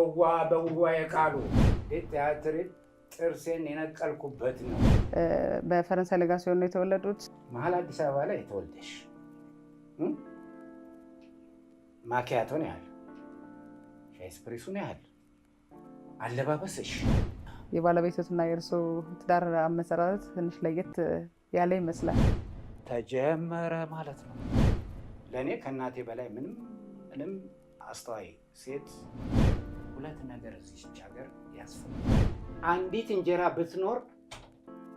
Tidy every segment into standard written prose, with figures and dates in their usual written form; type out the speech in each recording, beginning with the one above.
ውዋ በውዋ የቃሉ ቲያትር ጥርሴን የነቀልኩበት ነው። በፈረንሳይ ለጋሲዮን ነው የተወለዱት። መሀል አዲስ አበባ ላይ የተወለደሽ ማኪያቶን ያህል ሻይ ስፕሪሱን ያህል አለባበስሽ የባለቤቶትና የእርሶ ትዳር አመሰራረት ትንሽ ለየት ያለ ይመስላል። ተጀመረ ማለት ነው። ለእኔ ከእናቴ በላይ ምንም ምንም አስተዋይ ሴት። ሁለት ነገር እዚች ሀገር ያስፈልጋል። አንዲት እንጀራ ብትኖር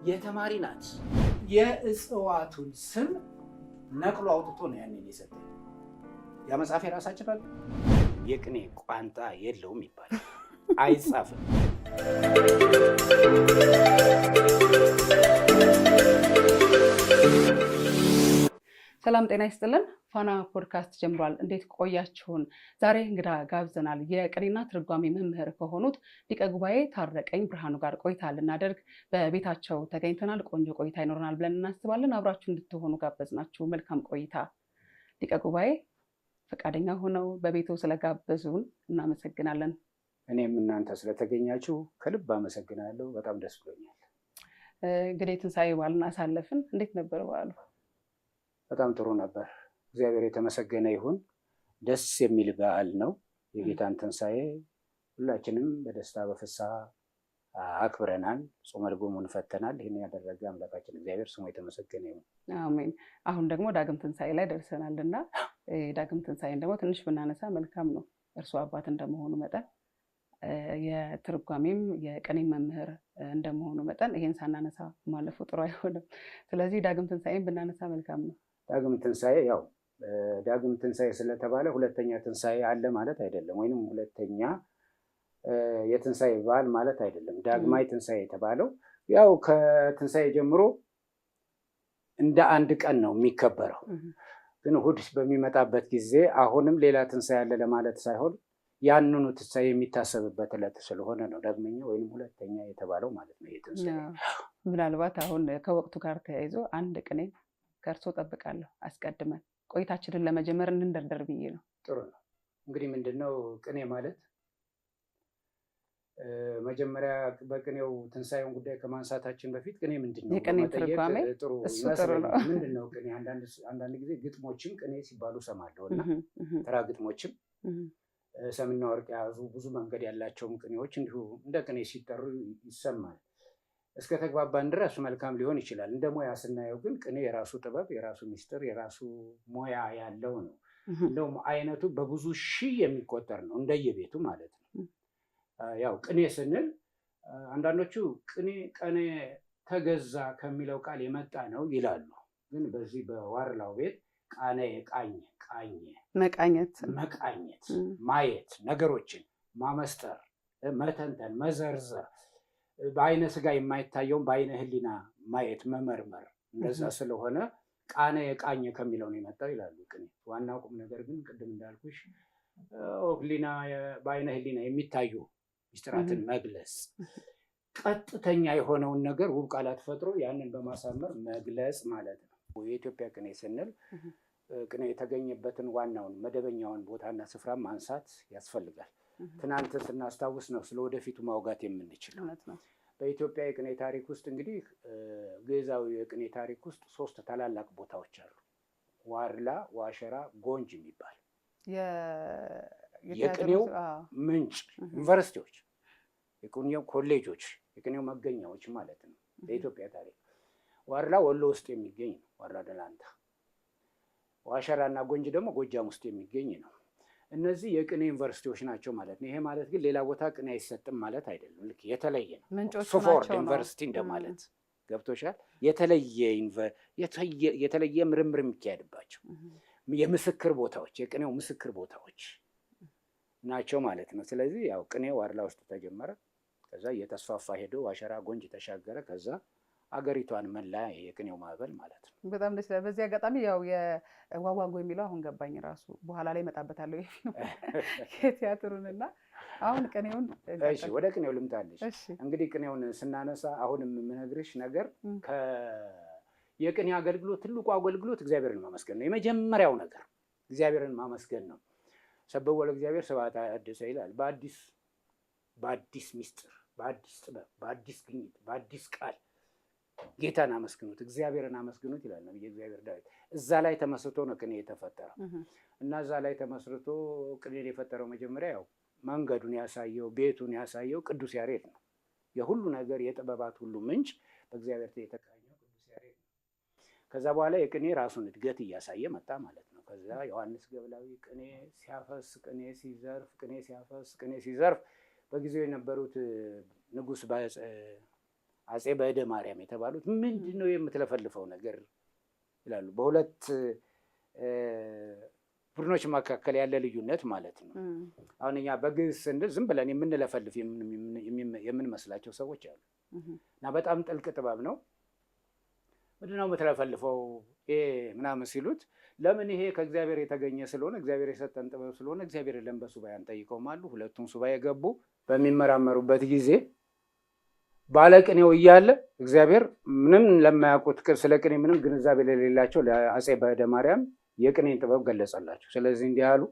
የተማሪ ናት። የእጽዋቱን ስም ነቅሎ አውጥቶ ነው ያንን የሰጠኝ። ያ መጽሐፍ የራሳችን አለ። የቅኔ ቋንጣ የለውም ይባላል፣ አይጻፍም። ሰላም ጤና ይስጥልን። ፋና ፖድካስት ጀምሯል። እንዴት ቆያችሁን? ዛሬ እንግዳ ጋብዘናል። የቅኔና ትርጓሜ መምህር ከሆኑት ሊቀ ጉባኤ ታረቀኝ ብርሃኑ ጋር ቆይታ ልናደርግ በቤታቸው ተገኝተናል። ቆንጆ ቆይታ ይኖረናል ብለን እናስባለን። አብራችሁ እንድትሆኑ ጋበዝናችሁ። መልካም ቆይታ። ሊቀ ጉባኤ ፈቃደኛ ሆነው በቤቱ ስለጋበዙን እናመሰግናለን። እኔም እናንተ ስለተገኛችሁ ከልብ አመሰግናለሁ። በጣም ደስ ብሎኛል። እንግዲህ የትንሣኤ በዓልን አሳለፍን። እንዴት ነበር በዓሉ? በጣም ጥሩ ነበር። እግዚአብሔር የተመሰገነ ይሁን። ደስ የሚል በዓል ነው። የጌታን ትንሣኤ ሁላችንም በደስታ በፍስሐ አክብረናል። ጾመ ድጎሙን ፈተናል። ይህን ያደረገ አምላካችን እግዚአብሔር ስሙ የተመሰገነ ይሁን። አሜን። አሁን ደግሞ ዳግም ትንሣኤ ላይ ደርሰናል እና ዳግም ትንሣኤን ደግሞ ትንሽ ብናነሳ መልካም ነው። እርሱ አባት እንደመሆኑ መጠን የትርጓሜም የቅኔም መምህር እንደመሆኑ መጠን ይሄን ሳናነሳ ማለፉ ጥሩ አይሆንም። ስለዚህ ዳግም ትንሣኤን ብናነሳ መልካም ነው። ዳግም ትንሣኤ ያው ዳግም ትንሣኤ ስለተባለ ሁለተኛ ትንሣኤ አለ ማለት አይደለም፣ ወይንም ሁለተኛ የትንሣኤ በዓል ማለት አይደለም። ዳግማዊ ትንሣኤ የተባለው ያው ከትንሣኤ ጀምሮ እንደ አንድ ቀን ነው የሚከበረው። ግን እሑድ በሚመጣበት ጊዜ አሁንም ሌላ ትንሣኤ አለ ለማለት ሳይሆን ያንኑ ትንሣኤ የሚታሰብበት ዕለት ስለሆነ ነው ዳግመኛ ወይንም ሁለተኛ የተባለው ማለት ነው። የትንሣኤ ምናልባት አሁን ከወቅቱ ጋር ተያይዞ አንድ ቅኔ ከእርሶ ጠብቃለሁ። አስቀድመን ቆይታችንን ለመጀመር እንንደርደር ብዬ ነው። ጥሩ ነው። እንግዲህ ምንድነው ቅኔ ማለት? መጀመሪያ በቅኔው ትንሣኤውን ጉዳይ ከማንሳታችን በፊት ቅኔ ምንድን ነው የቅኔ ትርጓሜ ጥሩ እሱ ጥሩ ነው። ይመስለኛል። ምንድን ነው ቅኔ? አንዳንድ ጊዜ ግጥሞችም ቅኔ ሲባሉ እሰማለሁ እና ተራ ግጥሞችም ሰምና ወርቅ የያዙ ብዙ መንገድ ያላቸውም ቅኔዎች እንዲሁ እንደ ቅኔ ሲጠሩ ይሰማል። እስከ ተግባባን ድረስ መልካም ሊሆን ይችላል። እንደ ሙያ ስናየው ግን ቅኔ የራሱ ጥበብ፣ የራሱ ሚስጥር፣ የራሱ ሙያ ያለው ነው። እንደውም አይነቱ በብዙ ሺህ የሚቆጠር ነው እንደየቤቱ ማለት ነው። ያው ቅኔ ስንል አንዳንዶቹ ቅኔ ቀኔ ተገዛ ከሚለው ቃል የመጣ ነው ይላሉ። ግን በዚህ በዋርላው ቤት ቃነ ቃኘ ቃኘ መቃኘት መቃኘት፣ ማየት፣ ነገሮችን ማመስጠር፣ መተንተን፣ መዘርዘር፣ በአይነ ስጋ የማይታየውን በአይነ ሕሊና ማየት መመርመር፣ እንደዛ ስለሆነ ቃነ የቃኘ ከሚለው ነው የመጣው ይላሉ። ቅኔ ዋናው ቁም ነገር ግን ቅድም እንዳልኩሽ ሕሊና በአይነ ሕሊና የሚታዩ ሚስጥራትን መግለጽ፣ ቀጥተኛ የሆነውን ነገር ውብ ቃላት ፈጥሮ ያንን በማሳመር መግለጽ ማለት ነው። የኢትዮጵያ ቅኔ ስንል ቅኔ የተገኘበትን ዋናውን መደበኛውን ቦታና ስፍራ ማንሳት ያስፈልጋል። ትናንት ስናስታውስ ነው ስለ ወደፊቱ ማውጋት የምንችለው። በኢትዮጵያ የቅኔ ታሪክ ውስጥ እንግዲህ ግዕዛዊ የቅኔ ታሪክ ውስጥ ሶስት ታላላቅ ቦታዎች አሉ። ዋርላ፣ ዋሸራ፣ ጎንጅ የሚባል የቅኔው ምንጭ ዩኒቨርሲቲዎች፣ የቅኔው ኮሌጆች፣ የቅኔው መገኛዎች ማለት ነው። በኢትዮጵያ ታሪክ ዋርላ ወሎ ውስጥ የሚገኝ ነው። ዋርላ ደላንታ። ዋሸራ እና ጎንጅ ደግሞ ጎጃም ውስጥ የሚገኝ ነው። እነዚህ የቅኔ ዩኒቨርሲቲዎች ናቸው ማለት ነው። ይሄ ማለት ግን ሌላ ቦታ ቅኔ አይሰጥም ማለት አይደለም። ልክ የተለየ ነው። ኦክስፎርድ ዩኒቨርሲቲ እንደማለት ገብቶሻል። የተለየ ምርምር የሚካሄድባቸው የምስክር ቦታዎች፣ የቅኔው ምስክር ቦታዎች ናቸው ማለት ነው። ስለዚህ ያው ቅኔ ዋርላ ውስጥ ተጀመረ። ከዛ እየተስፋፋ ሄዶ ዋሸራ፣ ጎንጅ ተሻገረ። ከዛ አገሪቷን መላ የቅኔው ማዕበል ማለት ነው። በጣም ደስ ይላል። በዚህ አጋጣሚ ያው የዋዋጎ የሚለው አሁን ገባኝ ራሱ በኋላ ላይ እመጣበታለሁ የቲያትሩን እና አሁን ቅኔውን። እሺ፣ ወደ ቅኔው ልምጣልሽ። እንግዲህ ቅኔውን ስናነሳ አሁንም የምነግርሽ ነገር የቅኔ አገልግሎት ትልቁ አገልግሎት እግዚአብሔርን ማመስገን ነው። የመጀመሪያው ነገር እግዚአብሔርን ማመስገን ነው። ሰብሕዎ ለእግዚአብሔር ስብሐተ አደሰ ይላል። በአዲስ በአዲስ ሚስጥር፣ በአዲስ ጥበብ፣ በአዲስ ግኝት፣ በአዲስ ቃል ጌታን አመስግኑት፣ እግዚአብሔርን አመስግኑት ይላል ነብየ እግዚአብሔር ዳዊት። እዛ ላይ ተመስርቶ ነው ቅኔ የተፈጠረው። እና እዛ ላይ ተመስርቶ ቅኔን የፈጠረው መጀመሪያ ያው መንገዱን ያሳየው፣ ቤቱን ያሳየው ቅዱስ ያሬድ ነው። የሁሉ ነገር የጥበባት ሁሉ ምንጭ በእግዚአብሔር የተቃኘው ቅዱስ ያሬድ ነው። ከዛ በኋላ የቅኔ ራሱን እድገት እያሳየ መጣ ማለት ነው። ከዛ ዮሐንስ ገብላዊ ቅኔ ሲያፈስ፣ ቅኔ ሲዘርፍ፣ ቅኔ ሲያፈስ፣ ቅኔ ሲዘርፍ በጊዜው የነበሩት ንጉሥ አፄ በእደ ማርያም የተባሉት ምንድን ነው የምትለፈልፈው ነገር ይላሉ። በሁለት ቡድኖች መካከል ያለ ልዩነት ማለት ነው። አሁን እኛ በግዕዝ ስንል ዝም ብለን የምንለፈልፍ የምንመስላቸው ሰዎች አሉ። እና በጣም ጥልቅ ጥበብ ነው። ምንድን ነው የምትለፈልፈው ይሄ ምናምን ሲሉት፣ ለምን ይሄ ከእግዚአብሔር የተገኘ ስለሆነ፣ እግዚአብሔር የሰጠን ጥበብ ስለሆነ እግዚአብሔር ለን በሱባኤ አንጠይቀውም አሉ። ሁለቱም ሱባኤ ገቡ። በሚመራመሩበት ጊዜ ባለቅኔው እያለ እግዚአብሔር ምንም ለማያውቁት፣ ስለ ቅኔ ምንም ግንዛቤ ለሌላቸው ለአፄ በእደ ማርያም የቅኔን ጥበብ ገለጸላቸው። ስለዚህ እንዲህ አሉ።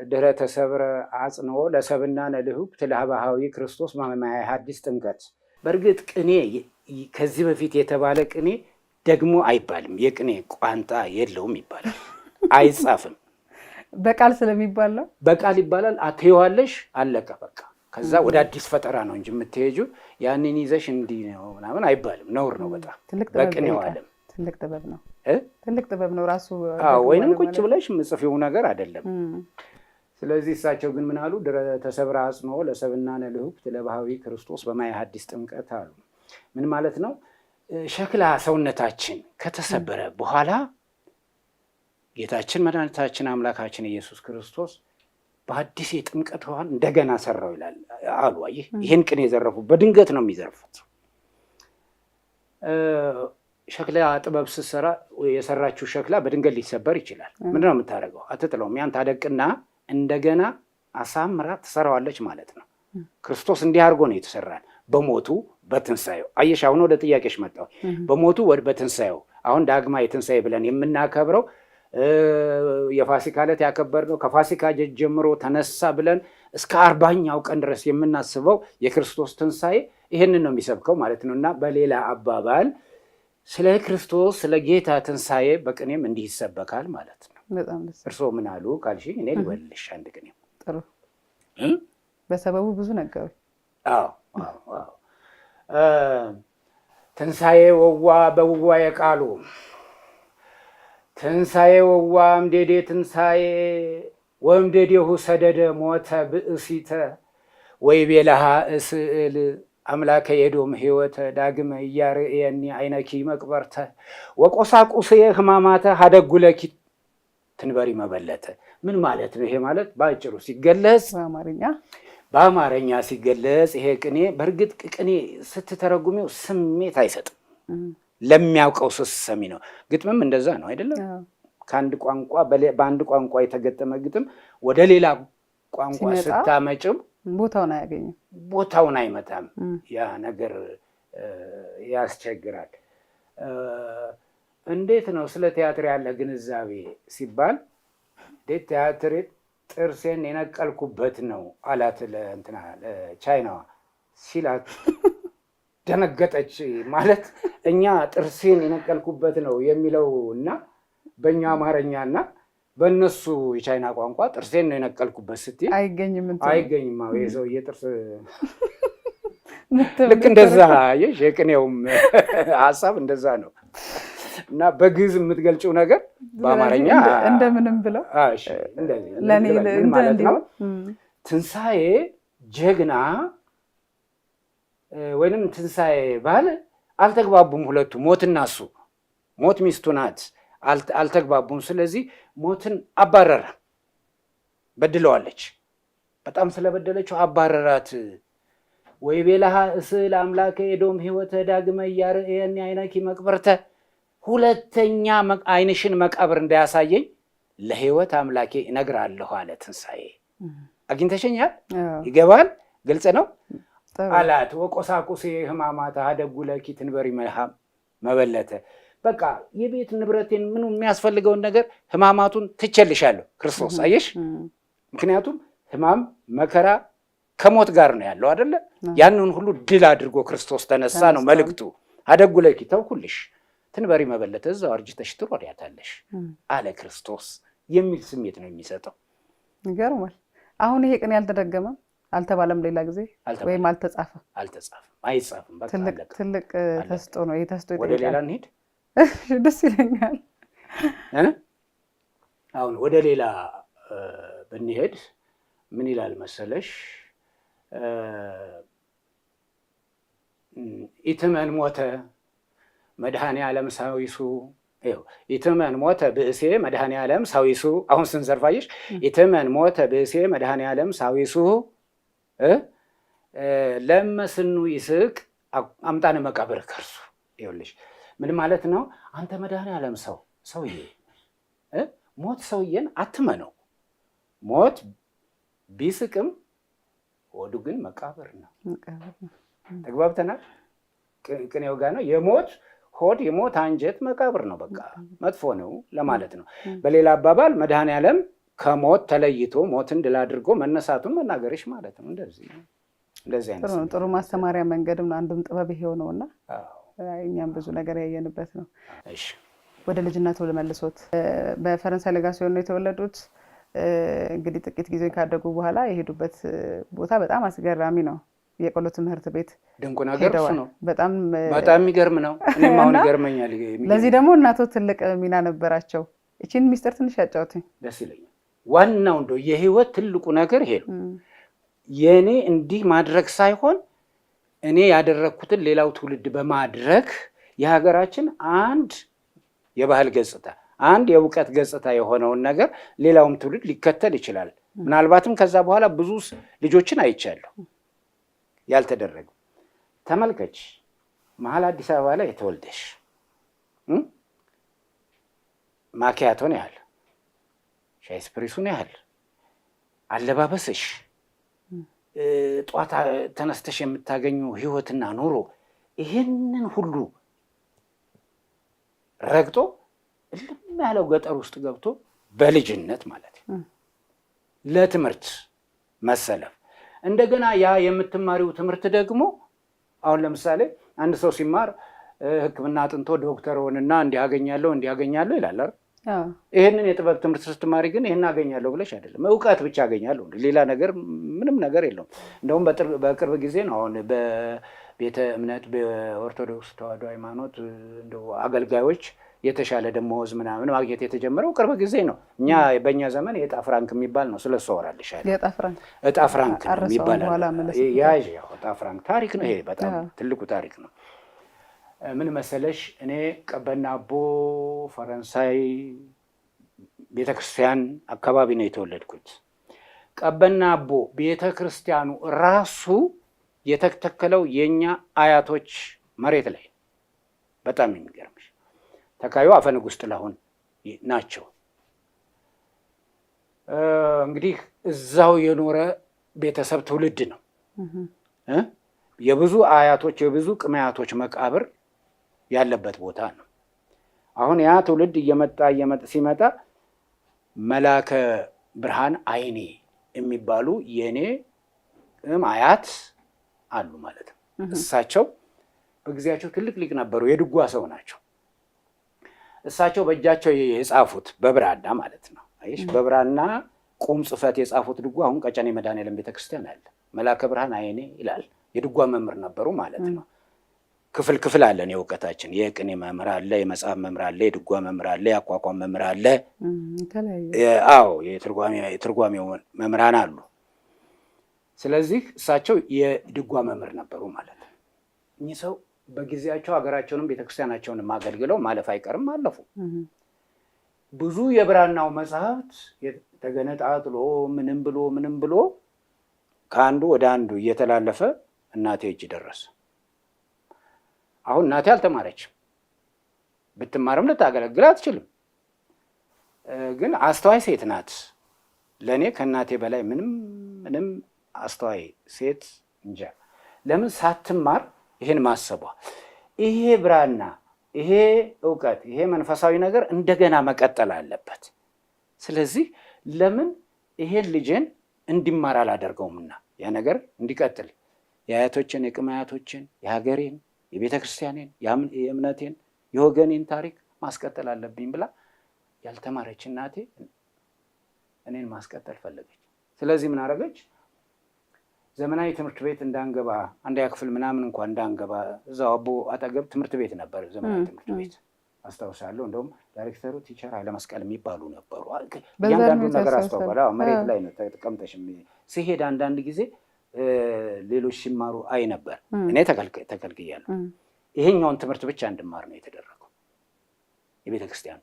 ድኅረ ተሰብረ አጽንኦ ለሰብና ነልሁብ ትላባሃዊ ክርስቶስ ማማያ ሐዲስ ጥምቀት። በእርግጥ ቅኔ ከዚህ በፊት የተባለ ቅኔ ደግሞ አይባልም። የቅኔ ቋንጣ የለውም ይባላል፣ አይጻፍም። በቃል ስለሚባል ነው። በቃል ይባላል። አትይዋለሽ፣ አለቀ በቃ። ከዛ ወደ አዲስ ፈጠራ ነው እንጂ የምትሄጂው ያንን ይዘሽ እንዲህ ነው ምናምን አይባልም። ነውር ነው በጣም በቅኔው ዓለም። ትልቅ ጥበብ ነው። ትልቅ ጥበብ ነው ራሱ። ወይንም ቁጭ ብለሽ የምጽፊው ነገር አይደለም። ስለዚህ እሳቸው ግን ምን አሉ? ድኅረ ተሰብረ አጽንኦ ለሰብእና ነልሁክት ለባህዊ ክርስቶስ በማየ ሐዲስ ጥምቀት አሉ። ምን ማለት ነው? ሸክላ ሰውነታችን ከተሰበረ በኋላ ጌታችን መድኃኒታችን አምላካችን ኢየሱስ ክርስቶስ በአዲስ የጥምቀት ውሃን እንደገና ሰራው ይላል አሉ። አየህ፣ ይህን ቅኔ የዘረፉ በድንገት ነው የሚዘርፉት። ሸክላ ጥበብ ስትሰራ የሰራችው ሸክላ በድንገት ሊሰበር ይችላል። ምንድን ነው የምታደርገው? አትጥለውም። ያን ታደቅና እንደገና አሳምራ ትሰራዋለች ማለት ነው። ክርስቶስ እንዲህ አድርጎ ነው የተሰራን በሞቱ በትንሳኤው። አየሽ፣ አሁን ወደ ጥያቄሽ መጣሁ። በሞቱ በትንሳኤው፣ አሁን ዳግማ የትንሳኤ ብለን የምናከብረው፣ የፋሲካ ዕለት ያከበርነው፣ ከፋሲካ ጀምሮ ተነሳ ብለን እስከ 40ኛው ቀን ድረስ የምናስበው የክርስቶስ ትንሳኤ ይህንን ነው የሚሰብከው ማለት ነው። እና በሌላ አባባል ስለ ክርስቶስ፣ ስለ ጌታ ትንሳኤ በቅኔም እንዲህ ይሰበካል ማለት ነው። እርስዎ ምን አሉ ካልሽኝ እኔ ልበልልሽ አንድ ቅኔ። ጥሩ፣ በሰበቡ ብዙ ነገሩ። አዎ፣ ትንሳኤ ወዋ በውዋ የቃሉ ትንሣኤ ወዋ እምዴዴ ትንሣኤ ወእምዴዴሁ ሰደደ ሞተ ብእሲተ ወይ ቤላሃ እስእል አምላከ የዶም ህይወተ ዳግመ እያርእየኒ አይነኪ መቅበርተ ወቆሳቁስየ ህማማተ ሀደጉለኪ ትንበሪ መበለተ። ምን ማለት ነው? ይሄ ማለት በአጭሩ ሲገለጽ በአማርኛ ሲገለጽ ይሄ ቅኔ፣ በእርግጥ ቅኔ ስትተረጉሚው ስሜት አይሰጥም። ለሚያውቀው ስትሰሚ ነው። ግጥምም እንደዛ ነው አይደለም? ከአንድ ቋንቋ በአንድ ቋንቋ የተገጠመ ግጥም ወደ ሌላ ቋንቋ ስታመጭም ቦታውን አያገኝም፣ ቦታውን አይመታም። ያ ነገር ያስቸግራል። እንዴት ነው ስለ ቲያትር ያለ ግንዛቤ ሲባል፣ እንዴት ቲያትር ጥርሴን የነቀልኩበት ነው አላት ለእንትና ለቻይናዋ ሲላት ደነገጠች። ማለት እኛ ጥርሴን የነቀልኩበት ነው የሚለው እና በእኛ አማርኛ እና በእነሱ የቻይና ቋንቋ ጥርሴን ነው የነቀልኩበት ስትይ አይገኝም፣ አይገኝም። የሰውዬ ጥርስ ልክ እንደዛ አየሽ፣ የቅኔውም ሀሳብ እንደዛ ነው። እና በግዕዝ የምትገልጭው ነገር በአማርኛ እንደምንም ብለው ምን ማለት ነው? ትንሣኤ ጀግና ወይንም ትንሣኤ ባል አልተግባቡም። ሁለቱ ሞትና እሱ፣ ሞት ሚስቱ ናት፣ አልተግባቡም። ስለዚህ ሞትን አባረረ። በድለዋለች። በጣም ስለበደለችው አባረራት። ወይ ቤላሃ እስል አምላከ ኤዶም ህይወተ ዳግመ እያርእየኒ አይነኪ መቅበርተ፣ ሁለተኛ አይንሽን መቃብር እንዳያሳየኝ ለህይወት አምላኬ እነግራለሁ አለ ትንሣኤ። አግኝተሸኛል? ይገባል? ግልጽ ነው አላት። ወቆሳቁሴ ህማማተ ሀደጉ ለኪ ትንበሪ መበለተ፣ በቃ የቤት ንብረቴን ምኑ የሚያስፈልገውን ነገር ህማማቱን ትቼልሻለሁ ክርስቶስ። አየሽ፣ ምክንያቱም ህማም መከራ ከሞት ጋር ነው ያለው አይደለ? ያንን ሁሉ ድል አድርጎ ክርስቶስ ተነሳ ነው መልእክቱ። አደጉ ለኪ ተውኩልሽ ትንበሪ መበለተ እዛው አርጅተሽ ትኖሪያታለሽ አለ ክርስቶስ የሚል ስሜት ነው የሚሰጠው። ይገርማል። አሁን ይሄ ቅኔ አልተደገመም አልተባለም፣ ሌላ ጊዜ ወይም አልተጻፈም። አልተጻፈም፣ አይጻፍም። በቃ አለቀ። ትልቅ ተስጦ ነው ይሄ። ተስጦ ወደ ሌላ እንሂድ፣ ደስ ይለኛል። አሁን ወደ ሌላ ብንሄድ ምን ይላል መሰለሽ? ኢትመን ሞተ መድኃኔ ዓለም ሳዊሱ፣ ኢትመን ሞተ ብእሴ መድኃኔ ዓለም ሳዊሱ። አሁን ስንዘርፋየሽ ኢትመን ሞተ ብእሴ መድኃኔ ዓለም ሳዊሱ ለመስኑ ይስቅ አምጣነ መቃብር ከርሱ። ይኸውልሽ ምን ማለት ነው? አንተ መድኃኔ ዓለም ሰው ሰውዬ ሞት ሰውዬን አትመነው። ሞት ቢስቅም ሆዱ ግን መቃብር ነው። ተግባብተናል። ቅኔው ጋር ነው። የሞት ሆድ የሞት አንጀት መቃብር ነው። በቃ መጥፎ ነው ለማለት ነው። በሌላ አባባል መድኃኔ ዓለም ከሞት ተለይቶ ሞትን ድል አድርጎ መነሳቱን መናገርሽ ማለት ነው። እንደዚህ እንደዚህ አይነት ጥሩ ማስተማሪያ መንገድም ነው። አንዱም ጥበብ ይሄው ነው እና እኛም ብዙ ነገር ያየንበት ነው። ወደ ልጅነቱ ልመልሶት። በፈረንሳይ ለጋሲዮን ነው የተወለዱት። እንግዲህ ጥቂት ጊዜ ካደጉ በኋላ የሄዱበት ቦታ በጣም አስገራሚ ነው። የቆሎ ትምህርት ቤት ድንቁ ነገር እሱ ነው። በጣም በጣም የሚገርም ነው። እኔም አሁን ይገርመኛል። ለዚህ ደግሞ እናቶ ትልቅ ሚና ነበራቸው። ይቺን ሚስጥር ትንሽ ያጫውትኝ ደስ ይለኛል። ዋናው እንደው የህይወት ትልቁ ነገር ይሄ ነው። የእኔ እንዲህ ማድረግ ሳይሆን እኔ ያደረግኩትን ሌላው ትውልድ በማድረግ የሀገራችን አንድ የባህል ገጽታ፣ አንድ የእውቀት ገጽታ የሆነውን ነገር ሌላውም ትውልድ ሊከተል ይችላል። ምናልባትም ከዛ በኋላ ብዙ ልጆችን አይቻለሁ ያልተደረገ። ተመልከች፣ መሀል አዲስ አበባ ላይ የተወልደሽ ማኪያቶን ያህል ሻይ ስፕሪሱን ያህል አለባበስሽ፣ ጠዋት ተነስተሽ የምታገኙ ህይወትና ኑሮ ይህንን ሁሉ ረግጦ እልም ያለው ገጠር ውስጥ ገብቶ በልጅነት ማለት ለትምህርት መሰለፍ፣ እንደገና ያ የምትማሪው ትምህርት ደግሞ አሁን ለምሳሌ አንድ ሰው ሲማር ሕክምና አጥንቶ ዶክተር ሆንና እንዲያገኛለሁ እንዲያገኛለሁ ይላል አይደል? ይህንን የጥበብ ትምህርት ስትማሪ ግን ይህን አገኛለሁ ብለሽ አይደለም፣ እውቀት ብቻ አገኛለሁ፣ ሌላ ነገር ምንም ነገር የለውም። እንደውም በቅርብ ጊዜ ነው አሁን በቤተ እምነት በኦርቶዶክስ ተዋሕዶ ሃይማኖት እንደው አገልጋዮች የተሻለ ደመወዝ ምናምን ማግኘት የተጀመረው ቅርብ ጊዜ ነው። እኛ በእኛ ዘመን የዕጣ ፍራንክ የሚባል ነው። ስለሱ አወራልሻለሁ። ዕጣ ፍራንክ ነው የሚባል ያዥ ዕጣ ፍራንክ ታሪክ ነው። ይሄ በጣም ትልቁ ታሪክ ነው። ምን መሰለሽ፣ እኔ ቀበና አቦ ፈረንሳይ ቤተክርስቲያን አካባቢ ነው የተወለድኩት። ቀበና አቦ ቤተክርስቲያኑ ራሱ የተተከለው የኛ አያቶች መሬት ላይ፣ በጣም የሚገርምሽ ተካዩ አፈንጉስ ጥላሁን ናቸው። እንግዲህ እዛው የኖረ ቤተሰብ ትውልድ ነው። የብዙ አያቶች የብዙ ቅድመ አያቶች መቃብር ያለበት ቦታ ነው። አሁን ያ ትውልድ እየመጣ እየመጣ ሲመጣ መላከ ብርሃን አይኔ የሚባሉ የኔ አያት አሉ ማለት ነው። እሳቸው በጊዜያቸው ትልቅ ሊቅ ነበሩ። የድጓ ሰው ናቸው። እሳቸው በእጃቸው የጻፉት በብራና ማለት ነው። አየሽ፣ በብራና ቁም ጽፈት የጻፉት ድጓ አሁን ቀጨኔ መድኃኔዓለም ቤተክርስቲያን አለ። መላከ ብርሃን አይኔ ይላል። የድጓ መምህር ነበሩ ማለት ነው። ክፍል ክፍል አለን የእውቀታችን። የቅኔ መምህር አለ፣ የመጽሐፍ መምህር አለ፣ የድጓ መምህር አለ፣ የአቋቋም መምህር አለ። አዎ የትርጓሜው መምህራን አሉ። ስለዚህ እሳቸው የድጓ መምህር ነበሩ ማለት ነው። እኚህ ሰው በጊዜያቸው ሀገራቸውንም ቤተክርስቲያናቸውንም አገልግለው ማለፍ አይቀርም፣ አለፉ። ብዙ የብራናው መጽሐፍት ተገነጣጥሎ ምንም ብሎ ምንም ብሎ ከአንዱ ወደ አንዱ እየተላለፈ እናቴ እጅ ደረሰ። አሁን እናቴ አልተማረችም። ብትማርም ልታገለግል አትችልም። ግን አስተዋይ ሴት ናት። ለእኔ ከእናቴ በላይ ምንም ምንም አስተዋይ ሴት እንጃ። ለምን ሳትማር ይሄን ማሰቧ፣ ይሄ ብራና፣ ይሄ እውቀት፣ ይሄ መንፈሳዊ ነገር እንደገና መቀጠል አለበት። ስለዚህ ለምን ይሄን ልጄን እንዲማር አላደርገውምና ያ ነገር እንዲቀጥል የአያቶችን፣ የቅድመ አያቶችን፣ የሀገሬን፣ የቤተ ክርስቲያኔን፣ የእምነቴን፣ የወገኔን ታሪክ ማስቀጠል አለብኝ ብላ ያልተማረች እናቴ እኔን ማስቀጠል ፈለገች። ስለዚህ ምን አደረገች? ዘመናዊ ትምህርት ቤት እንዳንገባ፣ አንደኛ ክፍል ምናምን እንኳን እንዳንገባ፣ እዛው አቦ አጠገብ ትምህርት ቤት ነበር፣ ዘመናዊ ትምህርት ቤት አስታውሳለሁ። እንደውም ዳይሬክተሩ teacher ኃይለመስቀል የሚባሉ ነበሩ። እያንዳንዱን ነገር አስታውቃለሁ። መሬት ላይ ነው ተቀምጠሽ ሲሄድ አንዳንድ ጊዜ ሌሎች ሲማሩ አይ ነበር። እኔ ተከልክያለሁ። ይሄኛውን ትምህርት ብቻ እንድማር ነው የተደረገው የቤተ ክርስቲያኑ።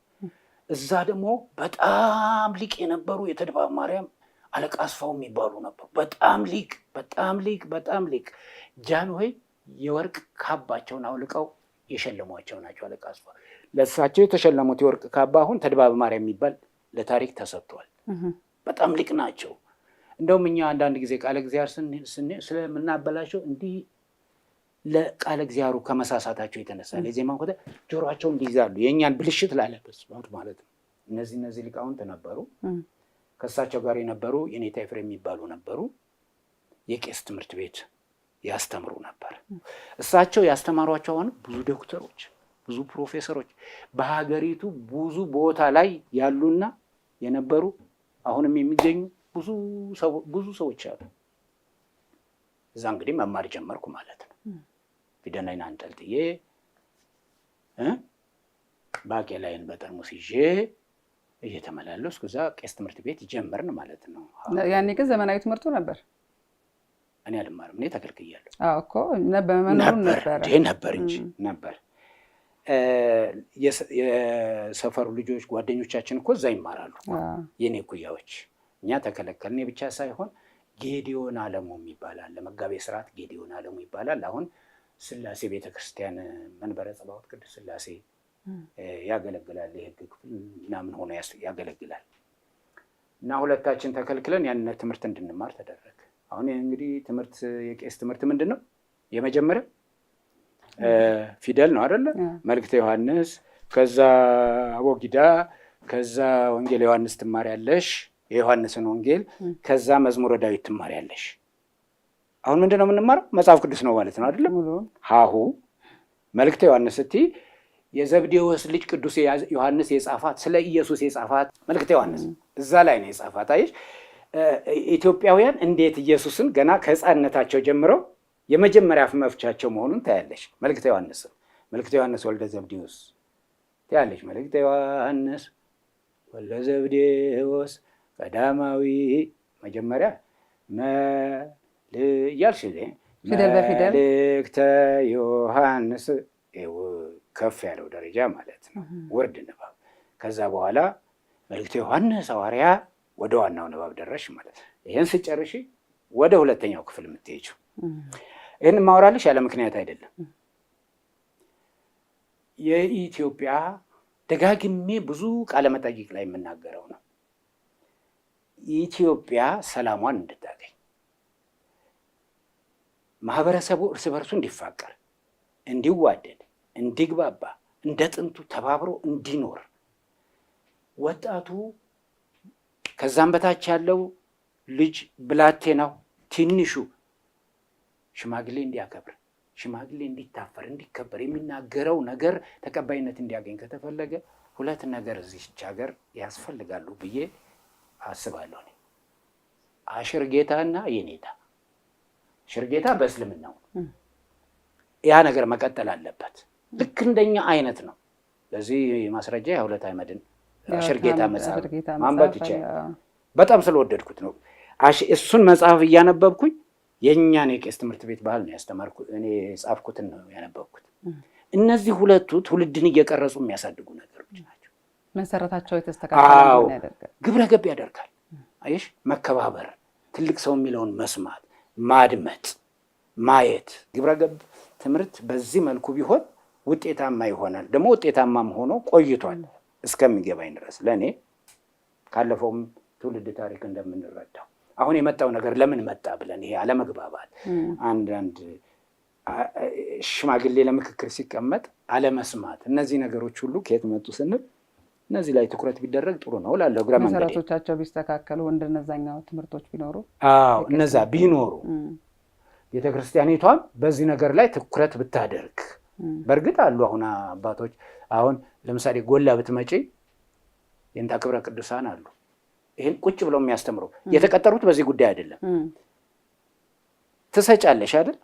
እዛ ደግሞ በጣም ሊቅ የነበሩ የተድባብ ማርያም አለቃ አስፋው የሚባሉ ነበሩ። በጣም ሊቅ፣ በጣም ሊቅ፣ በጣም ሊቅ። ጃንሆይ የወርቅ ካባቸውን አውልቀው የሸለሟቸው ናቸው አለቃ አስፋው። ለእሳቸው የተሸለሙት የወርቅ ካባ አሁን ተድባብ ማርያም የሚባል ለታሪክ ተሰጥቷል። በጣም ሊቅ ናቸው። እንደውም እኛ አንዳንድ ጊዜ ቃለ እግዚአብሔር ስለምናበላቸው እንዲህ ለቃለ እግዚአብሔሩ ከመሳሳታቸው የተነሳ ለዜማ ኮተ ጆሮአቸውን እንዲይዛሉ የእኛን ብልሽት ላለመስማት ማለት ነው። እነዚህ ሊቃውንት ነበሩ። ከእሳቸው ጋር የነበሩ የኔታ ኤፍሬም የሚባሉ ነበሩ። የቄስ ትምህርት ቤት ያስተምሩ ነበር። እሳቸው ያስተማሯቸው አሁን ብዙ ዶክተሮች፣ ብዙ ፕሮፌሰሮች በሀገሪቱ ብዙ ቦታ ላይ ያሉና የነበሩ አሁንም የሚገኙ ብዙ ሰዎች አሉ። እዛ እንግዲህ መማር ጀመርኩ ማለት ነው። ፊደላይን አንጠልጥዬ ባቄላይን በጠርሙስ ይዤ እየተመላለስኩ እዛ ቄስ ትምህርት ቤት ጀመርን ማለት ነው። ያኔ ግን ዘመናዊ ትምህርቱ ነበር። እኔ አልማርም፣ እኔ ተከልክያለሁ እኮ በመኖሩ ነበር እንጂ ነበር። የሰፈሩ ልጆች ጓደኞቻችን እኮ እዛ ይማራሉ፣ የኔ እኩያዎች። እኛ ተከለከልን። እኔ ብቻ ሳይሆን ጌዲዮን አለሙ የሚባል አለ፣ መጋቤ ስርዓት ጌዲዮን አለሙ ይባላል። አሁን ስላሴ ቤተክርስቲያን መንበረ ጸባዖት ቅድስት ስላሴ ያገለግላል። የህግ ክፍል ምናምን ሆኖ ያገለግላል። እና ሁለታችን ተከልክለን ያንን ትምህርት እንድንማር ተደረገ። አሁን እንግዲህ ትምህርት የቄስ ትምህርት ምንድን ነው? የመጀመሪያው ፊደል ነው አይደለ? መልእክተ ዮሐንስ፣ ከዛ አቦጊዳ፣ ከዛ ወንጌል ዮሐንስ ትማሪያለሽ፣ የዮሐንስን ወንጌል፣ ከዛ መዝሙረ ዳዊት ትማሪያለሽ። አሁን ምንድን ነው የምንማረው? መጽሐፍ ቅዱስ ነው ማለት ነው አይደለም? ሀሁ መልእክተ ዮሐንስ ስትይ የዘብዴዎስ ልጅ ቅዱስ ዮሐንስ የጻፋት ስለ ኢየሱስ የጻፋት መልእክተ ዮሐንስ እዛ ላይ ነው የጻፋት። አየሽ፣ ኢትዮጵያውያን እንዴት ኢየሱስን ገና ከሕፃንነታቸው ጀምረው የመጀመሪያ አፍ መፍቻቸው መሆኑን ታያለሽ። መልእክተ ዮሐንስን መልእክተ ዮሐንስ ወልደ ዘብዴዎስ ታያለሽ። መልእክተ ዮሐንስ ወልደ ዘብዴዎስ ቀዳማዊ መጀመሪያ እያልሽ መልእክተ ዮሐንስ ከፍ ያለው ደረጃ ማለት ነው፣ ውርድ ንባብ። ከዛ በኋላ መልእክተ ዮሐንስ ሐዋርያ ወደ ዋናው ንባብ ደረሽ ማለት ነው። ይህን ስጨርሺ ወደ ሁለተኛው ክፍል የምትሄጂው። ይህን ማውራልሽ ያለ ምክንያት አይደለም። የኢትዮጵያ ደጋግሜ ብዙ ቃለመጠይቅ ላይ የምናገረው ነው። ኢትዮጵያ ሰላሟን እንድታገኝ፣ ማህበረሰቡ እርስ በርሱ እንዲፋቀር፣ እንዲዋደድ፣ እንዲግባባ፣ እንደ ጥንቱ ተባብሮ እንዲኖር፣ ወጣቱ ከዛም በታች ያለው ልጅ ብላቴናው ትንሹ ሽማግሌ እንዲያከብር፣ ሽማግሌ እንዲታፈር፣ እንዲከበር፣ የሚናገረው ነገር ተቀባይነት እንዲያገኝ ከተፈለገ ሁለት ነገር እዚች ሀገር ያስፈልጋሉ ብዬ አስባለሁ። አሽር ጌታና የኔታ። አሽር ጌታ በእስልምናው ያ ነገር መቀጠል አለበት። ልክ እንደኛ አይነት ነው። ለዚህ ማስረጃ የሁለት አህመድን አሽር ጌታ መጽሐፍ ማንበብ ይቻላል። በጣም ስለወደድኩት ነው። እሱን መጽሐፍ እያነበብኩኝ የእኛን የቄስ ትምህርት ቤት ባህል ነው ያስተማርኩት። እኔ የጻፍኩትን ነው ያነበብኩት። እነዚህ ሁለቱ ትውልድን እየቀረጹ የሚያሳድጉ ነገሮች ናቸው። መሰረታቸው የተስተካከለ ግብረ ገብ ያደርጋል። አየሽ፣ መከባበር፣ ትልቅ ሰው የሚለውን መስማት፣ ማድመጥ፣ ማየት። ግብረ ገብ ትምህርት በዚህ መልኩ ቢሆን ውጤታማ ይሆናል። ደግሞ ውጤታማም ሆኖ ቆይቷል እስከሚገባኝ ድረስ ለእኔ ካለፈውም ትውልድ ታሪክ እንደምንረዳው አሁን የመጣው ነገር ለምን መጣ ብለን ይሄ አለመግባባት፣ አንዳንድ ሽማግሌ ለምክክር ሲቀመጥ አለመስማት፣ እነዚህ ነገሮች ሁሉ ከየት መጡ ስንል እነዚህ ላይ ትኩረት ቢደረግ ጥሩ ነው እላለሁ። እግረ መንገዴ መሰረቶቻቸው ቢስተካከሉ እንደነዛኛው ትምህርቶች ቢኖሩ፣ አዎ እነዛ ቢኖሩ፣ ቤተክርስቲያኒቷም በዚህ ነገር ላይ ትኩረት ብታደርግ። በእርግጥ አሉ አሁን አባቶች፣ አሁን ለምሳሌ ጎላ ብትመጪ የእንታ ክብረ ቅዱሳን አሉ። ይህን ቁጭ ብለው የሚያስተምሩ የተቀጠሩት በዚህ ጉዳይ አይደለም። ትሰጫለሽ አይደል?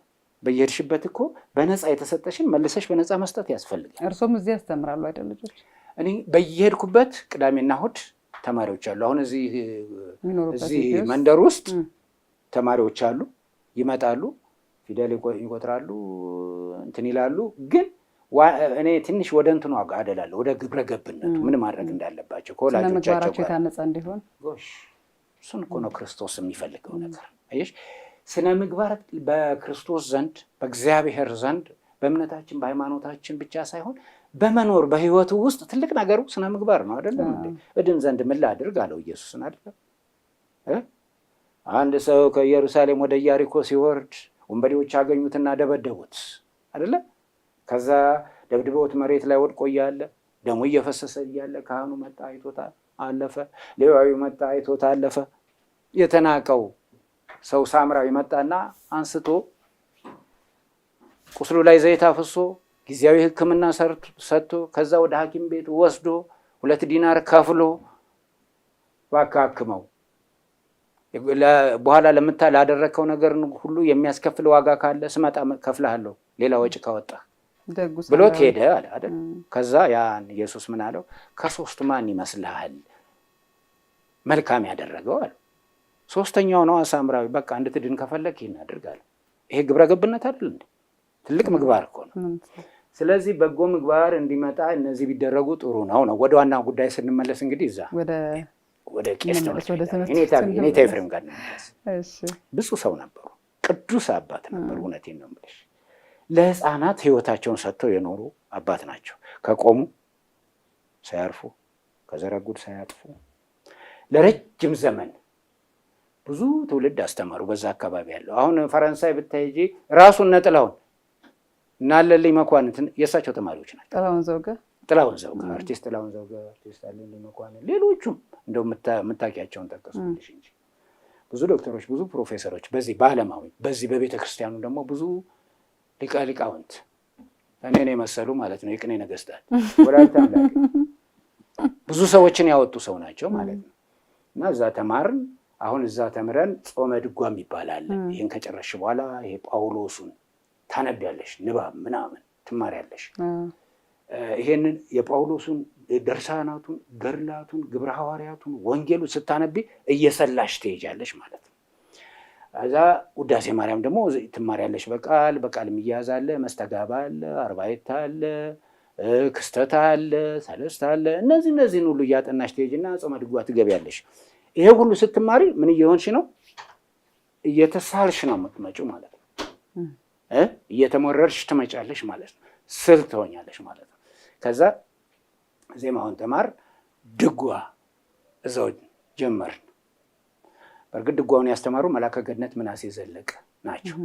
በየሄድሽበት እኮ በነፃ የተሰጠሽን መልሰሽ በነፃ መስጠት ያስፈልጋል። እርሶም እዚህ ያስተምራሉ አይደል? ልጆች። እኔ በየሄድኩበት ቅዳሜና እሑድ ተማሪዎች አሉ። አሁን እዚህ መንደር ውስጥ ተማሪዎች አሉ፣ ይመጣሉ፣ ፊደል ይቆጥራሉ፣ እንትን ይላሉ። ግን እኔ ትንሽ ወደ እንትኑ አደላለሁ፣ ወደ ግብረ ገብነቱ ምን ማድረግ እንዳለባቸው ከወላጆቻቸው ጋር የታነጸ እንዲሆን። ጎሽ፣ እሱን እኮ ነው ክርስቶስ የሚፈልገው ነገር። አየሽ፣ ስነ ምግባር በክርስቶስ ዘንድ፣ በእግዚአብሔር ዘንድ፣ በእምነታችን በሃይማኖታችን ብቻ ሳይሆን በመኖር በህይወቱ ውስጥ ትልቅ ነገሩ ስነ ምግባር ነው። አይደለም እንዴ? እድን ዘንድ ምን ላድርግ አለው ኢየሱስን። አይደለም? አንድ ሰው ከኢየሩሳሌም ወደ ኢያሪኮ ሲወርድ ወንበዴዎች አገኙትና ደበደቡት። አይደለ? ከዛ ደብድበውት መሬት ላይ ወድቆ እያለ፣ ደሙ እየፈሰሰ እያለ ካህኑ መጣ፣ አይቶታ አለፈ። ሌዋዊ መጣ፣ አይቶታ አለፈ። የተናቀው ሰው ሳምራዊ መጣና አንስቶ ቁስሉ ላይ ዘይት አፍሶ ጊዜያዊ ሕክምና ሰጥቶ ከዛ ወደ ሐኪም ቤት ወስዶ 2 ዲናር ከፍሎ እባክህ አክመው፣ በኋላ ለምታ ላደረግከው ነገር ሁሉ የሚያስከፍል ዋጋ ካለ ስመጣ ከፍልሃለሁ፣ ሌላ ወጪ ካወጣ ብሎት ሄደ አለ አይደል? ከዛ ያን ኢየሱስ ምን አለው? ከሶስቱ ማን ይመስልሃል መልካም ያደረገው አለው። ሶስተኛው ነው ሳምራዊ። በቃ እንድትድን ከፈለግ ይህን አድርግ አለ። ይሄ ግብረ ገብነት አይደል እንዴ? ትልቅ ምግባር እኮ ነው። ስለዚህ በጎ ምግባር እንዲመጣ እነዚህ ቢደረጉ ጥሩ ነው ነው። ወደ ዋና ጉዳይ ስንመለስ እንግዲህ እዛ ወደ ቄስ የኔታ ኤፍሬም ጋር እንመለስ። ብፁዕ ሰው ነበሩ፣ ቅዱስ አባት ነበሩ። እውነቴን ነው የምልሽ። ለሕፃናት ሕይወታቸውን ሰጥተው የኖሩ አባት ናቸው። ከቆሙ ሳያርፉ፣ ከዘረጉት ሳያጥፉ ለረጅም ዘመን ብዙ ትውልድ አስተማሩ። በዛ አካባቢ ያለው አሁን ፈረንሳይ ብታይጂ ራሱን ነጥላውን እናለልኝ መኳንንት የእሳቸው ተማሪዎች ናቸው። ጥላሁን ዘውገ፣ ጥላሁን ዘውገ፣ አርቲስት ጥላሁን ዘውገ፣ አርቲስት አለልኝ መኳንንት፣ ሌሎቹም እንደው የምታውቂያቸውን ጠቀሱልሽ እንጂ ብዙ ዶክተሮች፣ ብዙ ፕሮፌሰሮች በዚህ በዓለማዊ በዚህ በቤተ ክርስቲያኑ ደግሞ ብዙ ሊቀ ሊቃውንት እኔን የመሰሉ ማለት ነው፣ የቅኔ ነገስታት ወላዲተ አምላክ ብዙ ሰዎችን ያወጡ ሰው ናቸው ማለት ነው። እና እዛ ተማርን። አሁን እዛ ተምረን ጾመ ድጓም ይባላል። ይህን ከጨረስሽ በኋላ ይሄ ጳውሎሱን ታነቢያለሽ፣ ንባብ ምናምን ትማሪያለሽ። ይሄንን የጳውሎሱን ድርሳናቱን፣ ገድላቱን፣ ግብረ ሐዋርያቱን፣ ወንጌሉን ስታነቢ እየሰላሽ ትሄጃለሽ ማለት ነው። እዛ ውዳሴ ማርያም ደግሞ ትማሪያለሽ። በቃል በቃል የሚያዝ አለ፣ መስተጋባ አለ፣ አርባዕት አለ፣ ክስተት አለ፣ ሰለስት አለ። እነዚህን ሁሉ እያጠናሽ ትሄጂና ጾመ ድጓ ትገቢያለሽ። ይሄ ሁሉ ስትማሪ ምን እየሆንሽ ነው? እየተሳልሽ ነው የምትመጪው ማለት ነው። እየተሞረርሽ ትመጫለሽ ማለት ነው። ስል ትሆኛለሽ ማለት ነው። ከዛ ዜማውን ተማር፣ ድጓ እዛው ጀመርን። በእርግጥ ድጓውን ያስተማሩ መላከ ገነት ምናሴ ዘለቀ ናቸው።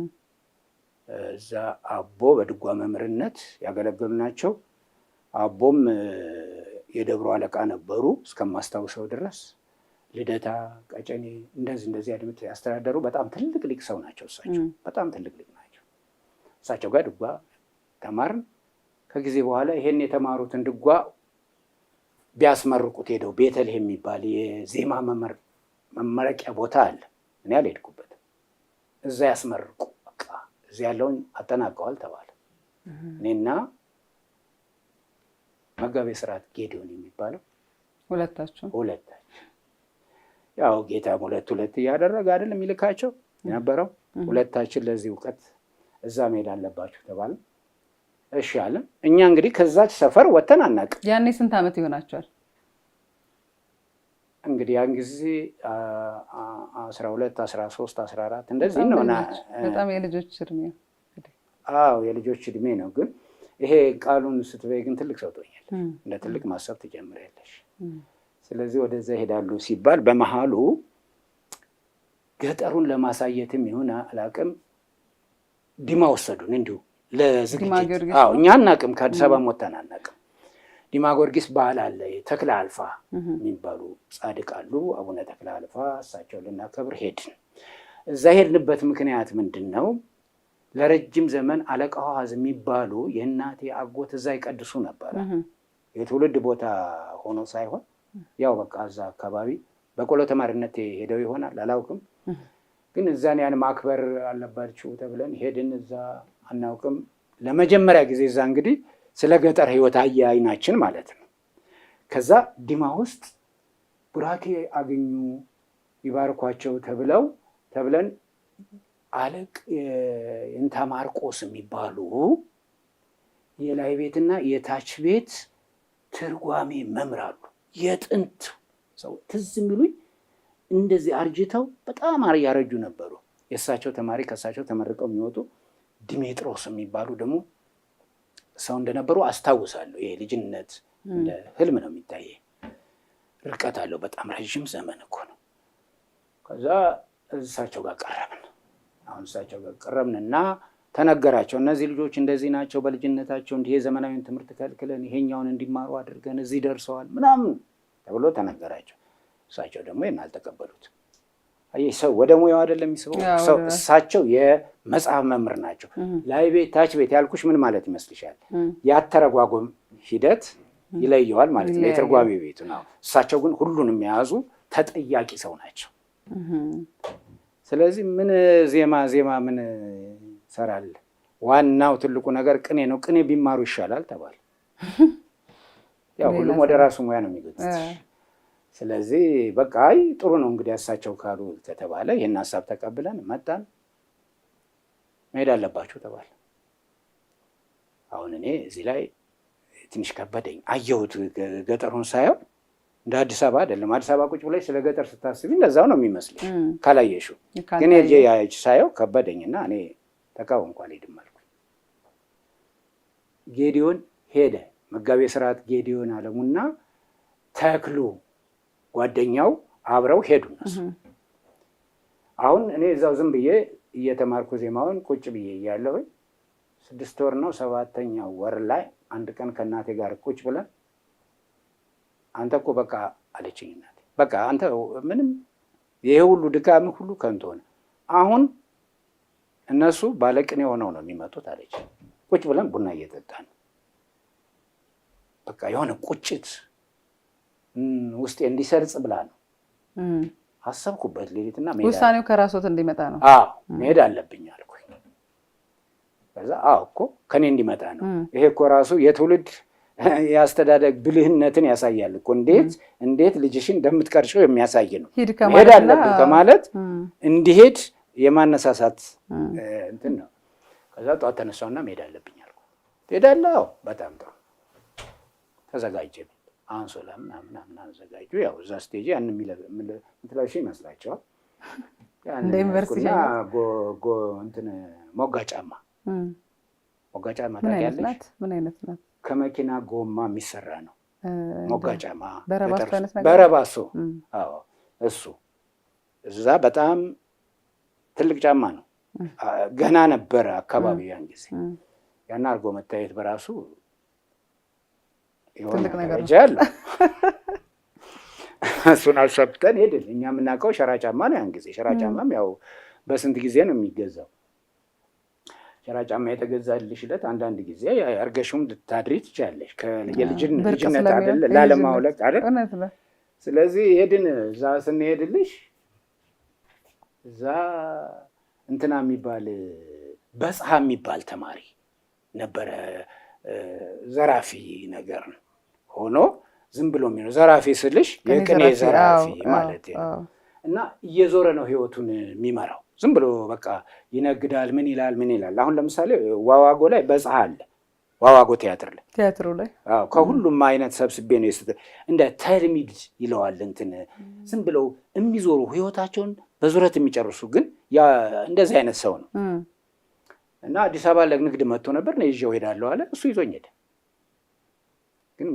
እዛ አቦ በድጓ መምህርነት ያገለገሉ ናቸው። አቦም የደብሩ አለቃ ነበሩ እስከማስታውሰው ድረስ። ልደታ፣ ቀጨኔ እንደዚህ እንደዚህ አድምት ያስተዳደሩ በጣም ትልቅ ሊቅ ሰው ናቸው። እሳቸው በጣም ትልቅ ሊቅ ናቸው። እሳቸው ጋር ድጓ ተማርን። ከጊዜ በኋላ ይሄን የተማሩትን ድጓ ቢያስመርቁት ሄደው ቤተልሔም የሚባል የዜማ መመረቂያ ቦታ አለ። እኔ አልሄድኩበትም። እዛ ያስመርቁ፣ በቃ እዚህ ያለውን አጠናቀዋል ተባለ። እኔና መጋቤ ስርዓት ጌዲዮን የሚባለው ሁለታችሁ ሁለታችን፣ ያው ጌታም ሁለት ሁለት እያደረገ አይደል የሚልካቸው የነበረው። ሁለታችን ለዚህ እውቀት እዛ መሄድ አለባችሁ ተባለ። እሺ አለን። እኛ እንግዲህ ከዛች ሰፈር ወተን አናውቅም። ያኔ ስንት ዓመት ይሆናቸዋል? እንግዲህ ያን ጊዜ 12፣ 13፣ 14 እንደዚህ ነው። በጣም የልጆች እድሜ። አዎ፣ የልጆች እድሜ ነው። ግን ይሄ ቃሉን ስትበይ ግን ትልቅ ሰው ትሆኛለሽ። እንደ ትልቅ ማሰብ ትጀምሪያለሽ። ስለዚህ ወደዛ ይሄዳሉ ሲባል በመሀሉ ገጠሩን ለማሳየትም ይሁን አላውቅም ዲማ ወሰዱን እንዲሁ ለዝግጅት። አዎ፣ እኛ አናውቅም፣ ከአዲስ አበባ ወጥተን አናውቅም። ዲማ ጊዮርጊስ በዓል አለ። ተክለ አልፋ የሚባሉ ጻድቅ አሉ። አቡነ ተክለ አልፋ፣ እሳቸው ልናከብር ሄድን። እዛ ሄድንበት ምክንያት ምንድን ነው? ለረጅም ዘመን አለቃ ሐዋዝ የሚባሉ የእናቴ አጎት እዛ ይቀድሱ ነበረ። የትውልድ ቦታ ሆኖ ሳይሆን ያው በቃ እዛ አካባቢ በቆሎ ተማሪነት ሄደው ይሆናል፣ አላውቅም። ግን እዛን ያን ማክበር አለባችሁ ተብለን ሄድን። እዛ አናውቅም። ለመጀመሪያ ጊዜ እዛ እንግዲህ ስለ ገጠር ሕይወት አየ አይናችን ማለት ነው። ከዛ ዲማ ውስጥ ቡራኬ አግኙ፣ ይባርኳቸው ተብለን አለቅ የእንታ ማርቆስ የሚባሉ የላይ ቤትና የታች ቤት ትርጓሜ መምህር አሉ። የጥንት ሰው ትዝ የሚሉኝ እንደዚህ አርጅተው በጣም ያረጁ ነበሩ። የእሳቸው ተማሪ፣ ከእሳቸው ተመርቀው የሚወጡ ዲሜጥሮስ የሚባሉ ደግሞ ሰው እንደነበሩ አስታውሳለሁ። ይሄ ልጅነት እንደ ህልም ነው የሚታየ። ርቀት አለው፣ በጣም ረዥም ዘመን እኮ ነው። ከዛ እሳቸው ጋር ቀረብን። አሁን እሳቸው ጋር ቀረብንና ተነገራቸው፣ እነዚህ ልጆች እንደዚህ ናቸው፣ በልጅነታቸው እንዲህ የዘመናዊን ትምህርት ከልክለን ይሄኛውን እንዲማሩ አድርገን እዚህ ደርሰዋል ምናምን ተብሎ ተነገራቸው። እሳቸው ደግሞ ይህን አልተቀበሉት። አየሽ፣ ሰው ወደ ሙያው አይደለም የሚስበው ሰው። እሳቸው የመጽሐፍ መምህር ናቸው። ላይ ቤት ታች ቤት ያልኩሽ ምን ማለት ይመስልሻል? ያተረጓጎም ሂደት ይለየዋል ማለት ነው። የትርጓሜ ቤቱ ነው። እሳቸው ግን ሁሉንም የያዙ ተጠያቂ ሰው ናቸው። ስለዚህ ምን ዜማ ዜማ ምን ሰራል? ዋናው ትልቁ ነገር ቅኔ ነው። ቅኔ ቢማሩ ይሻላል ተባለ። ያው ሁሉም ወደ ራሱ ሙያ ነው የሚጎትትሽ። ስለዚህ በቃ አይ ጥሩ ነው እንግዲህ እሳቸው ካሉ ከተባለ ይህን ሀሳብ ተቀብለን መጣን። መሄድ አለባችሁ ተባለ። አሁን እኔ እዚህ ላይ ትንሽ ከበደኝ። አየሁት፣ ገጠሩን ሳየው እንደ አዲስ አበባ አይደለም። አዲስ አበባ ቁጭ ብለሽ ስለ ገጠር ስታስቢ እንደዛው ነው የሚመስልሽ ካላየሽው። ግን ሄጄ ሳየው ከበደኝና እኔ ተቃወምኩ፣ አልሄድም አልኩኝ። ጌዲዮን ሄደ። መጋቤ ስርዓት ጌዲዮን አለሙና ተክሉ ጓደኛው አብረው ሄዱ እነሱ። አሁን እኔ እዛው ዝም ብዬ እየተማርኩ ዜማውን ቁጭ ብዬ እያለሁኝ 6 ወር ነው፣ ሰባተኛው ወር ላይ አንድ ቀን ከእናቴ ጋር ቁጭ ብለን አንተ እኮ በቃ አለችኝ እናቴ። በቃ አንተ ምንም ይሄ ሁሉ ድካም ሁሉ ከንቱ ሆነ። አሁን እነሱ ባለቅኔ ሆነው ነው የሚመጡት አለች። ቁጭ ብለን ቡና እየጠጣን በቃ የሆነ ቁጭት ውስጤ እንዲሰርጽ ብላ ነው፣ አሰብኩበት ሌሊትና ውሳኔው ከራሶት እንዲመጣ ነው። አዎ፣ መሄድ አለብኝ አልኩኝ። ከዛ አዎ እኮ ከኔ እንዲመጣ ነው። ይሄ እኮ ራሱ የትውልድ የአስተዳደግ ብልህነትን ያሳያል እኮ፣ እንዴት እንዴት ልጅሽን እንደምትቀርጪው የሚያሳይ ነው። መሄድ አለብን ከማለት እንዲሄድ የማነሳሳት እንትን ነው። ከዛ ጠዋት ተነሳውና መሄድ አለብኝ አልኩ። ትሄዳለህ? አዎ። በጣም ጥሩ። ተዘጋጀ። አንሶላ ምናምን ምናምን አዘጋጁ። ያው እዛ stage ያን የምትለብሺ ይመስላቸዋል። እንደ ዩኒቨርሲቲ። እንትን ሞጋ ጫማ፣ ሞጋ ጫማ ታውቂያለሽ? ምን አይነት ናት? ከመኪና ጎማ የሚሰራ ነው። ሞጋ ጫማ። በረባሶ። በረባሶ። አዎ፣ እሱ እዛ በጣም ትልቅ ጫማ ነው። ገና ነበረ አካባቢው ያን ጊዜ። ያን አድርጎ መታየት በራሱ የሆነ ደረጃ አለው። እሱን አሰብተን ሄድን። እኛ የምናውቀው ሸራ ጫማ ነው ያን ጊዜ። ሸራ ጫማም ያው በስንት ጊዜ ነው የሚገዛው። ሸራ ጫማ የተገዛልሽ ዕለት አንዳንድ ጊዜ አርገሽውም ልታድሪ ትችያለሽ። የልጅነት አይደል፣ ላለማውለቅ አይደል። ስለዚህ ሄድን። እዛ ስንሄድልሽ እዛ እንትና የሚባል፣ በጽሐ የሚባል ተማሪ ነበረ። ዘራፊ ነገር ሆኖ ዝም ብሎ የሚለው፣ ዘራፊ ስልሽ የቅኔ ዘራፊ ማለት ነው። እና እየዞረ ነው ህይወቱን የሚመራው። ዝም ብሎ በቃ ይነግዳል፣ ምን ይላል ምን ይላል። አሁን ለምሳሌ ዋዋጎ ላይ በጽሐ አለ። ዋዋጎ ቲያትር ላይ። ቲያትሩ ላይ። ከሁሉም አይነት ሰብስቤ ነው፣ እንደ ተልሚድ ይለዋል። እንትን ዝም ብለው የሚዞሩ፣ ህይወታቸውን በዙረት የሚጨርሱ፣ ግን እንደዚህ አይነት ሰው ነው። እና አዲስ አበባ ለንግድ መጥቶ ነበር። ነው ይዤው ሄዳለሁ አለ። እሱ ይዞኝ ሄደ። ግን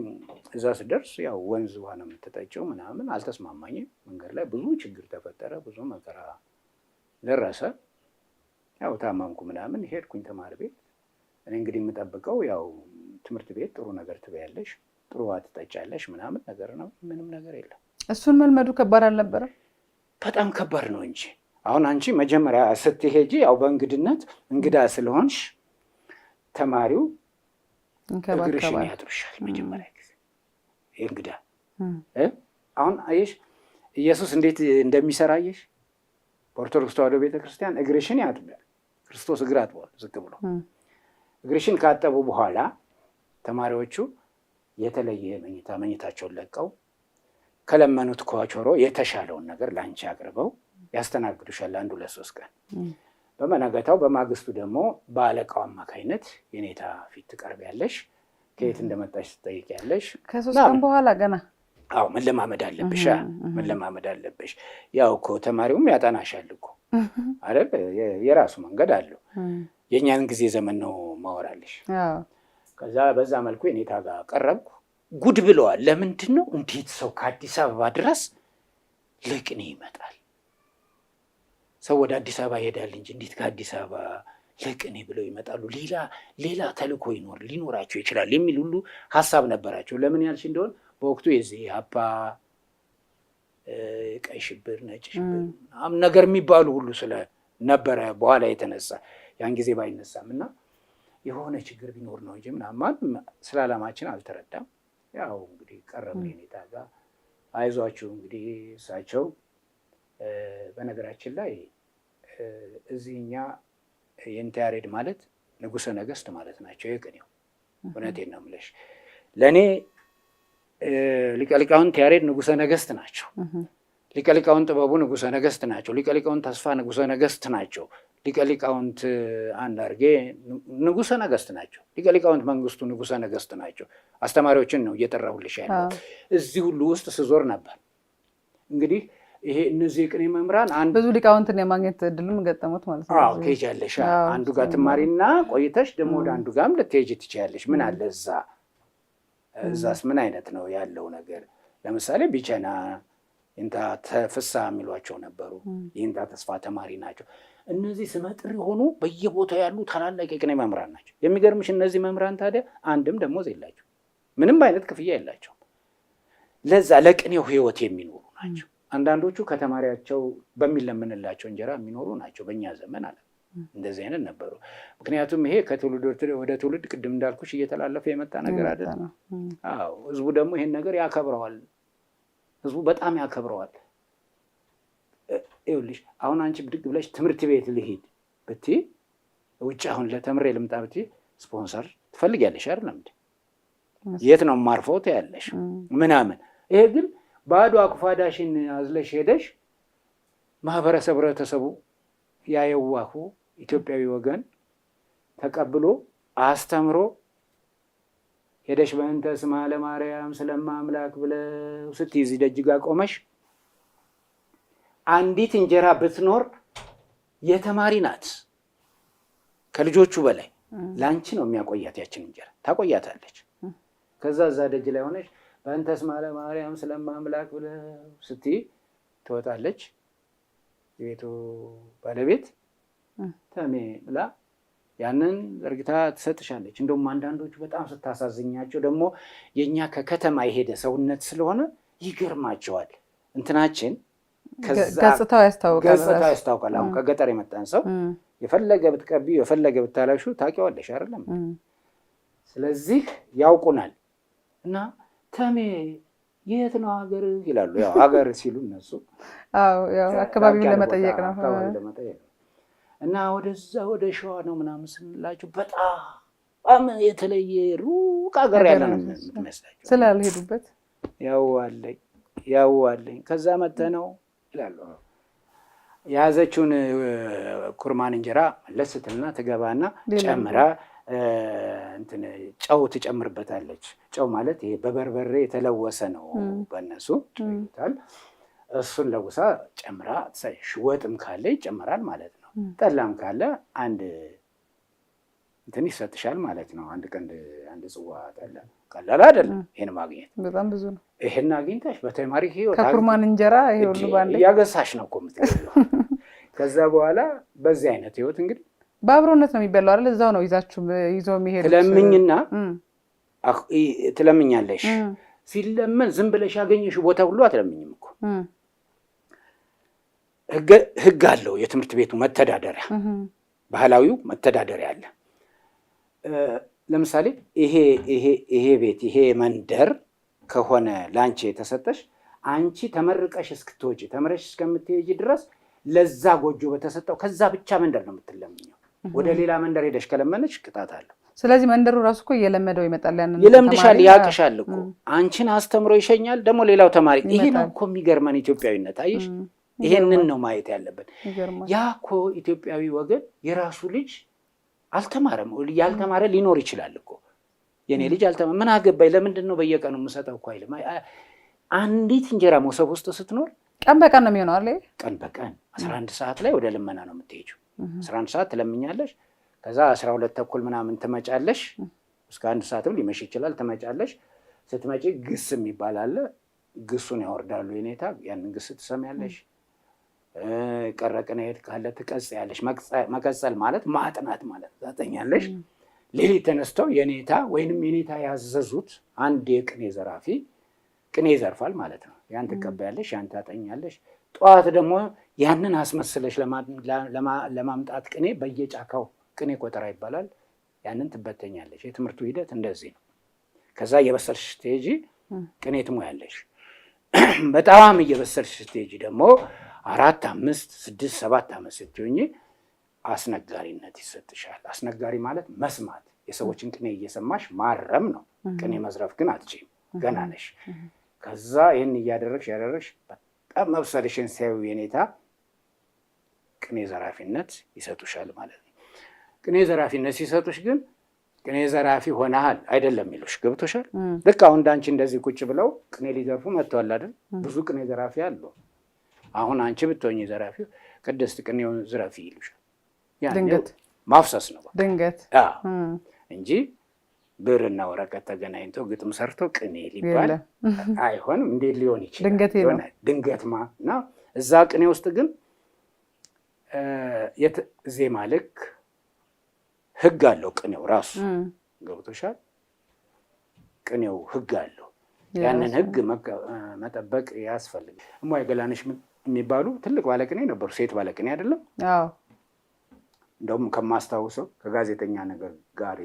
እዛ ስደርስ ያው ወንዝ ውሃ ነው የምትጠጪው ምናምን፣ አልተስማማኝም። መንገድ ላይ ብዙ ችግር ተፈጠረ፣ ብዙ መከራ ደረሰ። ያው ታመምኩ ምናምን፣ ሄድኩኝ ተማሪ ቤት። እኔ እንግዲህ የምጠብቀው ያው ትምህርት ቤት ጥሩ ነገር ትበያለሽ፣ ጥሩ ውሃ ትጠጫለሽ ምናምን ነገር ነው። ምንም ነገር የለም። እሱን መልመዱ ከባድ አልነበረም? በጣም ከባድ ነው እንጂ አሁን አንቺ መጀመሪያ ስትሄጂ ያው በእንግድነት እንግዳ ስለሆንሽ ተማሪው እግርሽን ያጥብሻል። መጀመሪያ ጊዜ እንግዳ አሁን አየሽ ኢየሱስ እንዴት እንደሚሰራ አየሽ። በኦርቶዶክስ ተዋሕዶ ቤተክርስቲያን እግርሽን ያጥባል። ክርስቶስ እግር አጥቧል ዝቅ ብሎ። እግርሽን ካጠቡ በኋላ ተማሪዎቹ የተለየ መኝታ መኝታቸውን ለቀው ከለመኑት ኳቾሮ የተሻለውን ነገር ለአንቺ አቅርበው ያስተናግዱሻል። አንድ ሁለት ሶስት ቀን በመነገታው በማግስቱ ደግሞ በአለቃው አማካይነት የኔታ ፊት ትቀርቢያለሽ። ከየት እንደመጣሽ ትጠይቂያለሽ። ከ3 ቀን በኋላ ገና። አዎ፣ መለማመድ አለብሽ፣ መለማመድ አለብሽ። ያው እኮ ተማሪውም ያጠናሻል እኮ አይደል? የራሱ መንገድ አለው። የእኛን ጊዜ ዘመን ነው ማወራልሽ። ከዛ በዛ መልኩ የኔታ ጋር ቀረብኩ። ጉድ ብለዋል። ለምንድን ነው እንዴት ሰው ከአዲስ አበባ ድረስ ለቅኔ ይመጣል? ሰው ወደ አዲስ አበባ ይሄዳል እንጂ እንዴት ከአዲስ አበባ ለቅኔ ብለው ይመጣሉ? ሌላ ሌላ ተልእኮ ይኖር ሊኖራቸው ይችላል የሚል ሁሉ ሀሳብ ነበራቸው። ለምን ያልሽ እንደሆን በወቅቱ የዚህ አባ ቀይ ሽብር፣ ነጭ ሽብር ነገር የሚባሉ ሁሉ ስለነበረ በኋላ የተነሳ ያን ጊዜ ባይነሳም እና የሆነ ችግር ቢኖር ነው እንጂ ምናምን ስለ ዓላማችን አልተረዳም። ያው እንግዲህ ቀረብን የኔታ ጋር፣ አይዟችሁ እንግዲህ እሳቸው። በነገራችን ላይ እዚህ እኛ የኔታ ያሬድ ማለት ንጉሠ ነገሥት ማለት ናቸው። የቅኔው እውነቴን ነው የምልሽ፣ ለእኔ ሊቀ ሊቃውንት ያሬድ ንጉሠ ነገሥት ናቸው። ሊቀ ሊቃውንት ጥበቡ ንጉሠ ነገሥት ናቸው። ሊቀ ሊቃውንት ተስፋ ንጉሠ ነገሥት ናቸው። ሊቀ ሊቃውንት አንዳርጌ ንጉሠ ነገሥት ናቸው። ሊቀ ሊቃውንት መንግስቱ ንጉሠ ነገሥት ናቸው። አስተማሪዎችን ነው እየጠራሁልሽ ያለው። እዚህ ሁሉ ውስጥ ስዞር ነበር። እንግዲህ ይሄ እነዚህ የቅኔ መምህራን አንድ ብዙ ሊቃውንትን የማግኘት እድልም ገጠሙት ማለት ነው። አዎ፣ ትሄጃለሽ። አንዱ ጋር ትማሪና ቆይተሽ ደግሞ ወደ አንዱ ጋርም ልትሄጂ ትችያለሽ። ምን አለ እዛ፣ እዛስ ምን አይነት ነው ያለው ነገር? ለምሳሌ ቢቸና ይንታ ተፍሳ የሚሏቸው ነበሩ። ይንታ ተስፋ ተማሪ ናቸው። እነዚህ ስመጥር የሆኑ በየቦታው ያሉ ታላላቅ የቅኔ መምህራን ናቸው። የሚገርምሽ እነዚህ መምህራን ታዲያ አንድም ደሞዝ የላቸው፣ ምንም አይነት ክፍያ የላቸውም። ለዛ ለቅኔው ሕይወት የሚኖሩ ናቸው። አንዳንዶቹ ከተማሪያቸው በሚለምንላቸው እንጀራ የሚኖሩ ናቸው። በእኛ ዘመን አለ እንደዚህ አይነት ነበሩ። ምክንያቱም ይሄ ከትውልድ ወደ ትውልድ ቅድም እንዳልኩሽ እየተላለፈ የመጣ ነገር አይደለም። አዎ፣ ህዝቡ ደግሞ ይሄን ነገር ያከብረዋል። ህዝቡ በጣም ያከብረዋል። ይኸውልሽ አሁን አንቺ ብድግ ብለሽ ትምህርት ቤት ልሂድ ብትይ፣ ውጭ አሁን ለተምሬ ልምጣ ብትይ ስፖንሰር ትፈልጊያለሽ አይደለም እንዴ? የት ነው የማርፈው ትያለሽ ምናምን። ይሄ ግን ባዶ አኩፋዳሽን አዝለሽ ሄደሽ ማህበረሰብ ህብረተሰቡ ያየዋሁ ኢትዮጵያዊ ወገን ተቀብሎ አስተምሮ ሄደሽ በእንተ ስማ ለማርያም ስለማምላክ ብለው ስትይዝ ደጅ ጋ ቆመሽ አንዲት እንጀራ ብትኖር የተማሪ ናት ከልጆቹ በላይ ለአንቺ ነው የሚያቆያት። ያችን እንጀራ ታቆያታለች። ከዛ እዛ ደጅ ላይ ሆነሽ በእንተ ስማ ለማርያም ስለማምላክ ብለው ስትይ ትወጣለች። የቤቱ ባለቤት ተሜ ብላ ያንን ዘርግታ ትሰጥሻለች። እንደውም አንዳንዶቹ በጣም ስታሳዝኛቸው ደግሞ የእኛ ከከተማ የሄደ ሰውነት ስለሆነ ይገርማቸዋል። እንትናችን ገጽታው ያስታውቃል። ገጽታው ያስታውቃል። አሁን ከገጠር የመጣን ሰው የፈለገ ብትቀቢው የፈለገ ብታለብሺው ታውቂዋለሽ አይደለም? ስለዚህ ያውቁናል እና ተሜ የት ነው ሀገር ይላሉ። ያው ሀገር ሲሉ እነሱ አካባቢውን ለመጠየቅ ነው። አካባቢ ለመጠየቅ ነው። እና ወደዛ ወደ ሸዋ ነው ምናምን ስንላቸው በጣም የተለየ ሩቅ ሀገር ያለ ነው የምትመስላቸው ስላልሄዱበት። ያው አለኝ ያው አለኝ ከዛ መጥተህ ነው ይላሉ። የያዘችውን ኩርማን እንጀራ መለስ ስትልና ትገባና ጨምራ እንትን ጨው ትጨምርበታለች። ጨው ማለት ይሄ በበርበሬ የተለወሰ ነው በእነሱ ይሉታል። እሱን ለውሳ ጨምራ፣ ወጥም ካለ ይጨመራል ማለት ነው። ጠላም ካለ አንድ እንትን ይሰጥሻል ማለት ነው። አንድ ቀንድ አንድ ጽዋ ጠላ ቀላል አይደለም ይሄን ማግኘት። በጣም ብዙ ነው። ይሄን አግኝተሽ በተማሪ ህይወት ከኩርማን እንጀራ ይሄ ሁሉ ባንዴ እያገሳሽ ነው እኮ የምትገቢው። ከዛ በኋላ በዚህ አይነት ህይወት እንግዲህ በአብሮነት ነው የሚበላው አይደል? እዛው ነው ይዛችሁ ይዞ የሚሄዱት። ትለምኝና ትለምኛለሽ። ሲለመን ዝም ብለሽ ያገኘሽው ቦታ ሁሉ አትለምኝም እኮ። ህግ አለው። የትምህርት ቤቱ መተዳደሪያ፣ ባህላዊው መተዳደሪያ አለ። ለምሳሌ ይሄ ይሄ ይሄ ቤት፣ ይሄ መንደር ከሆነ ለአንቺ የተሰጠሽ፣ አንቺ ተመርቀሽ እስክትወጪ፣ ተምረሽ እስከምትሄጂ ድረስ ለዛ ጎጆ በተሰጠው ከዛ ብቻ መንደር ነው የምትለምኘው። ወደ ሌላ መንደር ሄደሽ ከለመነች ቅጣት አለው። ስለዚህ መንደሩ ራሱ እኮ እየለመደው ይመጣል። ያንን ይለምድሻል፣ ያቅሻል እኮ። አንቺን አስተምሮ ይሸኛል። ደግሞ ሌላው ተማሪ፣ ይሄ ነው እኮ የሚገርመን ኢትዮጵያዊነት። አየሽ፣ ይሄንን ነው ማየት ያለብን። ያ እኮ ኢትዮጵያዊ ወገን የራሱ ልጅ አልተማረም፣ ያልተማረ ሊኖር ይችላል እኮ። የኔ ልጅ አልተማረ ምን አገባኝ፣ ለምንድን ነው በየቀኑ የምሰጠው እኮ አይልም። አንዲት እንጀራ መሶብ ውስጥ ስትኖር ቀን በቀን ነው የሚሆነው አይደል? ቀን በቀን 11 ሰዓት ላይ ወደ ልመና ነው የምትሄጂው። 11 ሰዓት ትለምኛለሽ። ከዛ 12:30 ምናምን ትመጫለሽ። እስከ 1 ሰዓትም ሊመሽ ይችላል። ትመጫለሽ። ስትመጪ ግስ የሚባል አለ። ግሱን ያወርዳሉ የኔታ። ያንን ግስ ትሰሚያለሽ። ቀረ ቅኔ ካለ ትቀጽያለሽ። መቀጸል ማለት ማጥናት ማለት፣ ታጠኛለሽ። ሌሊት ተነስተው የኔታ ወይንም የኔታ ያዘዙት አንድ የቅኔ ዘራፊ ቅኔ ይዘርፋል ማለት ነው። ያን ትቀበያለሽ፣ ያን ታጠኛለሽ። ጠዋት ደግሞ ያንን አስመስለሽ ለማምጣት ቅኔ በየጫካው ቅኔ ቆጠራ ይባላል። ያንን ትበተኛለሽ። የትምህርቱ ሂደት እንደዚህ ነው። ከዛ እየበሰልሽ ስትሄጂ ቅኔ ትሞያለሽ። በጣም እየበሰልሽ ስትሄጂ ደግሞ 4፣ 5፣ 6፣ 7 ዓመት ስትሆኚ አስነጋሪነት ይሰጥሻል። አስነጋሪ ማለት መስማት፣ የሰዎችን ቅኔ እየሰማሽ ማረም ነው። ቅኔ መዝረፍ ግን አትችይም፣ ገና ነሽ። ከዛ ይህን እያደረግሽ ያደረግሽ በጣም መብሰልሽን ሲያዩ የኔታ ቅኔ ዘራፊነት ይሰጡሻል ማለት ነው። ቅኔ ዘራፊነት ሲሰጡሽ ግን ቅኔ ዘራፊ ሆነሃል አይደለም የሚሉሽ፣ ገብቶሻል? ልክ አሁን እንዳንቺ እንደዚህ ቁጭ ብለው ቅኔ ሊዘርፉ መጥተዋል አይደል? ብዙ ቅኔ ዘራፊ አሉ። አሁን አንቺ ብትሆኚ ዘራፊው፣ ቅድስት ቅኔውን ዝረፊ ይሉሻል። ድንገት ማፍሰስ ነው። ድንገት እንጂ ብዕርና ወረቀት ተገናኝቶ ግጥም ሰርቶ ቅኔ ሊባል አይሆንም። እንዴት ሊሆን ይችላል? ድንገትማ እና እዛ ቅኔ ውስጥ ግን ዜማ ልክ ህግ አለው ቅኔው ራሱ፣ ገብቶሻል? ቅኔው ህግ አለው። ያንን ህግ መጠበቅ ያስፈልግ። እማዬ ገላነሽ የሚባሉ ትልቅ ባለቅኔ ነበሩ። ሴት ባለቅኔ አይደለም። እንደውም ከማስታውሰው ከጋዜጠኛ ነገር ጋር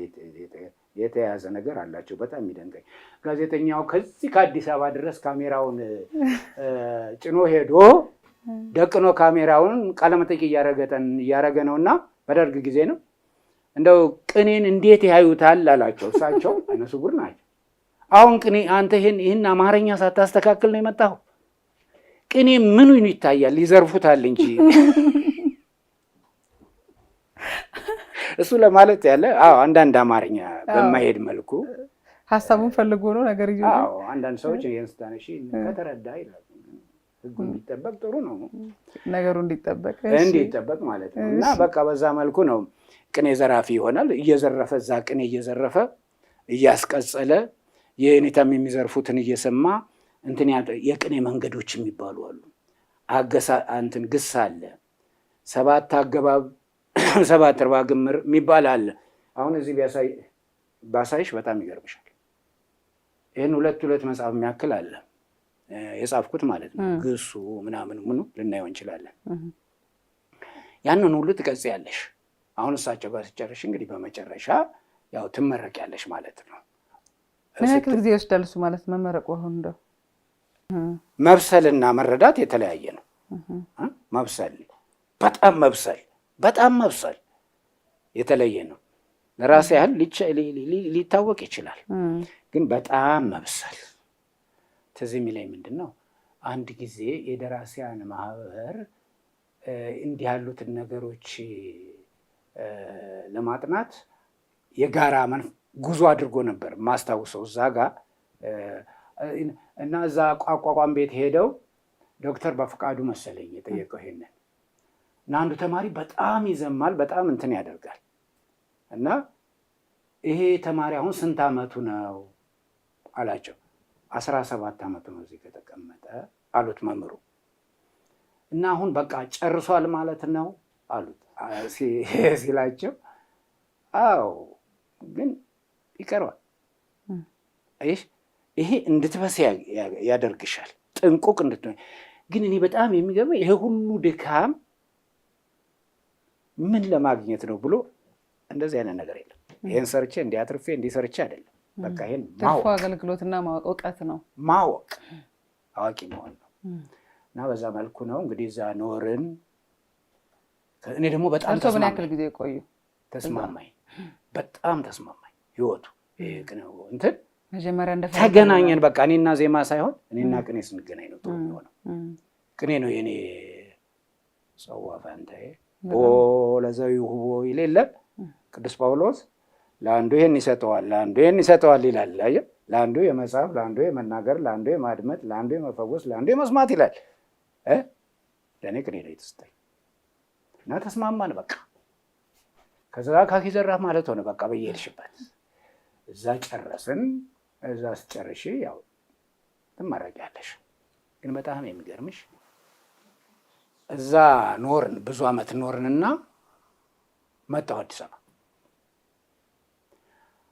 የተያያዘ ነገር አላቸው። በጣም የሚደንቀኝ ጋዜጠኛው ከዚህ ከአዲስ አበባ ድረስ ካሜራውን ጭኖ ሄዶ ደቅኖ ካሜራውን ቃለመጠይቅ እያረገ ነው እና በደርግ ጊዜ ነው። እንደው ቅኔን እንዴት ያዩታል አላቸው። እሳቸው አይነ ስውር ናቸው። አሁን ቅኔ አንተ ይህን አማርኛ ሳታስተካክል ነው የመጣኸው። ቅኔ ምኑ ይታያል? ይዘርፉታል እንጂ። እሱ ለማለት ያለ አዎ፣ አንዳንድ አማርኛ በማይሄድ መልኩ ሀሳቡን ፈልጎ ነው ነገር። አዎ፣ አንዳንድ ሰዎች ይህን ስታነሺ ከተረዳ ይላሉ። ህጉ እንዲጠበቅ ጥሩ ነው። ነገሩ እንዲጠበቅ። እንዲጠበቅ ማለት ነው። እና በቃ በዛ መልኩ ነው ቅኔ ዘራፊ ይሆናል። እየዘረፈ እዛ ቅኔ እየዘረፈ እያስቀጸለ የኔታም የሚዘርፉትን እየሰማ እንትን የቅኔ መንገዶች የሚባሉ አሉ። አገሳ እንትን ግስ አለ፣ ሰባት አገባብ፣ ሰባት እርባ ግምር የሚባል አለ። አሁን እዚህ ባሳይሽ በጣም ይገርምሻል። ይህን ሁለት ሁለት መጽሐፍ የሚያክል አለ የጻፍኩት ማለት ነው። ግሱ ምናምን ምኑ ልናየው እንችላለን። ያንን ሁሉ ትቀጽያለሽ። አሁን እሳቸው ጋር ስጨርሽ እንግዲህ በመጨረሻ ያው ትመረቂያለሽ ማለት ነው። ምን ያክል ጊዜ ይወስዳል እሱ ማለት መመረቁ? አሁን እንደው መብሰልና መረዳት የተለያየ ነው። መብሰል፣ በጣም መብሰል፣ በጣም መብሰል የተለየ ነው። ለራሴ ያህል ሊታወቅ ይችላል፣ ግን በጣም መብሰል ትዝ የሚለኝ ምንድን ነው፣ አንድ ጊዜ የደራሲያን ማህበር እንዲህ ያሉትን ነገሮች ለማጥናት የጋራ ጉዞ አድርጎ ነበር ማስታውሰው እዛ ጋር። እና እዛ አቋቋም ቤት ሄደው ዶክተር በፍቃዱ መሰለኝ የጠየቀው ይሄንን። እና አንዱ ተማሪ በጣም ይዘማል፣ በጣም እንትን ያደርጋል። እና ይሄ ተማሪ አሁን ስንት ዓመቱ ነው አላቸው። 17 ዓመቱ ነው እዚህ ከተቀመጠ አሉት መምህሩ። እና አሁን በቃ ጨርሷል ማለት ነው አሉት ሲላቸው፣ አዎ ግን ይቀረዋል። አየሽ፣ ይሄ እንድትበስ ያደርግሻል፣ ጥንቁቅ እንድትሆን። ግን እኔ በጣም የሚገርመኝ ይሄ ሁሉ ድካም ምን ለማግኘት ነው ብሎ እንደዚህ አይነት ነገር የለም። ይሄን ሰርቼ እንዲያትርፌ እንዲሰርቼ አይደለም። በቃ ይሄን ማወቅ አገልግሎትና ማወቅ እውቀት ነው፣ ማወቅ አዋቂ መሆን ነው። እና በዛ መልኩ ነው እንግዲህ እዛ ኖርን። እኔ ደግሞ በጣም ምን ያክል ጊዜ ቆዩ? ተስማማኝ፣ በጣም ተስማማኝ። ህይወቱ እንትን መጀመሪያ ተገናኘን። በቃ እኔና ዜማ ሳይሆን እኔና ቅኔ ስንገናኝ ነው ጥሩ የሚሆነው። ቅኔ ነው የኔ ጽዋ ፈንታዬ። ለዘይሁቦ ይል የለ ቅዱስ ጳውሎስ ለአንዱ ይሄን ይሰጠዋል፣ ለአንዱ ይሄን ይሰጠዋል ይላል። አየህ፣ ለአንዱ የመጻፍ፣ ለአንዱ የመናገር፣ ለአንዱ የማድመጥ፣ ለአንዱ የመፈወስ፣ ለአንዱ የመስማት ይላል። ለእኔ ቅኔ ነው የተሰጠኝ እና ተስማማን። በቃ ከዛ ካኪ ዘራፍ ማለት ሆነ። በቃ በየሄድሽበት እዛ ጨረስን። እዛ ስጨርሽ ያው ትመረቂያለሽ። ግን በጣም የሚገርምሽ እዛ ኖርን፣ ብዙ ዓመት ኖርንና መጣሁ አዲስ አበባ።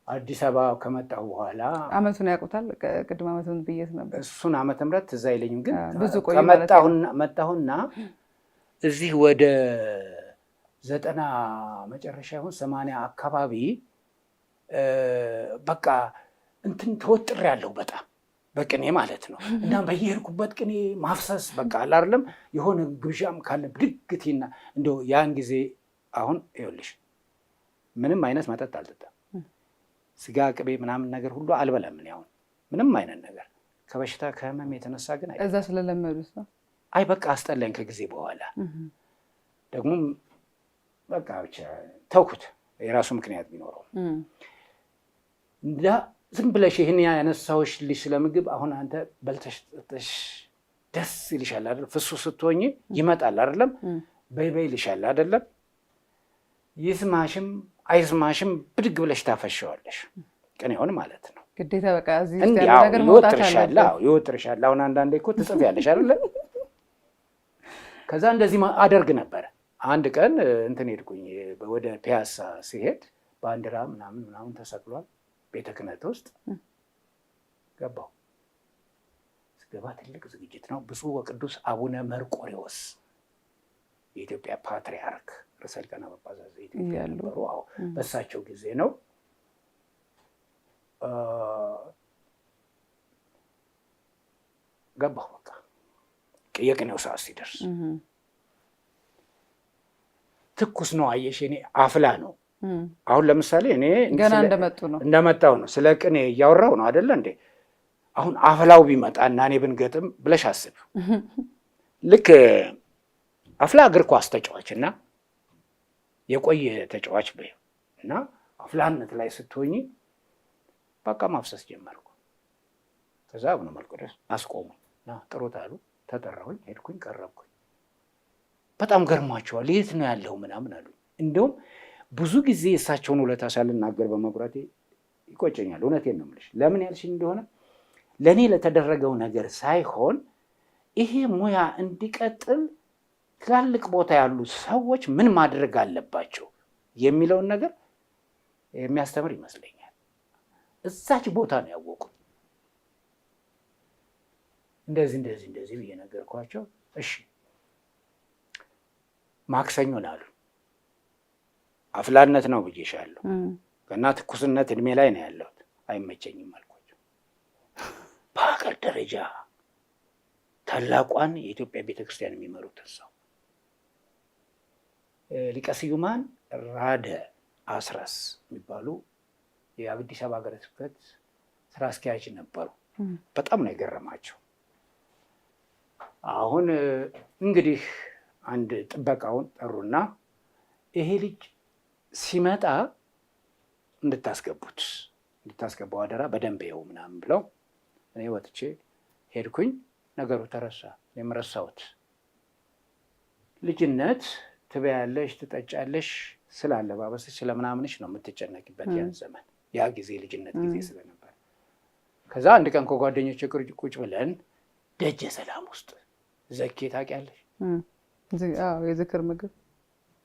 አዲስ አበባ ከመጣሁ በኋላ ዓመቱን ያውቁታል? ቅድም ዓመቱን ብዬሽ ነበር። እሱን ዓመተ ምህረት ትዝ አይለኝም፣ ግን መጣሁና እዚህ ወደ 90 መጨረሻ ይሁን 80 አካባቢ በቃ እንትን ተወጥሬያለሁ በጣም በቅኔ ማለት ነው። እና በየሄድኩበት ቅኔ ማፍሰስ በቃ አለ አይደለም፣ የሆነ ግብዣም ካለ ብድግቴና እንደው ያን ጊዜ አሁን ይኸውልሽ ምንም አይነት መጠጥ አልጠጣም፣ ስጋ ቅቤ ምናምን ነገር ሁሉ አልበላም። እኔ አሁን ምንም አይነት ነገር ከበሽታ ከህመም የተነሳ ግን እዛ ስለለመዱት ነው። አይ በቃ አስጠላኝ። ከጊዜ በኋላ ደግሞ በቃ ብቻ ተውኩት፣ የራሱ ምክንያት ቢኖረው። ዝም ብለሽ ይህን ያነሳሁሽ ልጅ ስለምግብ አሁን አንተ በልተሽ ጠጥተሽ ደስ ይልሻል አይደል? ፍሱ ስትሆኝ ይመጣል አይደለም? በይ በይ ይልሻል አይደለም? ይስማሽም አይስማሽም ብድግ ብለሽ ታፈሸዋለሽ። ቅኔውን ማለት ነው። ግዴታ በቃ እዚህ ውስጥ ያለው ነገር መውጣት አለበት። ይወጥርሻል። አሁን አንዳንዴ እኮ ትጽፊያለሽ አይደለ? ከዛ እንደዚህ አደርግ ነበረ። አንድ ቀን እንትን ሄድኩኝ ወደ ፒያሳ ሲሄድ ባንዲራ ምናምን ምናምን ተሰቅሏል። ቤተ ክህነት ውስጥ ገባሁ። ስገባ ትልቅ ዝግጅት ነው። ብፁዕ ወቅዱስ አቡነ መርቆሬዎስ የኢትዮጵያ ፓትርያርክ ርዕሰ ሊቃነ ጳጳሳት ዘኢትዮጵያ ነበሩ። አዎ በእሳቸው ጊዜ ነው። ገባሁ። በቃ የቅኔው ሰዓት ሲደርስ ትኩስ ነው። አየሽ፣ እኔ አፍላ ነው። አሁን ለምሳሌ እኔ ገና እንደመጡ ነው እንደመጣው ነው ስለ ቅኔ እያወራው ነው አይደለ እንዴ? አሁን አፍላው ቢመጣ እና እኔ ብንገጥም ብለሽ አስብ። ልክ አፍላ እግር ኳስ ተጫዋች እና የቆየ ተጫዋች በይው እና አፍላነት ላይ ስትሆኝ በቃ ማፍሰስ ጀመርኩ። ከዛ አቡነ መርቆሬዎስ አስቆሙኝ እና ጥሩት አሉ። ተጠራሁኝ፣ ሄድኩኝ፣ ቀረብኩኝ። በጣም ገርሟቸዋል። የት ነው ያለው ምናምን አሉኝ። እንደውም ብዙ ጊዜ የእሳቸውን ውለታ ሳልናገር በመጉራቴ ይቆጨኛል። እውነቴን ነው የምልሽ። ለምን ያልሽኝ እንደሆነ ለእኔ ለተደረገው ነገር ሳይሆን ይሄ ሙያ እንዲቀጥል ትላልቅ ቦታ ያሉ ሰዎች ምን ማድረግ አለባቸው የሚለውን ነገር የሚያስተምር ይመስለኛል። እዛች ቦታ ነው ያወቁት። እንደዚህ እንደዚህ እንደዚህ ብዬ ነገርኳቸው። እሺ ማክሰኞን አሉ። አፍላነት ነው ብዬሻለሁ። ገና ትኩስነት እድሜ ላይ ነው ያለሁት። አይመቸኝም አልኳቸው። በሀገር ደረጃ ታላቋን የኢትዮጵያ ቤተክርስቲያን የሚመሩት እዛው ሊቀ ስዩማን ራደ አስረስ የሚባሉ የአዲስ አበባ ሀገረ ስብከት ስራ አስኪያጅ ነበሩ። በጣም ነው የገረማቸው። አሁን እንግዲህ አንድ ጥበቃውን ጠሩና ይሄ ልጅ ሲመጣ እንድታስገቡት እንድታስገባው አደራ በደንብ ይኸው ምናምን ብለው እኔ ወጥቼ ሄድኩኝ። ነገሩ ተረሳ፣ እኔም ረሳሁት። ልጅነት ትበያለሽ፣ ትጠጫለሽ፣ ስለ አለባበስሽ ስለምናምንሽ ነው የምትጨነቂበት ያን ዘመን ያ ጊዜ ልጅነት ጊዜ ስለነበር። ከዛ አንድ ቀን ከጓደኞች ቁጭ ብለን ደጀ ሰላም ውስጥ ዘኬ ታውቂያለሽ? የዝክር ምግብ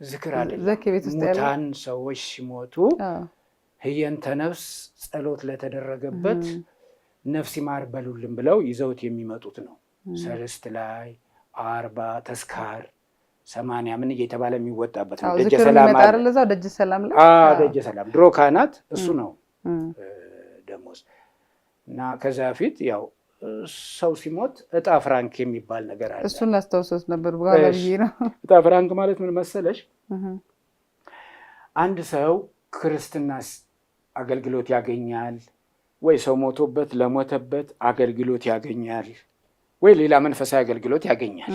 ዝክር አይደለም፣ ሙታን ሰዎች ሲሞቱ ህየንተ ነፍስ ጸሎት ለተደረገበት ነፍስ ይማር በሉልን ብለው ይዘውት የሚመጡት ነው። ሰለስት ላይ፣ 40፣ ተስካር፣ 80 ምን እየተባለ የሚወጣበት ነው። ደጀ ሰላም አለ። ደጀ ሰላም ላይ ደጀ ሰላም ድሮ ካህናት እሱ ነው ደሞዝ። እና ከዛ በፊት ያው ሰው ሲሞት እጣ ፍራንክ የሚባል ነገር አለ። እሱን ላስታውሶት ነበር በኋላ ብዬ ነው። እጣ ፍራንክ ማለት ምን መሰለሽ? አንድ ሰው ክርስትና አገልግሎት ያገኛል ወይ ሰው ሞቶበት ለሞተበት አገልግሎት ያገኛል ወይ ሌላ መንፈሳዊ አገልግሎት ያገኛል።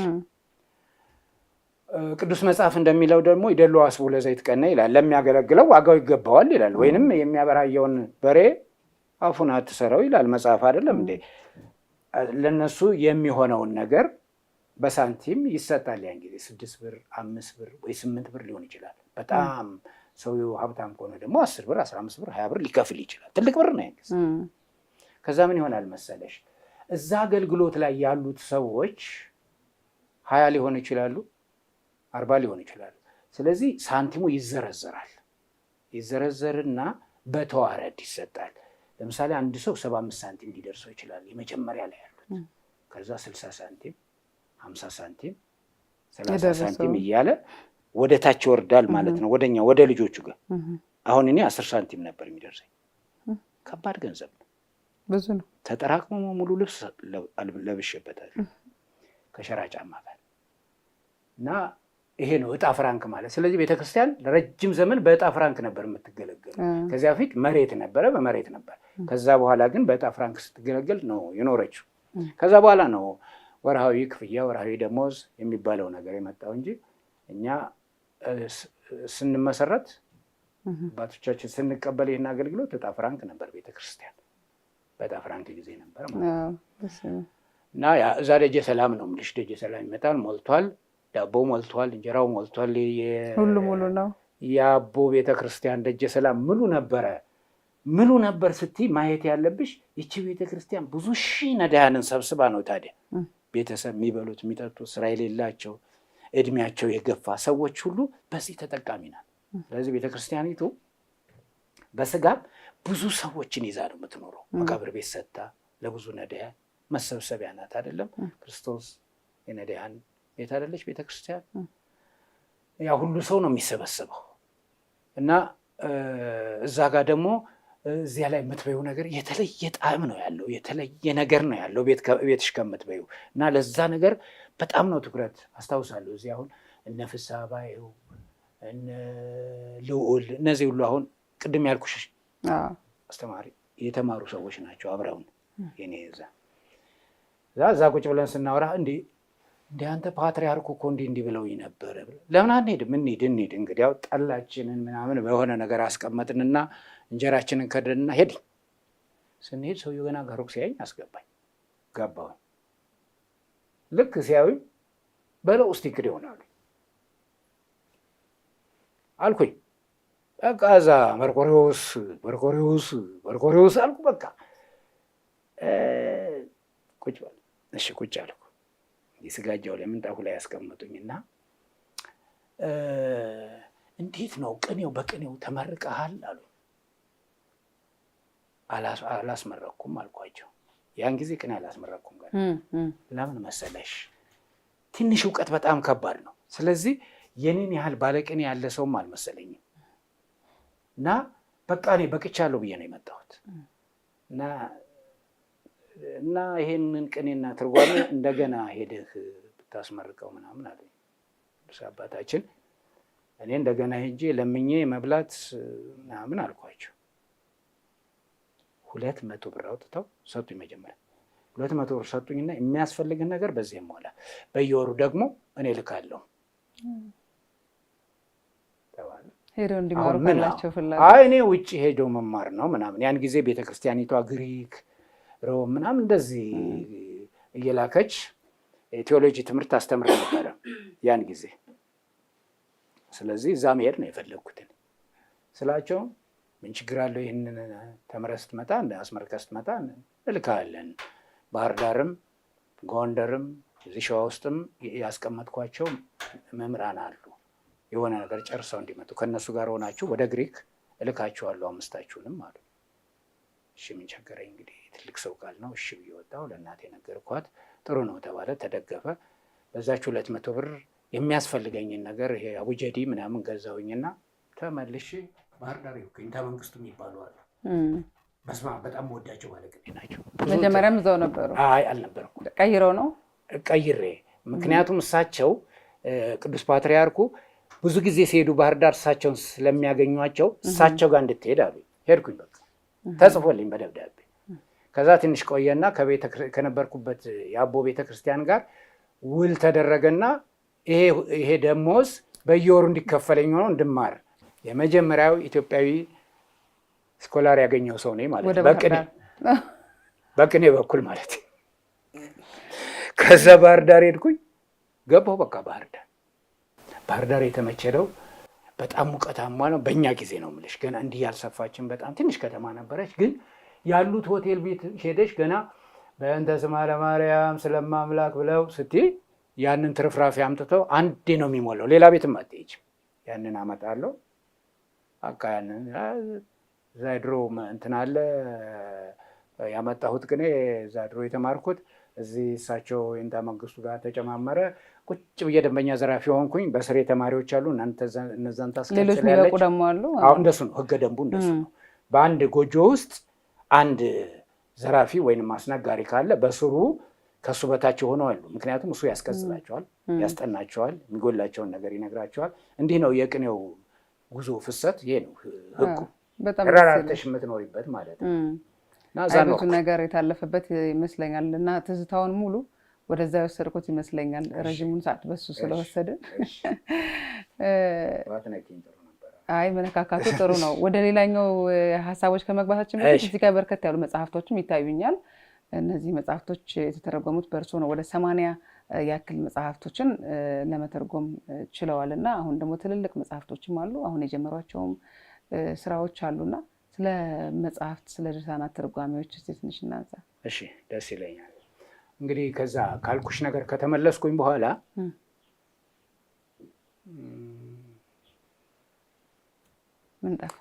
ቅዱስ መጽሐፍ እንደሚለው ደግሞ ይደሉ አስቡ ለዘይትቀነ ይላል። ለሚያገለግለው ዋጋው ይገባዋል ይላል። ወይንም የሚያበራየውን በሬ አፉን አትሰረው ይላል መጽሐፍ፣ አይደለም እንዴ? ለነሱ የሚሆነውን ነገር በሳንቲም ይሰጣል። ያን ጊዜ 6 ብር፣ 5 ብር ወይ 8 ብር ሊሆን ይችላል። በጣም ሰው ሀብታም ከሆነ ደግሞ 10 ብር፣ 15 ብር፣ 20 ብር ሊከፍል ይችላል። ትልቅ ብር ነው ያን ጊዜ። ከዛ ምን ይሆናል መሰለሽ፣ እዛ አገልግሎት ላይ ያሉት ሰዎች 20 ሊሆኑ ይችላሉ፣ 40 ሊሆኑ ይችላሉ። ስለዚህ ሳንቲሙ ይዘረዘራል። ይዘረዘርና በተዋረድ ይሰጣል። ለምሳሌ አንድ ሰው 75 ሳንቲም ሊደርሰው ይችላል የመጀመሪያ ላይ ያሉት። ከዛ 60 ሳንቲም፣ 50 ሳንቲም፣ 30 ሳንቲም እያለ ወደ ታች ይወርዳል ማለት ነው፣ ወደኛ ወደ ልጆቹ ጋር። አሁን እኔ 10 ሳንቲም ነበር የሚደርሰኝ። ከባድ ገንዘብ ነው፣ ብዙ ነው። ተጠራቅሞ ሙሉ ልብስ ለብሼበታል ከሸራ ጫማ ጋር። እና ይሄ ነው እጣ ፍራንክ ማለት። ስለዚህ ቤተክርስቲያን ለረጅም ዘመን በእጣ ፍራንክ ነበር የምትገለገል። ከዚያ በፊት መሬት ነበረ፣ በመሬት ነበር። ከዛ በኋላ ግን በእጣ ፍራንክ ስትገለገል ነው የኖረችው። ከዛ በኋላ ነው ወርሃዊ ክፍያ፣ ወርሃዊ ደሞዝ የሚባለው ነገር የመጣው እንጂ እኛ ስንመሰረት፣ አባቶቻችን ስንቀበል ይህን አገልግሎት እጣ ፍራንክ ነበር። ቤተክርስቲያን በእጣ ፍራንክ ጊዜ ነበር ማለት ነው። እና እዛ ደጀ ሰላም ነው የምልሽ። ደጀ ሰላም ይመጣል፣ ሞልቷል። ዳቦ ሞልቷል፣ እንጀራው ሞልቷል። ሁሉ ሙሉ ነው። የአቦ ቤተክርስቲያን ደጀ ሰላም ምሉ ነበረ። ምሉ ነበር ስትይ ማየት ያለብሽ ይቺ ቤተክርስቲያን ብዙ ሺህ ነዳያንን ሰብስባ ነው። ታዲያ ቤተሰብ፣ የሚበሉት የሚጠጡት፣ ስራ የሌላቸው፣ እድሜያቸው የገፋ ሰዎች ሁሉ በዚህ ተጠቃሚ ናት። ስለዚህ ቤተክርስቲያኒቱ በስጋም ብዙ ሰዎችን ይዛ ነው የምትኖረው። መቃብር ቤት ሰጥታ ለብዙ ነዳያን መሰብሰቢያ ናት። አይደለም፣ ክርስቶስ የነዳያን ቤት አይደለች ቤተክርስቲያን? ያ ሁሉ ሰው ነው የሚሰበሰበው። እና እዛ ጋር ደግሞ እዚያ ላይ የምትበይው ነገር የተለየ ጣዕም ነው ያለው፣ የተለየ ነገር ነው ያለው ቤትሽ ከምትበይው። እና ለዛ ነገር በጣም ነው ትኩረት አስታውሳለሁ። እዚህ አሁን እነ ፍስሐ ባየው፣ እነ ልዑል፣ እነዚህ ሁሉ አሁን ቅድም ያልኩሽ አስተማሪ የተማሩ ሰዎች ናቸው። አብረውን የኔ እዛ እዛ ቁጭ ብለን ስናወራ እንዲህ እንዲህ አንተ ፓትሪያርኩ እኮ እንዲህ እንዲህ ብለውኝ ነበረ። ለምን አንሄድም? እንሂድ እንሂድ። እንግዲያው ጠላችንን ምናምን በሆነ ነገር አስቀመጥንና እንጀራችንን ከደንና ሄድን። ስንሄድ ሰውየው ገና ከሩቅ ሲያየኝ አስገባኝ። ገባሁኝ። ልክ ሲያዩኝ በለው እስቲ ቅኔውን አሉ። አልኩኝ። በቃ እዛ መርቆሬዎስ፣ መርቆሬዎስ፣ መርቆሬዎስ አልኩ። በቃ ቁጭ በል። እሺ ቁጭ አልኩ። የስጋጃው ላይ ምንጣፉ ላይ ያስቀመጡኝና እንዴት ነው ቅኔው፣ በቅኔው ተመርቀሃል አሉ። አላስመረኩም አልኳቸው። ያን ጊዜ ቅኔ አላስመረኩም ገና። ለምን መሰለሽ፣ ትንሽ እውቀት በጣም ከባድ ነው። ስለዚህ የኔን ያህል ባለቅኔ ያለ ሰውም አልመሰለኝም። እና በቃ እኔ በቅቻለሁ ብዬ ነው የመጣሁት። እና ይሄንን ቅኔና ትርጓሜ እንደገና ሄደህ ብታስመርቀው ምናምን አሉኝ ቅዱስ አባታችን። እኔ እንደገና ሄጄ ለምኜ መብላት ምናምን አልኳቸው። 200 ብር አውጥተው ሰጡኝ። መጀመሪያ 200 ብር ሰጡኝና የሚያስፈልግን ነገር በዚህ ሞላ፣ በየወሩ ደግሞ እኔ ልካለሁ ተባለ። ሄደው እንዲማሩ ካላቸው ፍላጎት። አይ እኔ ውጭ ሄደው መማር ነው ምናምን። ያን ጊዜ ቤተክርስቲያኒቷ ግሪክ፣ ሮም ምናምን እንደዚህ እየላከች የቴዎሎጂ ትምህርት ታስተምር ነበረ ያን ጊዜ። ስለዚህ እዛ መሄድ ነው የፈለግኩትን ስላቸው ምን ችግር አለው? ይህንን ተምረህ ስትመጣ፣ አስመርቀህ ስትመጣ እልካለን። ባህር ዳርም ጎንደርም እዚህ ሸዋ ውስጥም ያስቀመጥኳቸው መምህራን አሉ። የሆነ ነገር ጨርሰው እንዲመጡ ከእነሱ ጋር ሆናችሁ ወደ ግሪክ እልካችኋለሁ አምስታችሁንም አሉ። እሺ ምን ቸገረኝ እንግዲህ ትልቅ ሰው ቃል ነው። እሺ ብዬ ወጣሁ። ለእናቴ ነገርኳት። ጥሩ ነው ተባለ፣ ተደገፈ። በዛች 200 ብር የሚያስፈልገኝን ነገር ይሄ አቡጀዲ ምናምን ገዛሁኝና ተመልሼ ባህር ዳር ሄድኩኝ። መንግስቱ የሚባሉ አሉ። በስመ አብ በጣም ወዳቸው ባለቅኔ ናቸው። መጀመሪያም እዛው ነበሩ? አይ አልነበርኩም። ቀይረው ነው? ቀይሬ። ምክንያቱም እሳቸው ቅዱስ ፓትርያርኩ ብዙ ጊዜ ሲሄዱ ባህር ዳር እሳቸውን ስለሚያገኟቸው እሳቸው ጋር እንድትሄድ አሉ። ሄድኩኝ። በቃ ተጽፎልኝ በደብዳቤ። ከዛ ትንሽ ቆየና ከነበርኩበት የአቦ ቤተክርስቲያን ጋር ውል ተደረገና ይሄ ደሞዝ በየወሩ እንዲከፈለኝ ሆኖ እንድማር የመጀመሪያው ኢትዮጵያዊ scholar ያገኘው ሰው ነኝ ማለት ነው። በቅኔ በኩል ማለት። ከዛ ባህር ዳር ሄድኩኝ፣ ገባሁ። በቃ ባህር ዳር ባህር ዳር የተመቸ ነው። በጣም ሙቀታማ ነው። በእኛ ጊዜ ነው የምልሽ፣ ገና እንዲህ ያልሰፋችን በጣም ትንሽ ከተማ ነበረች። ግን ያሉት ሆቴል ቤት ሄደሽ ገና በእንተ ስማ ለማርያም ስለማምላክ ብለው ስትይ ያንን ትርፍራፊ አምጥተው አንዴ ነው የሚሞላው። ሌላ ቤትም አትሄጂም። ያንን አመጣለሁ። በቃ ያንን እዛ ድሮ እንትን አለ ያመጣሁት ቅኔ፣ እዛ ድሮ የተማርኩት እዚህ እሳቸው የእንታ መንግስቱ ጋር ተጨማመረ። ቁጭ ብዬ ደንበኛ ዘራፊ ሆንኩኝ። በስሬ ተማሪዎች አሉ። እነዛን ታስቀጽላለች። ደግሞ አሉ። አሁን እንደሱ ነው ህገ ደንቡ፣ እንደሱ ነው። በአንድ ጎጆ ውስጥ አንድ ዘራፊ ወይንም አስነጋሪ ካለ በስሩ ከእሱ በታች የሆነው አሉ። ምክንያቱም እሱ ያስቀጽላቸዋል፣ ያስጠናቸዋል፣ የሚጎላቸውን ነገር ይነግራቸዋል። እንዲህ ነው የቅኔው ጉዞ ፍሰት፣ ይሄ ነው ህጉ። ተራራርተሽ የምትኖሪበት ማለት ነው። ብዙ ነገር የታለፈበት ይመስለኛል እና ትዝታውን ሙሉ ወደዛ የወሰድኩት ይመስለኛል። ረዥሙን ሰዓት በሱ ስለወሰድን አይ መነካካቱ ጥሩ ነው። ወደ ሌላኛው ሀሳቦች ከመግባታችን በፊት እዚህ ጋር በርከት ያሉ መጽሐፍቶችም ይታዩኛል። እነዚህ መጽሐፍቶች የተተረጎሙት በእርሶ ነው። ወደ 80 ያክል መጽሐፍቶችን ለመተርጎም ችለዋል እና አሁን ደግሞ ትልልቅ መጽሐፍቶችም አሉ። አሁን የጀመሯቸውም ስራዎች አሉና ስለ መጽሐፍት፣ ስለ ድርሳናት ትርጓሜዎች እስኪ ትንሽ እናንሳ። እሺ፣ ደስ ይለኛል። እንግዲህ ከዛ ካልኩሽ ነገር ከተመለስኩኝ በኋላ ምን ጠፋ?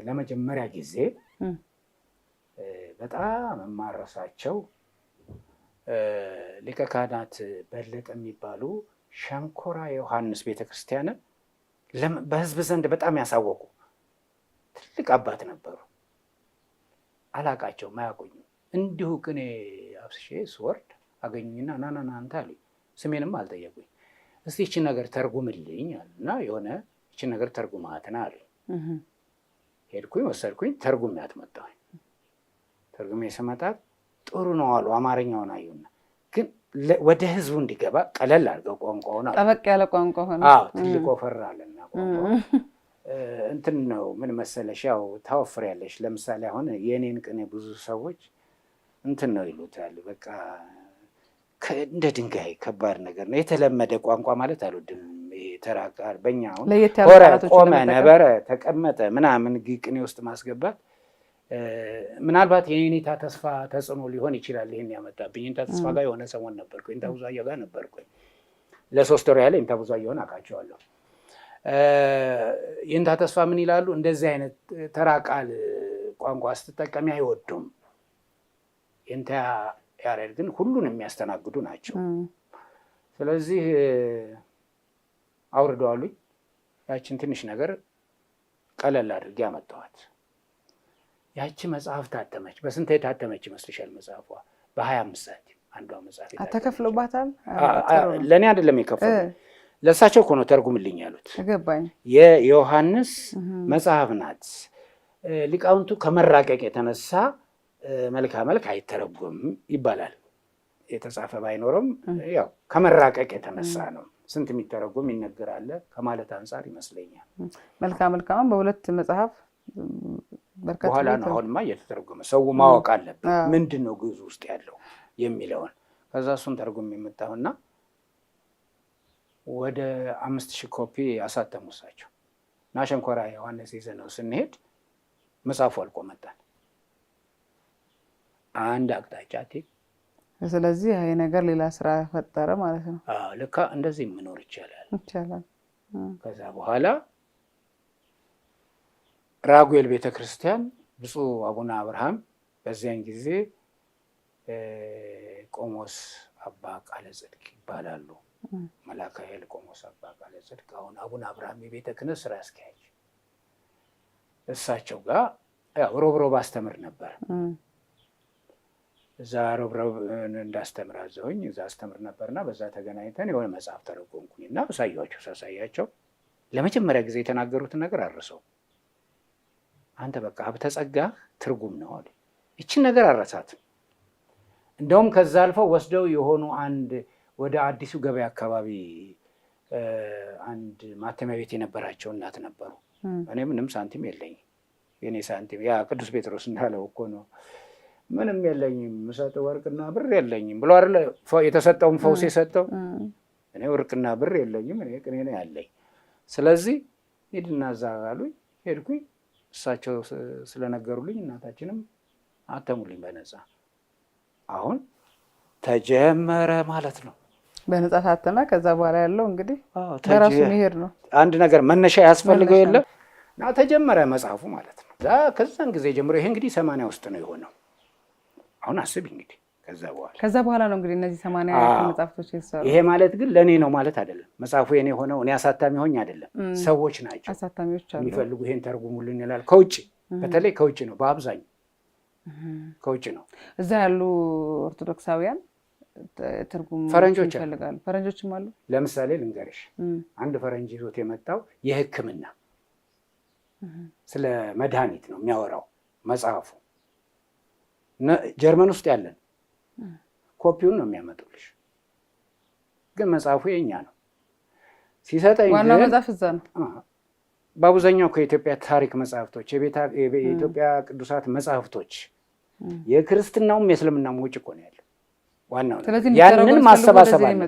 ለመጀመሪያ ጊዜ በጣም የማረሳቸው ሊቀ ካህናት በለጠ የሚባሉ ሸንኮራ ዮሐንስ ቤተክርስቲያንን በህዝብ ዘንድ በጣም ያሳወቁ ትልቅ አባት ነበሩ። አላቃቸውም፣ አያውቁኝም። እንዲሁ ቅኔ አፍስሼ ስወርድ አገኙኝና ናናና አንተ አሉኝ። ስሜንም አልጠየቁኝ። እስቲ ይችን ነገር ተርጉምልኝ አሉና የሆነ ይችን ነገር ተርጉማትና አሉኝ። ሄድኩኝ፣ ወሰድኩኝ፣ ተርጉሜያት መጣሁኝ። ተርጉሜ ስመጣት ጥሩ ነው አሉ። አማርኛውን አዩና ግን ወደ ህዝቡ እንዲገባ ቀለል አድርገው ቋንቋውን አሉ። ጠበቅ ያለ ቋንቋ ሆነ። አዎ ትልቅ ወፈር አለና ቋንቋ እንትን ነው። ምን መሰለሽ፣ ያው ታወፍሪያለሽ። ለምሳሌ አሁን የእኔን ቅኔ ብዙ ሰዎች እንትን ነው ይሉታል። በቃ እንደ ድንጋይ ከባድ ነገር ነው። የተለመደ ቋንቋ ማለት አልወድም። ይሄ ተራ ቃል በእኛ አሁን ሆረ፣ ቆመ፣ ነበረ፣ ተቀመጠ ምናምን ቅኔ ውስጥ ማስገባት ምናልባት የኔታ ተስፋ ተጽዕኖ ሊሆን ይችላል። ይህን ያመጣብኝ የኔታ ተስፋ ጋር የሆነ ሰሞን ነበርኩኝ። የኔታ ብዙአየሁ ጋር ነበርኩኝ ለ3 ወር ያህል። የኔታ ብዙአየሁን አውቃቸዋለሁ። የኔታ ተስፋ ምን ይላሉ? እንደዚህ አይነት ተራ ቃል ቋንቋ ስትጠቀሚ አይወዱም። የኔታ ያሬድ ግን ሁሉን የሚያስተናግዱ ናቸው። ስለዚህ አውርደዋሉኝ። ያችን ትንሽ ነገር ቀለል አድርጌ አመጣኋት። ያቺ መጽሐፍ ታተመች። በስንት የታተመች ይመስልሻል? መጽሐፏ በ25 ሳንቲም አንዷ መጽሐፍ። ተከፍሎባታል። ለእኔ አይደለም የከፈሉ፣ ለእሳቸው እኮ ነው ተርጉምልኝ ያሉት። ገባኝ። የዮሐንስ መጽሐፍ ናት። ሊቃውንቱ ከመራቀቅ የተነሳ መልካ መልክ አይተረጎምም ይባላል። የተጻፈ ባይኖርም ያው ከመራቀቅ የተነሳ ነው። ስንት የሚተረጎም ይነገራል ከማለት አንጻር ይመስለኛል። መልካ መልካም በሁለት መጽሐፍ በኋላ ነው። አሁንማ እየተተረጎመ ሰው ማወቅ አለብን ምንድን ነው ግዕዝ ውስጥ ያለው የሚለውን። ከዛ እሱን ተርጉም የመጣሁና ወደ 5000 ኮፒ አሳተሙ እሳቸው እና ሸንኮራ ዮሐንስ ይዘነው ስንሄድ መጽሐፉ አልቆ መጣን። አንድ አቅጣጫ። ስለዚህ ይሄ ነገር ሌላ ስራ ፈጠረ ማለት ነው። ለካ እንደዚህ መኖር ይቻላል ይቻላል። ከዛ በኋላ ራጉኤል ቤተክርስቲያን ብፁዕ አቡነ አብርሃም በዚያን ጊዜ ቆሞስ አባ ቃለ ጽድቅ ይባላሉ። መልአከ ኃይል ቆሞስ አባ ቃለ ጽድቅ፣ አሁን አቡነ አብርሃም የቤተ ክህነት ስራ አስኪያጅ፣ እሳቸው ጋር ያው ሮብ ሮብ አስተምር ነበር። እዛ ሮብ ሮብ እንዳስተምር አዘውኝ እዛ አስተምር ነበርና በዛ ተገናኝተን የሆነ መጽሐፍ ተረጎምኩኝ እና አሳያቸው። ሳሳያቸው ለመጀመሪያ ጊዜ የተናገሩትን ነገር አልረሳው። አንተ በቃ ሀብተ ጸጋህ ትርጉም ነው አሉ። ይችን ነገር አልረሳትም። እንደውም ከዛ አልፈው ወስደው የሆኑ አንድ ወደ አዲሱ ገበያ አካባቢ አንድ ማተሚያ ቤት የነበራቸው እናት ነበሩ። እኔ ምንም ሳንቲም የለኝም። የኔ ሳንቲም ያ ቅዱስ ጴጥሮስ እንዳለው እኮ ነው። ምንም የለኝም፣ ምሰጥ ወርቅና ብር የለኝም ብሎ አይደለ የተሰጠውን ፈውስ የሰጠው። እኔ ወርቅና ብር የለኝም፣ እኔ ቅኔ ነው ያለኝ። ስለዚህ ሂድና እዛ አሉኝ። ሄድኩኝ። እሳቸው ስለነገሩልኝ እናታችንም አተሙልኝ በነፃ። አሁን ተጀመረ ማለት ነው። በነፃ ታተመ። ከዛ በኋላ ያለው እንግዲህ በራሱ መሄድ ነው። አንድ ነገር መነሻ ያስፈልገው የለም እና ተጀመረ መጽሐፉ ማለት ነው። ከዛን ጊዜ ጀምሮ ይሄ እንግዲህ 80 ውስጥ ነው የሆነው። አሁን አስቢ እንግዲህ ከዛ በኋላ ነው እንግዲህ እነዚህ 80 መጽሐፍቶች የተሰሩ። ይሄ ማለት ግን ለእኔ ነው ማለት አይደለም። መጽሐፉ የኔ ሆነው እኔ አሳታሚ ሆኝ አይደለም። ሰዎች ናቸው አሳታሚዎች የሚፈልጉ ይሄን ተርጉሙልን ይላል። ከውጭ በተለይ ከውጭ ነው፣ በአብዛኛው ከውጭ ነው። እዛ ያሉ ኦርቶዶክሳውያን ትርጉም ፈረንጆች ይፈልጋሉ። ፈረንጆችም አሉ። ለምሳሌ ልንገርሽ፣ አንድ ፈረንጅ ይዞት የመጣው የሕክምና ስለ መድኃኒት ነው የሚያወራው መጽሐፉ። ጀርመን ውስጥ ያለን ኮፒውን ነው የሚያመጡልሽ፣ ግን መጽሐፉ የኛ ነው። ሲሰጠኝ ዋናው መጽሐፍ እዛ ነው። በአብዛኛው ከኢትዮጵያ ታሪክ መጽሐፍቶች፣ የኢትዮጵያ ቅዱሳት መጽሐፍቶች፣ የክርስትናውም የእስልምናውም ውጭ እኮ ነው ያለው ዋናው። ያንን ማሰባሰብ አለ።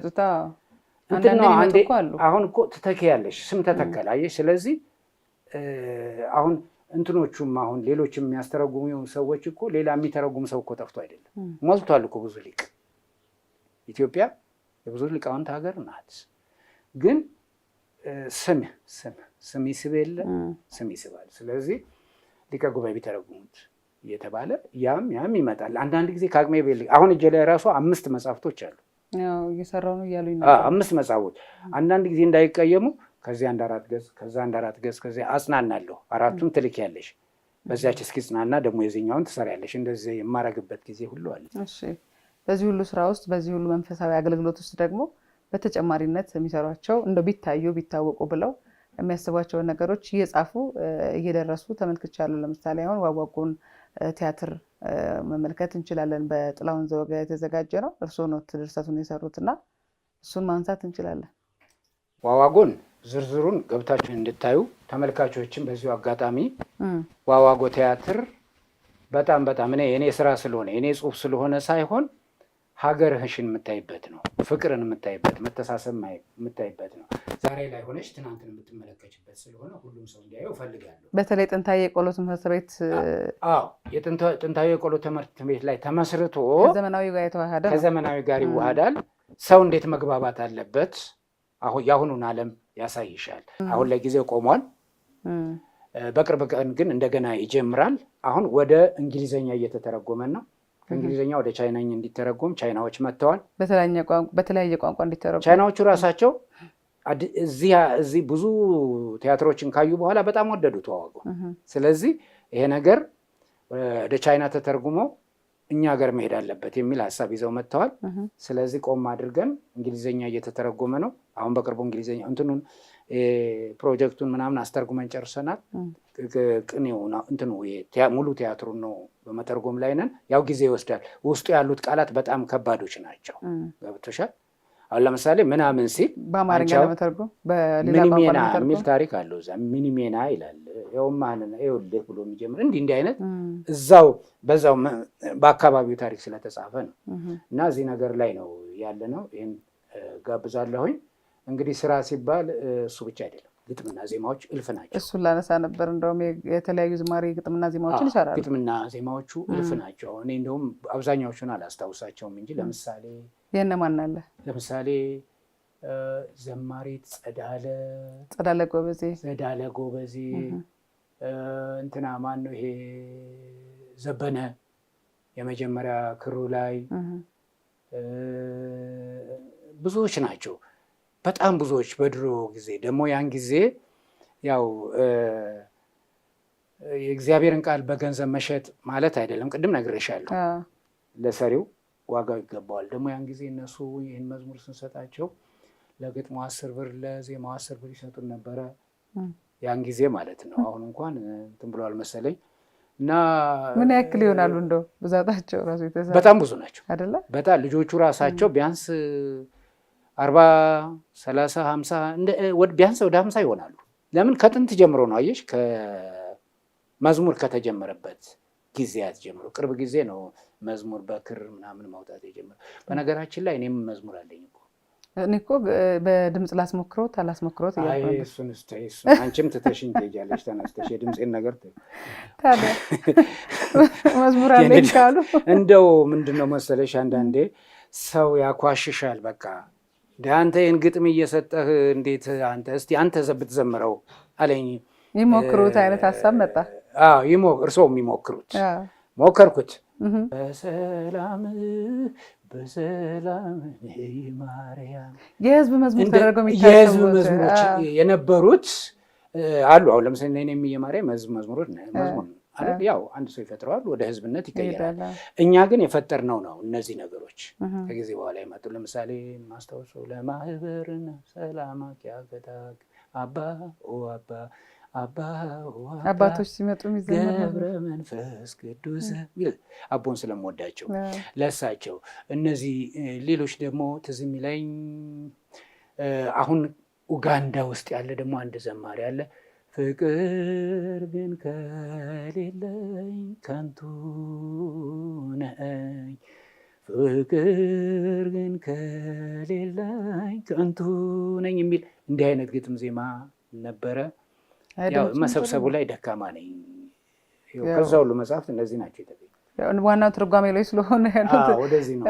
እንትን ነው አንዴ አሁን እኮ ትተኪያለሽ፣ ስም ተተከለ አየሽ። ስለዚህ አሁን እንትኖቹም አሁን ሌሎችም የሚያስተረጉሙ ሰዎች እኮ ሌላ የሚተረጉም ሰው እኮ ጠፍቶ አይደለም፣ ሞልቷል እኮ ብዙ ሊቅ። ኢትዮጵያ የብዙ ሊቃውንት ሀገር ናት። ግን ስም ስም ስም ይስብ የለ ስም ይስባል። ስለዚህ ሊቀ ጉባኤ ቢተረጉሙት እየተባለ ያም ያም ይመጣል። አንዳንድ ጊዜ ከአቅሜ አሁን እጄ ላይ ራሱ 5 መጽሐፍቶች አሉ። እየሰራሁ ነው እያሉኝ ነው። 5 መጽሐፎች አንዳንድ ጊዜ እንዳይቀየሙ ከዚህ አንድ 4 ገጽ ከዛ አንድ 4 ገጽ ከዚያ አጽናናለሁ። 4ቱን ትልኪያለሽ፣ በዚያች እስኪጽናና ደግሞ የዚህኛውን ትሰሪያለሽ። እንደዚህ የማረግበት ጊዜ ሁሉ አለ። እሺ፣ በዚህ ሁሉ ስራ ውስጥ በዚህ ሁሉ መንፈሳዊ አገልግሎት ውስጥ ደግሞ በተጨማሪነት የሚሰሯቸው እንደው ቢታዩ ቢታወቁ ብለው የሚያስቧቸውን ነገሮች እየጻፉ እየደረሱ ተመልክቻለሁ። ለምሳሌ አሁን ዋጓጉን ቲያትር መመልከት እንችላለን። በጥላሁን ዘወገ የተዘጋጀ ነው። እርስዎ ነው ድርሰቱን የሰሩት እና እሱን ማንሳት እንችላለን። ዋዋጎን ዝርዝሩን ገብታችሁ እንድታዩ ተመልካቾችን በዚሁ አጋጣሚ ዋዋጎ ቲያትር በጣም በጣም እኔ የኔ ስራ ስለሆነ የኔ ጽሁፍ ስለሆነ ሳይሆን ሀገርሽን የምታይበት ነው። ፍቅርን የምታይበት፣ መተሳሰብ የምታይበት ነው። ዛሬ ላይ ሆነች ትናንትን የምትመለከችበት ስለሆነ ሁሉም ሰው እንዲያየው እፈልጋለሁ። በተለይ ጥንታዊ የቆሎ ትምህርት ቤት አዎ፣ የጥንታዊ የቆሎ ትምህርት ቤት ላይ ተመስርቶ ከዘመናዊ ጋር የተዋሃደ ከዘመናዊ ጋር ይዋሃዳል። ሰው እንዴት መግባባት አለበት አሁን የአሁኑን ዓለም ያሳይሻል። አሁን ለጊዜው ቆሟል። በቅርብ ቀን ግን እንደገና ይጀምራል። አሁን ወደ እንግሊዘኛ እየተተረጎመ ነው። ከእንግሊዝኛ ወደ ቻይናኛ እንዲተረጎም ቻይናዎች መጥተዋል። በተለያየ ቋንቋ እንዲተረጎም ቻይናዎቹ ራሳቸው እዚህ ብዙ ቲያትሮችን ካዩ በኋላ በጣም ወደዱት ዋዋጎ። ስለዚህ ይሄ ነገር ወደ ቻይና ተተርጉሞ እኛ ሀገር መሄድ አለበት የሚል ሀሳብ ይዘው መጥተዋል። ስለዚህ ቆም አድርገን እንግሊዝኛ እየተተረጎመ ነው። አሁን በቅርቡ እንግሊዝኛ እንትኑን ፕሮጀክቱን ምናምን አስተርጉመን ጨርሰናል። ቅኔው እንትኑ ሙሉ ቲያትሩን ነው በመተርጎም ላይ ነን። ያው ጊዜ ይወስዳል። ውስጡ ያሉት ቃላት በጣም ከባዶች ናቸው። ገብቶሻል? አሁን ለምሳሌ ምናምን ሲል በአማርኛ ለመተርጎም ሚኒሜና የሚል ታሪክ አለው። እዛ ሚኒሜና ይላል። ይኸውማህን ይኸውልህ ብሎ የሚጀምር እንዲህ እንዲህ አይነት እዛው በዛው በአካባቢው ታሪክ ስለተጻፈ ነው። እና እዚህ ነገር ላይ ነው ያለ ነው። ይህን ጋብዛለሁኝ። እንግዲህ ስራ ሲባል እሱ ብቻ አይደለም። ግጥምና ዜማዎች እልፍ ናቸው። እሱን ላነሳ ነበር። እንደውም የተለያዩ ዝማሬ ግጥምና ዜማዎችን ይሰራሉ። ግጥምና ዜማዎቹ እልፍ ናቸው። እኔ እንደውም አብዛኛዎቹን አላስታውሳቸውም እንጂ ለምሳሌ የእነማን አለ? ለምሳሌ ዘማሪት ጸዳለ ጎበዜ፣ ጸዳለ ጎበዜ፣ እንትና ማን ነው ይሄ ዘበነ የመጀመሪያ ክሩ ላይ ብዙዎች ናቸው። በጣም ብዙዎች። በድሮ ጊዜ ደግሞ ያን ጊዜ ያው የእግዚአብሔርን ቃል በገንዘብ መሸጥ ማለት አይደለም። ቅድም ነግሬሻለሁ። ለሰሪው ዋጋው ይገባዋል። ደግሞ ያን ጊዜ እነሱ ይህን መዝሙር ስንሰጣቸው ለግጥሙ 10 ብር ለዜማው 10 ብር ይሰጡን ነበረ። ያን ጊዜ ማለት ነው። አሁን እንኳን እንትን ብለዋል መሰለኝ። እና ምን ያክል ይሆናሉ እንደው ብዛታቸው ራሱ? በጣም ብዙ ናቸው አይደለ? በጣም ልጆቹ ራሳቸው ቢያንስ 40፣ 30፣ 50፣ ቢያንስ ወደ 50 ይሆናሉ። ለምን ከጥንት ጀምሮ ነው፣ አየሽ፣ ከመዝሙር ከተጀመረበት ጊዜያት ጀምሮ። ቅርብ ጊዜ ነው መዝሙር በክር ምናምን ማውጣት የጀመረው። በነገራችን ላይ እኔም መዝሙር አለኝ እኮ። እኔ እኮ በድምፅ ላስሞክሮት አላስሞክሮት እያልኩ ነበር። እሱን እሱን አንቺም ትተሽኝ ትሄጃለሽ ተነስተሽ፣ የድምፄን ነገር ታዲያ መዝሙር አለኝ ካሉ። እንደው ምንድን ነው መሰለሽ፣ አንዳንዴ ሰው ያኳሽሻል። በቃ አንተ ይህን ግጥም እየሰጠህ እንዴት አንተ እስቲ አንተ ብትዘምረው አለኝ። ይሞክሩት አይነት ሀሳብ መጣ። እርስዎ የሚሞክሩት ሞከርኩት። በሰላም በሰላም ማርያም። የህዝብ መዝሙር ተደርገው የህዝብ መዝሙሮች የነበሩት አሉ። አሁን ለምሳሌ እኔም የማርያም መዝሙሮች መዝሙር ያው አንድ ሰው ይፈጥረዋል፣ ወደ ህዝብነት ይቀየራል። እኛ ግን የፈጠርነው ነው። እነዚህ ነገሮች ከጊዜ በኋላ ይመጡ። ለምሳሌ ማስታወሰው ለማህበርና ሰላማክ ያገታክ አባ ኦ አባ አባ አባቶች ሲመጡ ገብረ መንፈስ ቅዱስ አቦን ስለምወዳቸው ለእሳቸው እነዚህ። ሌሎች ደግሞ ትዝ የሚለኝ አሁን ኡጋንዳ ውስጥ ያለ ደግሞ አንድ ዘማሪ አለ። ፍቅር ግን ከሌለኝ ከንቱ ነኝ፣ ፍቅር ግን ከሌለኝ ከንቱ ነኝ የሚል እንዲህ አይነት ግጥም ዜማ ነበረ። ያው መሰብሰቡ ላይ ደካማ ነኝ። ከዛ ሁሉ መጽሐፍት እነዚህ ናቸው የተገኙት። ዋናው ትርጓሜ ላይ ስለሆነ ያሉት ወደዚህ ነው።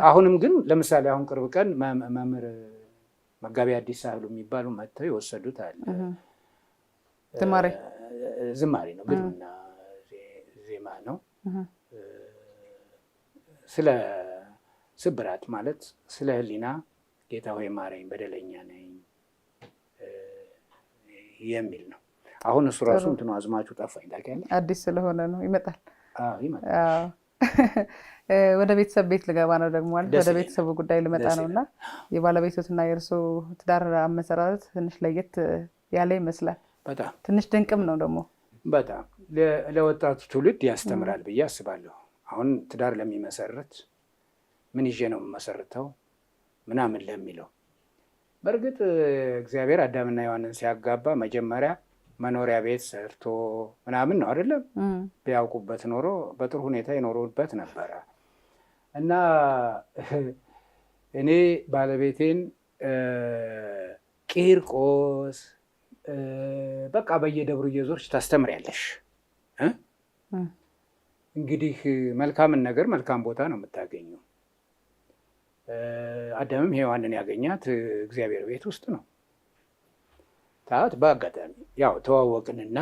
አሁንም ግን ለምሳሌ አሁን ቅርብ ቀን መምህር መጋቢ አዲስ ሳህሉ የሚባሉ መጥተው የወሰዱት አለ። ዝማሬ። ዝማሬ ነው፣ ግጥምና ዜማ ነው። ስለ ስብራት ማለት ስለ ሕሊና ጌታ ሆይ ማረኝ በደለኛ ነኝ የሚል ነው። አሁን እሱ ራሱ እንትኑ አዝማቹ ጠፋኝ፣ ታውቂያለሽ? አዲስ ስለሆነ ነው፣ ይመጣል። ይመጣል። ወደ ቤተሰብ ቤት ልገባ ነው ደግሞ፣ ወደ ቤተሰቡ ጉዳይ ልመጣ ነው። እና የባለቤቶትና የእርሶ ትዳር አመሰራረት ትንሽ ለየት ያለ ይመስላል። በጣም። ትንሽ ድንቅም ነው ደግሞ። በጣም ለወጣቱ ትውልድ ያስተምራል ብዬ አስባለሁ። አሁን ትዳር ለሚመሰርት ምን ይዤ ነው የምመሰርተው ምናምን ለሚለው፣ በእርግጥ እግዚአብሔር አዳምና ሔዋንን ሲያጋባ መጀመሪያ መኖሪያ ቤት ሰርቶ ምናምን ነው አይደለም? ቢያውቁበት ኖሮ በጥሩ ሁኔታ ይኖሩበት ነበረ። እና እኔ ባለቤቴን ቂርቆስ በቃ በየደብሩ እየዞርሽ ታስተምሪያለሽ። እንግዲህ መልካምን ነገር መልካም ቦታ ነው የምታገኘው። አዳምም ሔዋንን ያገኛት እግዚአብሔር ቤት ውስጥ ነው። ታት በአጋጣሚ ያው ተዋወቅንና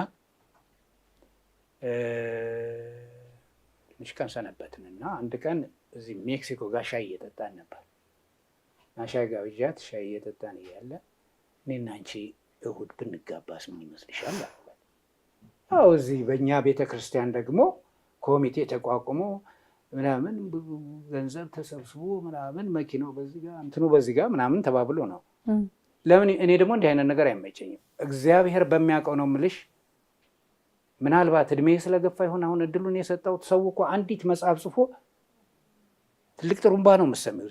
ትንሽ ቀን ሰነበትንና አንድ ቀን እዚህ ሜክሲኮ ጋር ሻይ እየጠጣን ነበር። እና ሻይ ጋብዣት ሻይ እየጠጣን እያለ እኔና አንቺ እሁድ ብንጋባስ ምን ይመስልሻል? አልኳት። አዎ፣ እዚህ በእኛ ቤተ ክርስቲያን ደግሞ ኮሚቴ ተቋቁሞ ምናምን ብዙ ገንዘብ ተሰብስቦ ምናምን መኪናው በዚህ ጋር እንትኑ በዚህ ጋር ምናምን ተባብሎ ነው። ለምን እኔ ደግሞ እንዲህ አይነት ነገር አይመቸኝም። እግዚአብሔር በሚያውቀው ነው የምልሽ። ምናልባት እድሜ ስለገፋ ይሆን አሁን እድሉን የሰጠሁት። ሰው እኮ አንዲት መጽሐፍ ጽፎ ትልቅ ጥሩምባ ነው የምሰሚው፣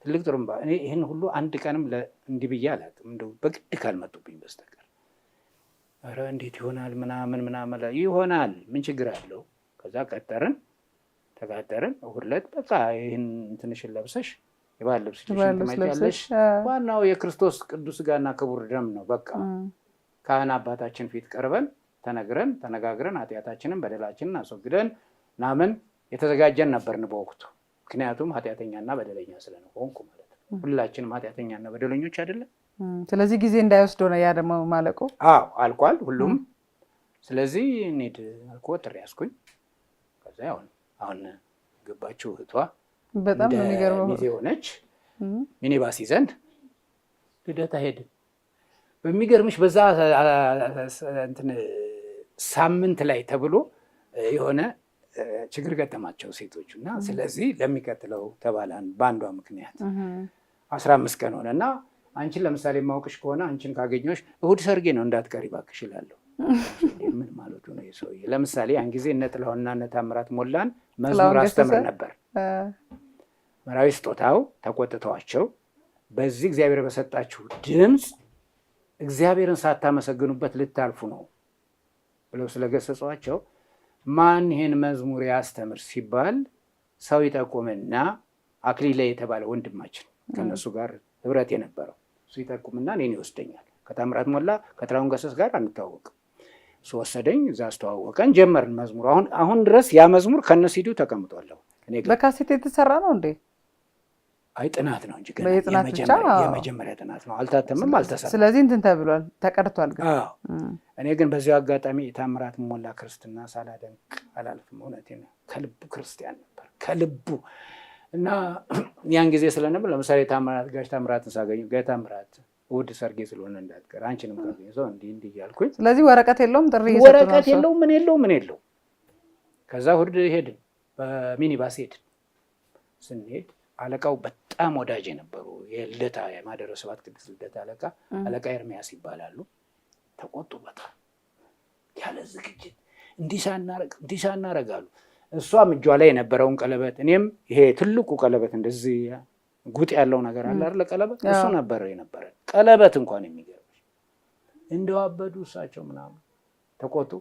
ትልቅ ጥሩምባ። እኔ ይህን ሁሉ አንድ ቀንም እንዲህ ብዬ አላውቅም፣ እንደው በግድ ካልመጡብኝ በስተቀር። ኧረ እንዴት ይሆናል ምናምን ምናምን፣ ይሆናል፣ ምን ችግር አለው? ከዛ ቀጠርን፣ ተቃጠርን። እሑድ ዕለት በቃ ይህን ትንሽን ለብሰሽ የባህል ልብስ ትመጪያለሽ። ዋናው የክርስቶስ ቅዱስ ሥጋና ክቡር ደም ነው። በቃ ካህን አባታችን ፊት ቀርበን ተነግረን ተነጋግረን ኃጢአታችንን በደላችንን አስወግደን ምናምን የተዘጋጀን ነበርን በወቅቱ። ምክንያቱም ኃጢአተኛና በደለኛ ስለሆንኩ ማለት ነው። ሁላችንም ኃጢአተኛና በደለኞች አይደለም። ስለዚህ ጊዜ እንዳይወስድ ሆነ ያ ደግሞ ማለቁ። አዎ አልቋል ሁሉም። ስለዚህ እንሂድ አልኩ፣ ጥሪ ያዝኩኝ። ከዛ አሁን ገባችው እህቷ በጣም ነው የሚገርመው። ሚዜ ሆነች። ሚኒባስ ይዘን ልደታ ሄድን። በሚገርምሽ በዛ እንትን ሳምንት ላይ ተብሎ የሆነ ችግር ገጠማቸው ሴቶቹ እና ስለዚህ ለሚቀጥለው ተባለ በአንዷ ምክንያት 15 ቀን ሆነ እና አንቺን ለምሳሌ የማውቅሽ ከሆነ አንቺን ካገኘሁሽ እሑድ ሰርጌ ነው እንዳትቀሪ እባክሽ እላለሁ። ምን ማለቱ ነው የሰውዬ? ለምሳሌ ያን ጊዜ እነ ጥላሁንና እነ ታምራት ሞላን መዝሙር አስተምር ነበር። መራዊ ስጦታው ተቆጥተዋቸው በዚህ እግዚአብሔር በሰጣችሁ ድምፅ እግዚአብሔርን ሳታመሰግኑበት ልታልፉ ነው ብለው ስለገሰጿቸው ማን ይሄን መዝሙር ያስተምር ሲባል ሰው ይጠቁምና አክሊለ የተባለ ወንድማችን ከነሱ ጋር ህብረት የነበረው እሱ ይጠቁምና እኔን ይወስደኛል። ከታምራት ሞላ ከጥላሁን ገሰሰ ጋር አንተዋወቅም። እሱ ወሰደኝ፣ እዛ አስተዋወቀን፣ ጀመርን መዝሙሩ። አሁን ድረስ ያ መዝሙር ከነ ሲዲው ተቀምጧለሁ። በካሴት የተሰራ ነው እንዴ? አይ ጥናት ነው እንጂ ገና የመጀመሪያ ጥናት ነው። አልታተምም፣ አልተሰራም። ስለዚህ እንትን ተብሏል፣ ተቀድቷል። ግን እኔ ግን በዚሁ አጋጣሚ የታምራት ሞላ ክርስትና ሳላደንቅ አላልፍም። እውነቴን ነው። ከልቡ ክርስቲያን ነበር ከልቡ እና ያን ጊዜ ስለነበር ለምሳሌ ታምራት ጋሽ ታምራትን ሳገኙ ጋሽ ታምራት እሑድ ሰርጌ ስለሆነ እንዳትቀር አንቺንም ካገኘ ሰው እንዲህ እንዲህ እያልኩኝ። ስለዚህ ወረቀት የለውም ጥሪ ወረቀት የለውም ምን የለውም ምን የለውም። ከዛ እሑድ ሄድን፣ በሚኒባስ ሄድን። ስንሄድ አለቃው በጣም ወዳጅ የነበሩ የልደታ የማደረ ስብሐት ቅድስት ልደታ አለቃ አለቃ ኤርሚያስ ይባላሉ። ተቆጡ በጣም ያለ ዝግጅት እንዲህ ሳናረግ እንዲህ ሳናረግ አሉ። እሷም እጇ ላይ የነበረውን ቀለበት እኔም ይሄ ትልቁ ቀለበት እንደዚህ ጉጥ ያለው ነገር አለ አይደለ? ቀለበት እሱ ነበረ የነበረ ቀለበት እንኳን የሚገርምሽ እንደው አበዱ እሳቸው ምናምን ተቆጡ።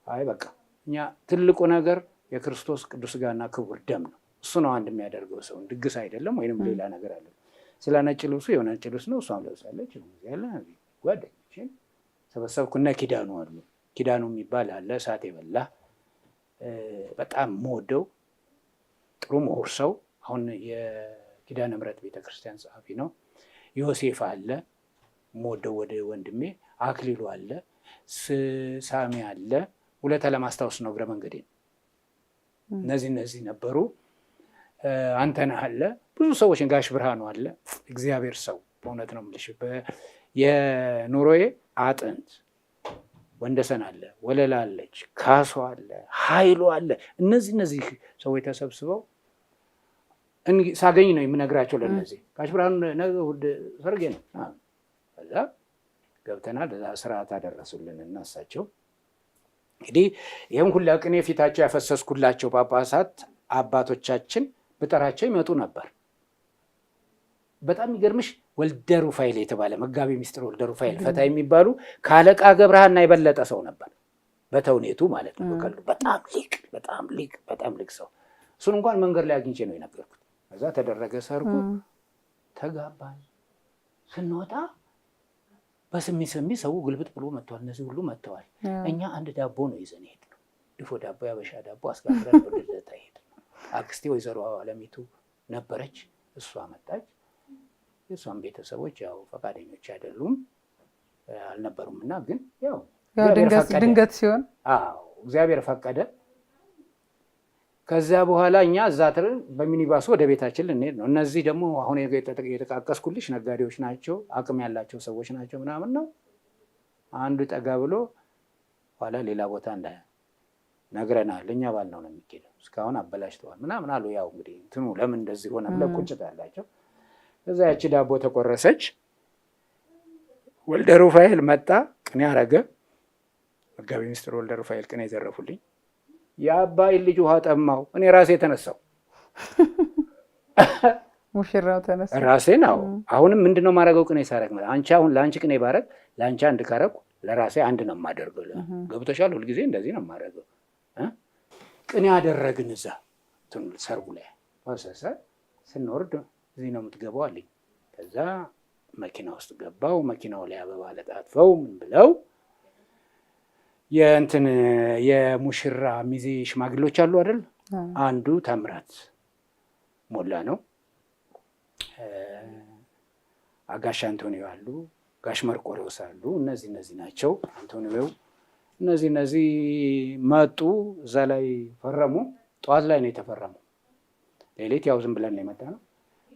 አይ በቃ እኛ ትልቁ ነገር የክርስቶስ ቅዱስ ሥጋና ክቡር ደም ነው። እሱ ነው አንድ የሚያደርገው ሰውን፣ ድግስ አይደለም ወይንም ሌላ ነገር አለ። ስለ ነጭ ልብሱ የሆነ ነጭ ልብስ ነው፣ እሷም ለብሳለች። ያለ ጓደኞቼን ሰበሰብኩ። እነ ኪዳኑ አሉ። ኪዳኑ የሚባል አለ እሳት የበላ በጣም የምወደው ጥሩ ምሁር ሰው፣ አሁን የኪዳነ ምሕረት ቤተክርስቲያን ጸሐፊ ነው። ዮሴፍ አለ የምወደው ወደ ወንድሜ፣ አክሊሉ አለ፣ ሳሚ አለ። ውለታ ለማስታወስ ነው እግረ መንገዴ። እነዚህ ነበሩ። አንተነህ አለ፣ ብዙ ሰዎችን ጋሽ ብርሃኑ አለ። እግዚአብሔር ሰው በእውነት ነው የምልሽ የኑሮዬ አጥንት ወንደሰን አለ፣ ወለላ አለች፣ ካሶ አለ፣ ኃይሉ አለ። እነዚህ ሰዎች ተሰብስበው ሳገኝ ነው የምነግራቸው ለእነዚህ ጋሽ ብርሃኑ ነገ እሑድ ሰርጌ ነው። ከዛ ገብተናል። እዛ ስርዓት አደረሱልን እና እሳቸው እንግዲህ ይህም ሁላ ቅኔ ፊታቸው ያፈሰስኩላቸው ጳጳሳት አባቶቻችን ብጠራቸው ይመጡ ነበር። በጣም የሚገርምሽ ወልደ ሩፋኤል የተባለ መጋቢ ሚስጥር ወልደ ሩፋኤል ፈታ የሚባሉ ከአለቃ ገብረሃና የበለጠ ሰው ነበር፣ በተውኔቱ ማለት ነው። በቀሉ በጣም ሊቅ በጣም ሊቅ በጣም ሊቅ ሰው። እሱን እንኳን መንገድ ላይ አግኝቼ ነው የነገርኩት። ከዛ ተደረገ ሰርጉ፣ ተጋባን። ስንወጣ በስሚ ስሚ ሰው ግልብጥ ብሎ መጥተዋል። እነዚህ ሁሉ መጥተዋል። እኛ አንድ ዳቦ ነው ይዘን የሄድነው፣ ድፎ ዳቦ፣ ያበሻ ዳቦ አስጋግረን ወደ ልደታ ሄድነው። አክስቴ ወይዘሮ አለሚቱ ነበረች፣ እሷ መጣች። የእሷን ቤተሰቦች ያው ፈቃደኞች አይደሉም አልነበሩም። እና ግን ያው ድንገት ሲሆን አዎ እግዚአብሔር ፈቀደ። ከዚያ በኋላ እኛ እዛ በሚኒባሱ ወደ ቤታችን ልንሄድ ነው። እነዚህ ደግሞ አሁን የጠቃቀስኩልሽ ነጋዴዎች ናቸው፣ አቅም ያላቸው ሰዎች ናቸው ምናምን ነው። አንዱ ጠጋ ብሎ ኋላ ሌላ ቦታ እንዳ ነግረናል፣ እኛ ባልነው ነው የሚኬደው፣ እስካሁን አበላሽተዋል ምናምን አሉ። ያው እንግዲህ እንትኑ ለምን እንደዚህ ሆነ ብለው ቁጭት አላቸው። እዛ ያቺ ዳቦ ተቆረሰች። ወልደ ሩፋኤል መጣ፣ ቅኔ አረገ። መጋቢ ሚስጥር ወልደ ሩፋኤል ቅኔ ዘረፉልኝ። የአባይን ልጅ ውሃ ጠማው። እኔ ራሴ የተነሳው ሙሽራው ተነሳ ራሴ ነው። አሁንም ምንድነው የማደርገው? ቅኔ ሳረግ አንቺ አሁን ለአንቺ ቅኔ ባረግ ለአንቺ አንድ ካረኩ ለራሴ አንድ ነው የማደርገው። ገብቶሻል? ሁልጊዜ እንደዚህ ነው የማደርገው። ቅኔ አደረግን እዛ ሰርጉ ላይ ፈሰሰ። ስንወርድ እዚህ ነው የምትገባው አለኝ። ከዛ መኪና ውስጥ ገባው። መኪናው ላይ አበባ ለጣጥፈው ምን ብለው የእንትን የሙሽራ ሚዜ ሽማግሌዎች አሉ አይደል? አንዱ ታምራት ሞላ ነው። አጋሻ አንቶኒዮ አሉ፣ ጋሽ መርቆሬዎስ አሉ። እነዚህ እነዚህ ናቸው። አንቶኒው እነዚህ እነዚህ መጡ። እዛ ላይ ፈረሙ። ጠዋት ላይ ነው የተፈረመው። ሌሊት ያው ዝም ብለን ነው የመጣ ነው።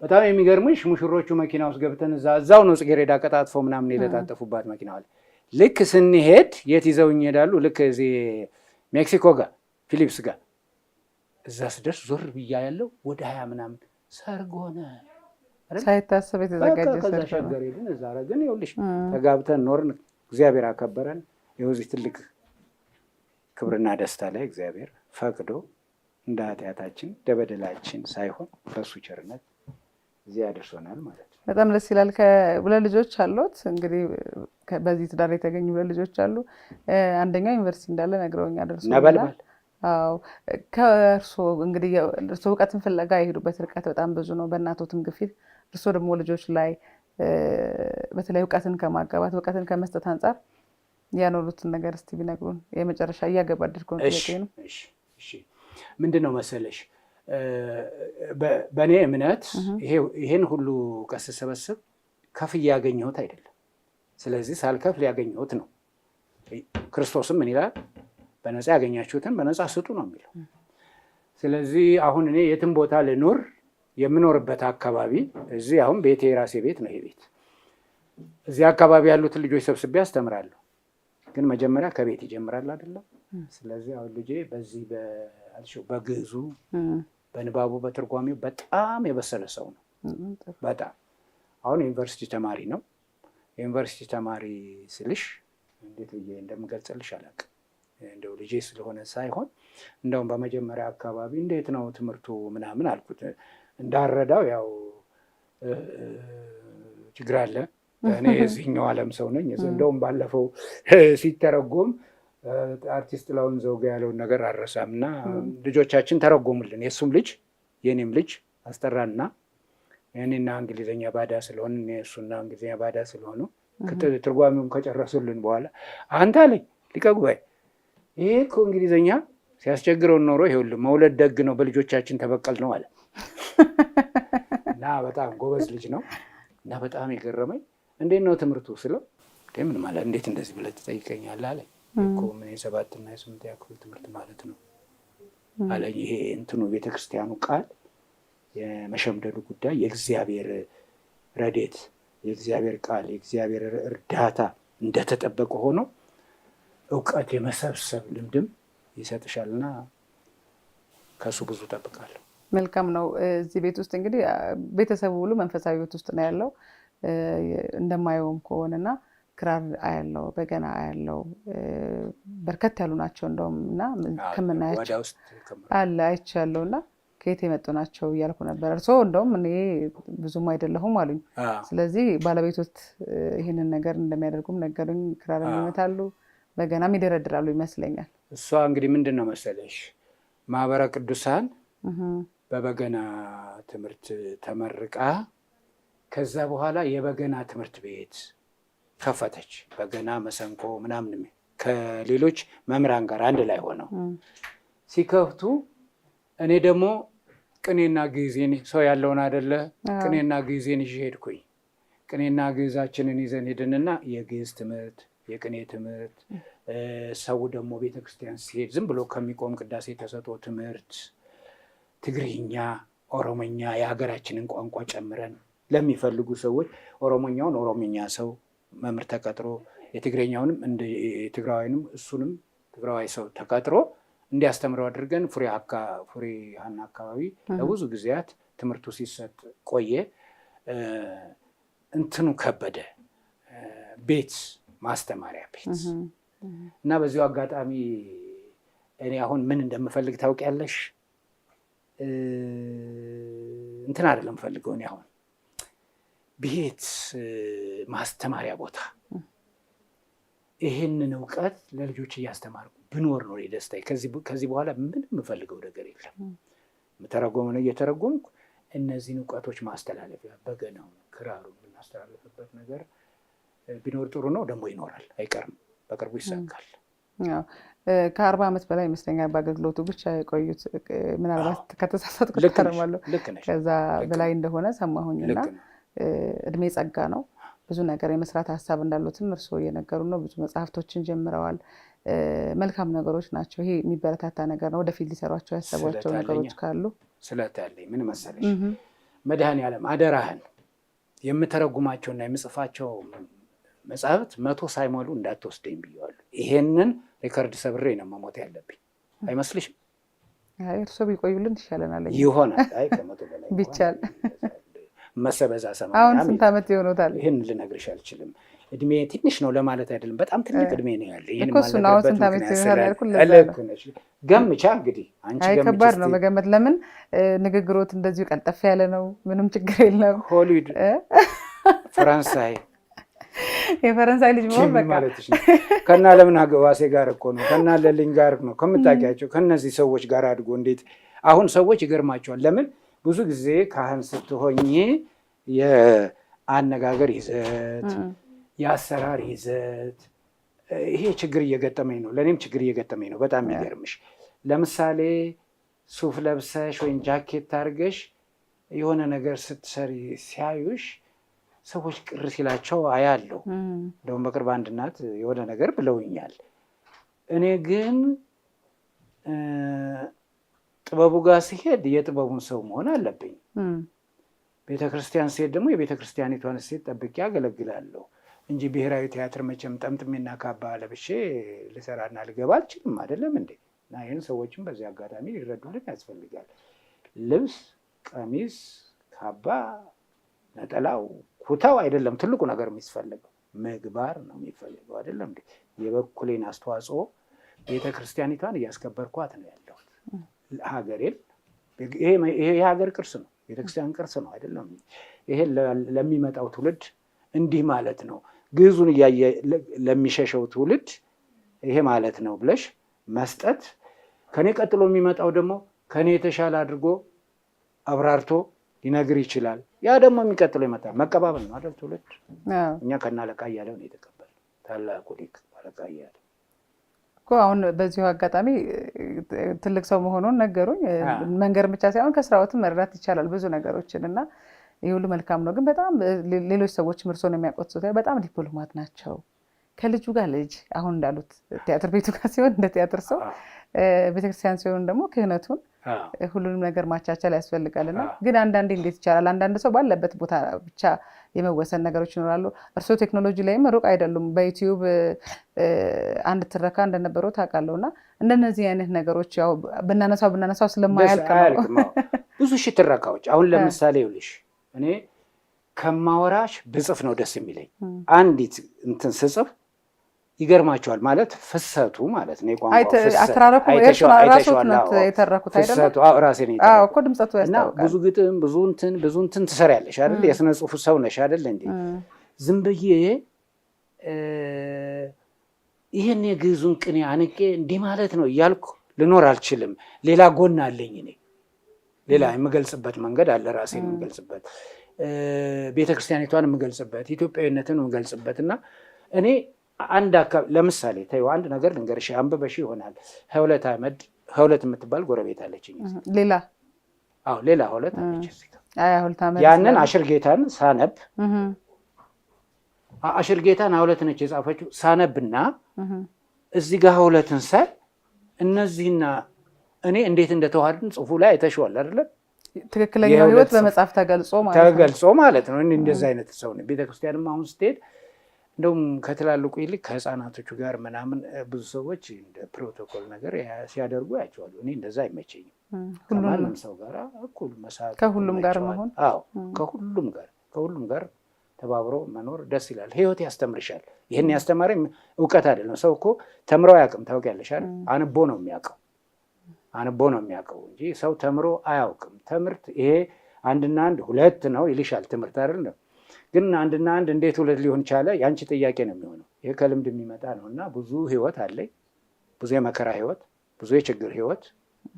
በጣም የሚገርምሽ ሙሽሮቹ መኪና ውስጥ ገብተን እዛው ነው ጽጌረዳ ቀጣጥፈው ምናምን የለጣጠፉባት መኪና አለ። ልክ ስንሄድ የት ይዘውኝ ይሄዳሉ? ልክ እዚህ ሜክሲኮ ጋር ፊሊፕስ ጋር እዛ ስደርስ ዞር ብያ ያለው ወደ 20 ምናምን ሰርግ ሆነ። ሳይታሰብ የተዘጋጀ ከዛ ሸገር ሄድን። እዛ ግን ይኸውልሽ ተጋብተን ኖርን። እግዚአብሔር አከበረን። ይኸው እዚህ ትልቅ ክብርና ደስታ ላይ እግዚአብሔር ፈቅዶ እንደ ኃጢአታችን እንደ በደላችን ሳይሆን በእሱ ቸርነት እዚህ ያደርሶናል ማለት ነው። በጣም ደስ ይላል። ሁለት ልጆች አሉት እንግዲህ በዚህ ትዳር የተገኙ ሁለት ልጆች አሉ። አንደኛው ዩኒቨርሲቲ እንዳለ ነግረውኛል። እርሶ ነበልባል። አዎ፣ ከእርሶ እንግዲህ እርሶ እውቀትን ፍለጋ የሄዱበት ርቀት በጣም ብዙ ነው፣ በእናቶትም ግፊት። እርሶ ደግሞ ልጆች ላይ በተለይ እውቀትን ከማጋባት እውቀትን ከመስጠት አንጻር ያኖሩትን ነገር እስቲ ቢነግሩን። የመጨረሻ እያገባደድኩ ነው ጥያቄ ነው። ምንድን ነው መሰለሽ፣ በእኔ እምነት ይሄን ሁሉ እውቀት ስሰበስብ ከፍዬ ያገኘሁት አይደለም። ስለዚህ ሳልከፍል ያገኘሁት ነው። ክርስቶስም ምን ይላል? በነፃ ያገኛችሁትን በነፃ ስጡ ነው የሚለው። ስለዚህ አሁን እኔ የትም ቦታ ልኑር፣ የምኖርበት አካባቢ እዚህ አሁን ቤቴ የራሴ ቤት ነው። ይሄ ቤት እዚህ አካባቢ ያሉትን ልጆች ሰብስቤ አስተምራለሁ። ግን መጀመሪያ ከቤት ይጀምራል አይደለም? ስለዚህ አሁን ልጄ በዚህ በግዕዙ በንባቡ በትርጓሜው በጣም የበሰለ ሰው ነው። በጣም አሁን ዩኒቨርሲቲ ተማሪ ነው። የዩኒቨርሲቲ ተማሪ ስልሽ እንዴት ብዬ እንደምገልጽልሽ አላውቅም። እንደው ልጄ ስለሆነ ሳይሆን እንደውም በመጀመሪያ አካባቢ እንዴት ነው ትምህርቱ ምናምን አልኩት። እንዳረዳው ያው ችግር አለ፣ እኔ የዚህኛው ዓለም ሰው ነኝ። እንደውም ባለፈው ሲተረጎም አርቲስት ጥላሁን ዘውገ ያለውን ነገር አልረሳም እና ልጆቻችን ተረጎሙልን። የእሱም ልጅ የእኔም ልጅ አስጠራና እኔና እንግሊዝኛ ባዳ ስለሆን እሱና እንግሊዝኛ ባዳ ስለሆኑ ትርጓሜውን ከጨረሱልን በኋላ አንተ አለኝ ሊቀ ጉባኤ፣ ይሄ እኮ እንግሊዝኛ ሲያስቸግረውን ኖሮ ይኸውልህ መውለድ ደግ ነው፣ በልጆቻችን ተበቀል ነው አለ። እና በጣም ጎበዝ ልጅ ነው። እና በጣም የገረመኝ እንዴት ነው ትምህርቱ ስለው፣ ምን ማለት እንዴት እንደዚህ ብለህ ትጠይቀኛለህ አለኝ። እኮ ምን የሰባትና የስምንተኛ ክፍል ትምህርት ማለት ነው አለኝ። ይሄ እንትኑ ቤተክርስቲያኑ ቃል የመሸምደዱ ጉዳይ የእግዚአብሔር ረድኤት፣ የእግዚአብሔር ቃል፣ የእግዚአብሔር እርዳታ እንደተጠበቀ ሆኖ እውቀት የመሰብሰብ ልምድም ይሰጥሻልና ከእሱ ብዙ እጠብቃለሁ። መልካም ነው። እዚህ ቤት ውስጥ እንግዲህ ቤተሰቡ ሁሉ መንፈሳዊ ቤት ውስጥ ነው ያለው እንደማየውም ከሆነና ክራር አያለው፣ በገና አያለው፣ በርከት ያሉ ናቸው እንደውም እና ከምናያቸው አለ አይቻለሁ እና ከየት የመጡ ናቸው እያልኩ ነበር። እርስዎ እንደውም እኔ ብዙም አይደለሁም አሉኝ። ስለዚህ ባለቤቶት ይህንን ነገር እንደሚያደርጉም ነገሩኝ። ክራርም ይመታሉ፣ በገናም ይደረድራሉ ይመስለኛል። እሷ እንግዲህ ምንድን ነው መሰለሽ ማህበረ ቅዱሳን በበገና ትምህርት ተመርቃ ከዛ በኋላ የበገና ትምህርት ቤት ከፈተች። በገና፣ መሰንቆ ምናምን ከሌሎች መምህራን ጋር አንድ ላይ ሆነው ሲከፍቱ እኔ ደግሞ ቅኔና ግዕዜን ሰው ያለውን አደለ ቅኔና ግዕዜን ይዤ ሄድኩኝ። ቅኔና ግዕዛችንን ይዘን ሄድንና የግዕዝ ትምህርት፣ የቅኔ ትምህርት፣ ሰው ደግሞ ቤተክርስቲያን ሲሄድ ዝም ብሎ ከሚቆም ቅዳሴ ተሰጥኦ ትምህርት፣ ትግርኛ፣ ኦሮሞኛ የሀገራችንን ቋንቋ ጨምረን ለሚፈልጉ ሰዎች ኦሮሞኛውን ኦሮሞኛ ሰው መምህር ተቀጥሮ የትግረኛውንም የትግራዋይንም እሱንም ትግራዋይ ሰው ተቀጥሮ እንዲያስተምረው አድርገን ፉሪ ሀና አካባቢ ለብዙ ጊዜያት ትምህርቱ ሲሰጥ ቆየ። እንትኑ ከበደ ቤት ማስተማሪያ ቤት እና በዚሁ አጋጣሚ እኔ አሁን ምን እንደምፈልግ ታውቂያለሽ? እንትን አይደለም ፈልገው እኔ አሁን ቤት ማስተማሪያ ቦታ ይሄንን እውቀት ለልጆች እያስተማርኩ ብኖር ነው ደስታዬ። ከዚህ በኋላ ምንም የምፈልገው ነገር የለም። የምተረጎመ ነው እየተረጎምኩ እነዚህን እውቀቶች ማስተላለፊያ በገናውን፣ ክራሩን የምናስተላለፍበት ነገር ቢኖር ጥሩ ነው። ደግሞ ይኖራል፣ አይቀርም፣ በቅርቡ ይሳካል። ከ40 ዓመት በላይ ይመስለኛል በአገልግሎቱ ብቻ የቆዩት። ምናልባት ከተሳሳትኩ ታርማለሁ። ከዛ በላይ እንደሆነ ሰማሁኝና እድሜ ጸጋ ነው። ብዙ ነገር የመስራት ሀሳብ እንዳሉትም እርስዎ እየነገሩ ነው። ብዙ መጽሐፍቶችን ጀምረዋል። መልካም ነገሮች ናቸው። ይሄ የሚበረታታ ነገር ነው። ወደፊት ሊሰሯቸው ያሰቧቸው ነገሮች ካሉ? ስለት አለኝ። ምን መሰለሽ፣ መድኃኔዓለም አደራህን የምተረጉማቸውና የምጽፋቸው መጽሐፍት 100 ሳይሞሉ እንዳትወስደኝ ብየዋለሁ። ይሄንን record ሰብሬ ነው መሞት ያለብኝ፣ አይመስልሽም? እርስዎ ቢቆዩልን ይሻለናል። ይሆናል። አይ፣ ከ100 በላይ ቢቻል። መሰበዛ ሰማንያ። አሁን ስንት ዓመት ይሆኖታል? ይህን ልነግርሽ አልችልም። እድሜ ትንሽ ነው ለማለት አይደለም። በጣም ትልቅ እድሜ ነው ያለ። ይህን እኮ እሱን አሁን ስንት ዓመት ይሆናል ያልኩት ለዛ ነው። ገምቻ እንግዲህ አንቺ። አይ፣ ከባድ ነው መገመት። ለምን ንግግሮት እንደዚሁ ቀልጠፍ ያለ ነው። ምንም ችግር የለም። ሆሊውድ፣ ፈረንሳይ። የፈረንሳይ ልጅ መሆን በቃ። ማለትሽ ነው። ከና ለምን ዋሴ ጋር እኮ ነው፣ ከና ለልኝ ጋር ነው፣ ከምታውቂያቸው ከነዚህ ሰዎች ጋር አድጎ እንዴት አሁን ሰዎች ይገርማቸዋል። ለምን ብዙ ጊዜ ካህን ስትሆኚ የአነጋገር ይዘት፣ የአሰራር ይዘት ይሄ ችግር እየገጠመኝ ነው። ለእኔም ችግር እየገጠመኝ ነው። በጣም የሚገርምሽ ለምሳሌ ሱፍ ለብሰሽ ወይም ጃኬት አድርገሽ የሆነ ነገር ስትሰሪ ሲያዩሽ ሰዎች ቅር ሲላቸው አያለሁ። እንደውም በቅርብ አንድ እናት የሆነ ነገር ብለውኛል። እኔ ግን ጥበቡ ጋር ሲሄድ የጥበቡን ሰው መሆን አለብኝ። ቤተክርስቲያን ስሄድ ደግሞ የቤተክርስቲያኒቷን እሴት ጠብቄ አገለግላለሁ እንጂ ብሔራዊ ቲያትር መቼም ጠምጥሜና ካባ ለብሼ ልሰራና ልገባ አልችልም። አይደለም እንዴ? እና ይህን ሰዎችም በዚህ አጋጣሚ ሊረዱልን ያስፈልጋል። ልብስ፣ ቀሚስ፣ ካባ፣ ነጠላው፣ ኩታው አይደለም ትልቁ ነገር የሚስፈልገው፣ ምግባር ነው የሚፈልገው። አይደለም እንዴ? የበኩሌን አስተዋጽኦ ቤተክርስቲያኒቷን እያስከበርኳት ነው ያለሁት። ሀገሬን፣ ይሄ የሀገር ቅርስ ነው፣ ቤተክርስቲያን ቅርስ ነው። አይደለም? ይሄ ለሚመጣው ትውልድ እንዲህ ማለት ነው፣ ግዕዙን እያየ ለሚሸሸው ትውልድ ይሄ ማለት ነው ብለሽ መስጠት፣ ከኔ ቀጥሎ የሚመጣው ደግሞ ከኔ የተሻለ አድርጎ አብራርቶ ሊነግር ይችላል። ያ ደግሞ የሚቀጥለው ይመጣል። መቀባበል ነው አይደል? ትውልድ እኛ ከነ አለቃ እያለው ነው የተቀበልነው። ታላቁ ሊቅ አለቃ እያለው። እኮ አሁን በዚሁ አጋጣሚ ትልቅ ሰው መሆኑን ነገሩኝ። መንገር ብቻ ሳይሆን ከስራዎትም መረዳት ይቻላል ብዙ ነገሮችን፣ እና ይህ ሁሉ መልካም ነው። ግን በጣም ሌሎች ሰዎች እርስዎን የሚያውቁት ሰው በጣም ዲፕሎማት ናቸው። ከልጁ ጋር ልጅ፣ አሁን እንዳሉት ቲያትር ቤቱ ጋር ሲሆን እንደ ቲያትር ሰው፣ ቤተክርስቲያን ሲሆን ደግሞ ክህነቱን፣ ሁሉንም ነገር ማቻቻል ያስፈልጋል። እና ግን አንዳንዴ እንዴት ይቻላል? አንዳንድ ሰው ባለበት ቦታ ብቻ የመወሰን ነገሮች ይኖራሉ። እርስዎ ቴክኖሎጂ ላይም ሩቅ አይደሉም። በዩቲዩብ አንድ ትረካ እንደነበረው ታውቃለሁ። እና እንደነዚህ አይነት ነገሮች ያው ብናነሳው ብናነሳው ስለማያልቅ ነው። ብዙ ሺህ ትረካዎች። አሁን ለምሳሌ ይኸውልሽ፣ እኔ ከማወራሽ ብጽፍ ነው ደስ የሚለኝ። አንዲት እንትን ስጽፍ ይገርማቸዋል፣ ማለት ፍሰቱ ማለት ነው። የቋንቋ አተራረኩ ራስዎት የተረኩት አይደለም? ራሴ ነኝ እኮ፣ ድምፀቱ ያስታውቃል። ብዙ ግጥም፣ ብዙ እንትን፣ ብዙ እንትን ትሰሪያለሽ አይደል? የስነ ጽሁፍ ሰው ነሽ አይደል እንዴ? ዝም ብዬ ይህን የግዕዙን ቅኔ አንቄ እንዲህ ማለት ነው እያልኩ ልኖር አልችልም። ሌላ ጎን አለኝ እኔ፣ ሌላ የምገልጽበት መንገድ አለ። ራሴን የምገልጽበት፣ ቤተክርስቲያኒቷን የምገልጽበት፣ ኢትዮጵያዊነትን የምገልጽበት። እና እኔ አንድ አካባቢ ለምሳሌ ተይው፣ አንድ ነገር ልንገርሽ፣ አንብበሽ ይሆናል። ህውለት አህመድ፣ ህውለት የምትባል ጎረቤት አለችኝ። ሌላ? አዎ፣ ሌላ ህውለት አለች። ያንን አሽር ጌታን ሳነብ፣ አሽር ጌታን ህውለት ነች የጻፈችው፣ ሳነብና እዚህ ጋር ህውለትን ሳይ እነዚህና እኔ እንዴት እንደተዋሃድን ጽሁፉ ላይ አይተሽዋል አይደለም? ትክክለኛው ህይወት በመጽሐፍ ተገልጾ ማለት ነው። ተገልጾ ማለት ነው። እንደዚህ አይነት ሰው ነው። ቤተክርስቲያንም አሁን ስትሄድ እንደውም ከትላልቁ ይልቅ ከህፃናቶቹ ጋር ምናምን ብዙ ሰዎች እንደ ፕሮቶኮል ነገር ሲያደርጉ ያቸዋሉ። እኔ እንደዛ አይመቸኝም። ከማንም ሰው ጋር እኩል መሳቅ፣ ከሁሉም ጋር መሆን። አዎ፣ ከሁሉም ጋር ተባብሮ መኖር ደስ ይላል። ህይወት ያስተምርሻል። ይህን ያስተማረኝ እውቀት አይደለም። ሰው እኮ ተምሮ አያውቅም። ታውቂያለሽ አይደል? አንቦ ነው የሚያውቀው። አንቦ ነው የሚያውቀው እንጂ ሰው ተምሮ አያውቅም። ትምህርት ይሄ አንድና አንድ ሁለት ነው ይልሻል ትምህርት አይደለም። ግን አንድና አንድ እንዴት ሁለት ሊሆን ቻለ? የአንቺ ጥያቄ ነው የሚሆነው። ይሄ ከልምድ የሚመጣ ነው። እና ብዙ ህይወት አለኝ። ብዙ የመከራ ህይወት፣ ብዙ የችግር ህይወት፣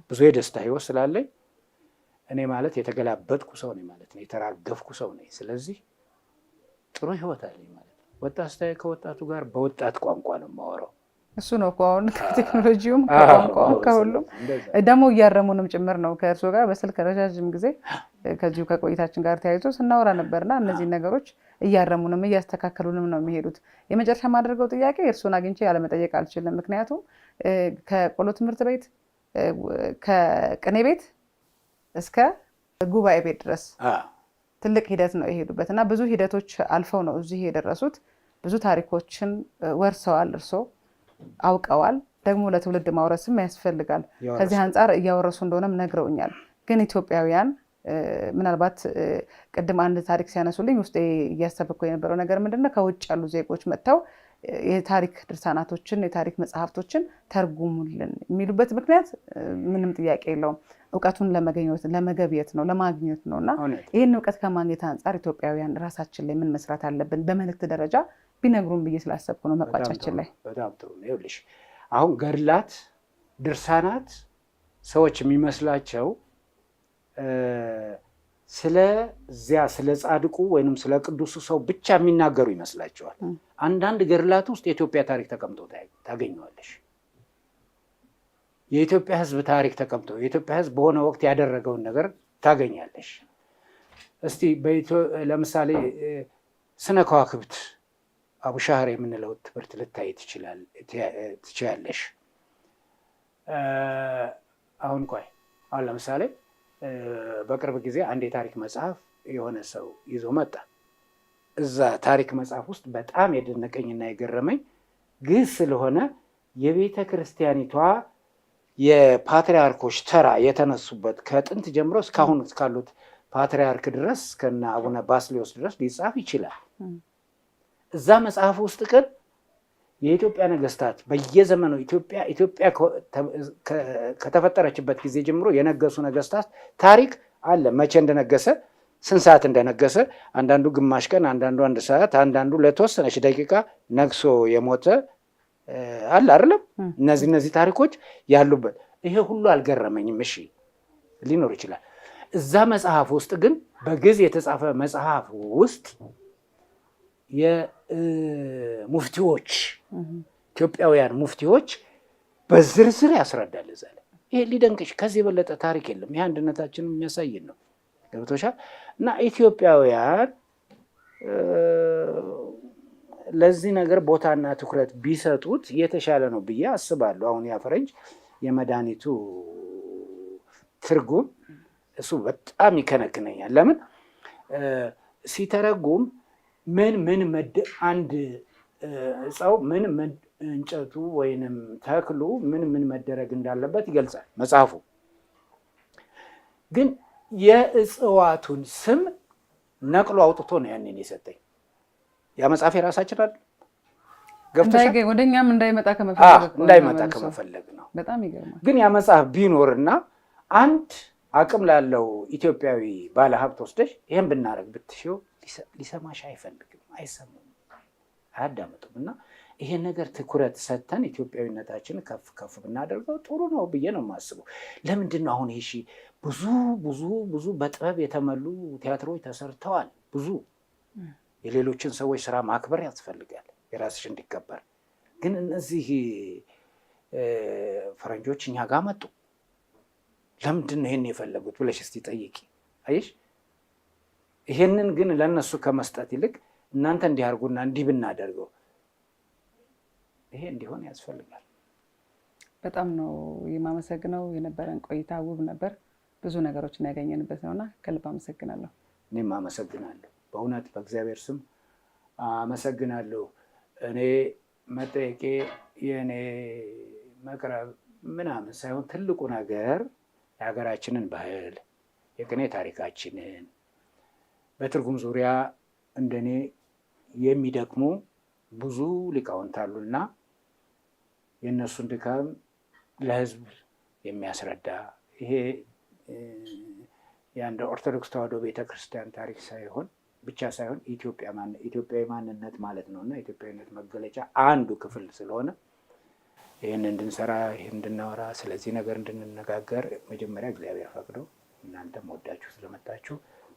ብዙ የደስታ ህይወት ስላለኝ እኔ ማለት የተገላበጥኩ ሰው ነኝ ማለት ነው። የተራገፍኩ ሰው ነኝ። ስለዚህ ጥሩ ህይወት አለኝ ማለት ነው። ወጣት ስታይ ከወጣቱ ጋር በወጣት ቋንቋ ነው የማወራው። እሱ ነው እኮ አሁን ከቴክኖሎጂውም ከቋንቋውም ከሁሉም ደግሞ እያረሙንም ጭምር ነው። ከእርስዎ ጋር በስልክ ረዣዥም ጊዜ ከዚሁ ከቆይታችን ጋር ተያይዞ ስናወራ ነበርና እነዚህን ነገሮች እያረሙንም እያስተካከሉንም ነው የሚሄዱት። የመጨረሻ የማደርገው ጥያቄ እርሱን አግኝቼ ያለመጠየቅ አልችልም። ምክንያቱም ከቆሎ ትምህርት ቤት፣ ከቅኔ ቤት እስከ ጉባኤ ቤት ድረስ ትልቅ ሂደት ነው የሄዱበት እና ብዙ ሂደቶች አልፈው ነው እዚህ የደረሱት። ብዙ ታሪኮችን ወርሰዋል፣ እርሶ አውቀዋል። ደግሞ ለትውልድ ማውረስም ያስፈልጋል። ከዚህ አንጻር እያወረሱ እንደሆነም ነግረውኛል። ግን ኢትዮጵያውያን ምናልባት ቅድም አንድ ታሪክ ሲያነሱልኝ ውስጤ እያሰብኩ የነበረው ነገር ምንድነው፣ ከውጭ ያሉ ዜጎች መጥተው የታሪክ ድርሳናቶችን፣ የታሪክ መጽሐፍቶችን ተርጉሙልን የሚሉበት ምክንያት ምንም ጥያቄ የለውም። እውቀቱን ለመገብየት ነው፣ ለማግኘት ነው። እና ይህን እውቀት ከማግኘት አንጻር ኢትዮጵያውያን ራሳችን ላይ ምን መስራት አለብን? በመልእክት ደረጃ ቢነግሩን ብዬ ስላሰብኩ ነው። መቋጫችን ላይ። በጣም ጥሩ ነው። ይኸውልሽ አሁን ገድላት፣ ድርሳናት ሰዎች የሚመስላቸው ስለዚያ ስለ ጻድቁ ወይንም ስለ ቅዱሱ ሰው ብቻ የሚናገሩ ይመስላቸዋል። አንዳንድ ገድላት ውስጥ የኢትዮጵያ ታሪክ ተቀምጦ ታገኘዋለሽ። የኢትዮጵያ ሕዝብ ታሪክ ተቀምጦ፣ የኢትዮጵያ ሕዝብ በሆነ ወቅት ያደረገውን ነገር ታገኛለሽ። እስቲ ለምሳሌ ስነ ከዋክብት አቡሻህር የምንለው ትምህርት ልታይ ትችያለሽ። አሁን ቆይ፣ አሁን ለምሳሌ በቅርብ ጊዜ አንድ የታሪክ መጽሐፍ የሆነ ሰው ይዞ መጣ። እዛ ታሪክ መጽሐፍ ውስጥ በጣም የደነቀኝና የገረመኝ ግዕዝ ስለሆነ የቤተ ክርስቲያኒቷ የፓትሪያርኮች ተራ የተነሱበት ከጥንት ጀምሮ እስካሁን እስካሉት ፓትሪያርክ ድረስ፣ ከነ አቡነ ባስሊዮስ ድረስ ሊጻፍ ይችላል። እዛ መጽሐፍ ውስጥ ግን የኢትዮጵያ ነገስታት በየዘመኑ ኢትዮጵያ ከተፈጠረችበት ጊዜ ጀምሮ የነገሱ ነገስታት ታሪክ አለ። መቼ እንደነገሰ፣ ስንት ሰዓት እንደነገሰ፣ አንዳንዱ ግማሽ ቀን፣ አንዳንዱ አንድ ሰዓት፣ አንዳንዱ ለተወሰነች ደቂቃ ነግሶ የሞተ አለ አይደለም? እነዚህ ታሪኮች ያሉበት ይሄ ሁሉ አልገረመኝም። እሺ ሊኖር ይችላል። እዛ መጽሐፍ ውስጥ ግን በግዕዝ የተጻፈ መጽሐፍ ውስጥ የሙፍቲዎች፣ ኢትዮጵያውያን ሙፍቲዎች በዝርዝር ያስረዳል። እዛ ላይ ይሄ ሊደንቅሽ፣ ከዚህ የበለጠ ታሪክ የለም። ይሄ አንድነታችንን የሚያሳይን ነው። ገብቶሻል? እና ኢትዮጵያውያን ለዚህ ነገር ቦታና ትኩረት ቢሰጡት የተሻለ ነው ብዬ አስባለሁ። አሁን ያ ፈረንጅ የመድኃኒቱ ትርጉም እሱ በጣም ይከነክነኛል። ለምን ሲተረጉም ምን ምን አንድ እፀው ምን ምን እንጨቱ ወይንም ተክሉ ምን ምን መደረግ እንዳለበት ይገልጻል መጽሐፉ። ግን የእጽዋቱን ስም ነቅሎ አውጥቶ ነው ያንን የሰጠኝ። ያ መጽሐፍ የራሳችን አይደል? ገብቶሻል? ወደኛም እንዳይመጣ ከመፈለግ እንዳይመጣ ከመፈለግ ነው። በጣም ይገርማል። ግን ያ መጽሐፍ ቢኖርና አንድ አቅም ላለው ኢትዮጵያዊ ባለሀብት ወስደሽ ይሄን ብናደርግ ብትሽው ሊሰማሽ አይፈልግም፣ አይሰሙም፣ አያዳምጡም። እና ይሄን ነገር ትኩረት ሰጥተን ኢትዮጵያዊነታችንን ከፍ ከፍ ብናደርገው ጥሩ ነው ብዬ ነው የማስበው። ለምንድን ነው አሁን ይሄ ብዙ ብዙ ብዙ በጥበብ የተሞሉ ቲያትሮች ተሰርተዋል። ብዙ የሌሎችን ሰዎች ስራ ማክበር ያስፈልጋል፣ የራስሽ እንዲከበር። ግን እነዚህ ፈረንጆች እኛ ጋር መጡ። ለምንድን ነው ይሄን የፈለጉት ብለሽ እስቲ ጠይቂ። አየሽ፣ ይሄንን ግን ለእነሱ ከመስጠት ይልቅ እናንተ እንዲህ አድርጉና እንዲህ ብናደርገው ይሄ እንዲሆን ያስፈልጋል። በጣም ነው የማመሰግነው። የነበረን ቆይታ ውብ ነበር። ብዙ ነገሮችን ያገኘንበት ነውና ከልብ አመሰግናለሁ። እኔም አመሰግናለሁ። በእውነት በእግዚአብሔር ስም አመሰግናለሁ። እኔ መጠየቄ የእኔ መቅረብ ምናምን ሳይሆን ትልቁ ነገር የሀገራችንን ባህል፣ የቅኔ ታሪካችንን በትርጉም ዙሪያ እንደኔ የሚደክሙ ብዙ ሊቃውንት አሉና የእነሱን ድካም ለሕዝብ የሚያስረዳ፣ ይሄ የአንድ ኦርቶዶክስ ተዋሕዶ ቤተክርስቲያን ታሪክ ሳይሆን ብቻ ሳይሆን ኢትዮጵያዊ ማንነት ማለት ነው እና ኢትዮጵያዊነት መገለጫ አንዱ ክፍል ስለሆነ ይህን እንድንሰራ፣ ይህን እንድናወራ፣ ስለዚህ ነገር እንድንነጋገር መጀመሪያ እግዚአብሔር ፈቅዶ እናንተም ወዳችሁ ስለመጣችሁ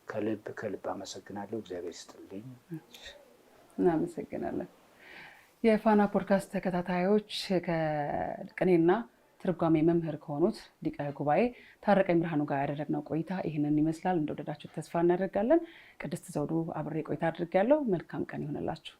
ከልብ ከልብ አመሰግናለሁ። እግዚአብሔር ይስጥልኝ። እናመሰግናለን። የፋና ፖድካስት ተከታታዮች ከቅኔና ትርጓሜ መምህር ከሆኑት ሊቀ ጉባኤ ታረቀኝ ብርሃኑ ጋር ያደረግነው ቆይታ ይህንን ይመስላል። እንደወደዳችሁ ተስፋ እናደርጋለን። ቅድስት ዘውዱ አብሬ ቆይታ አድርጌያለሁ። መልካም ቀን ይሆንላችሁ።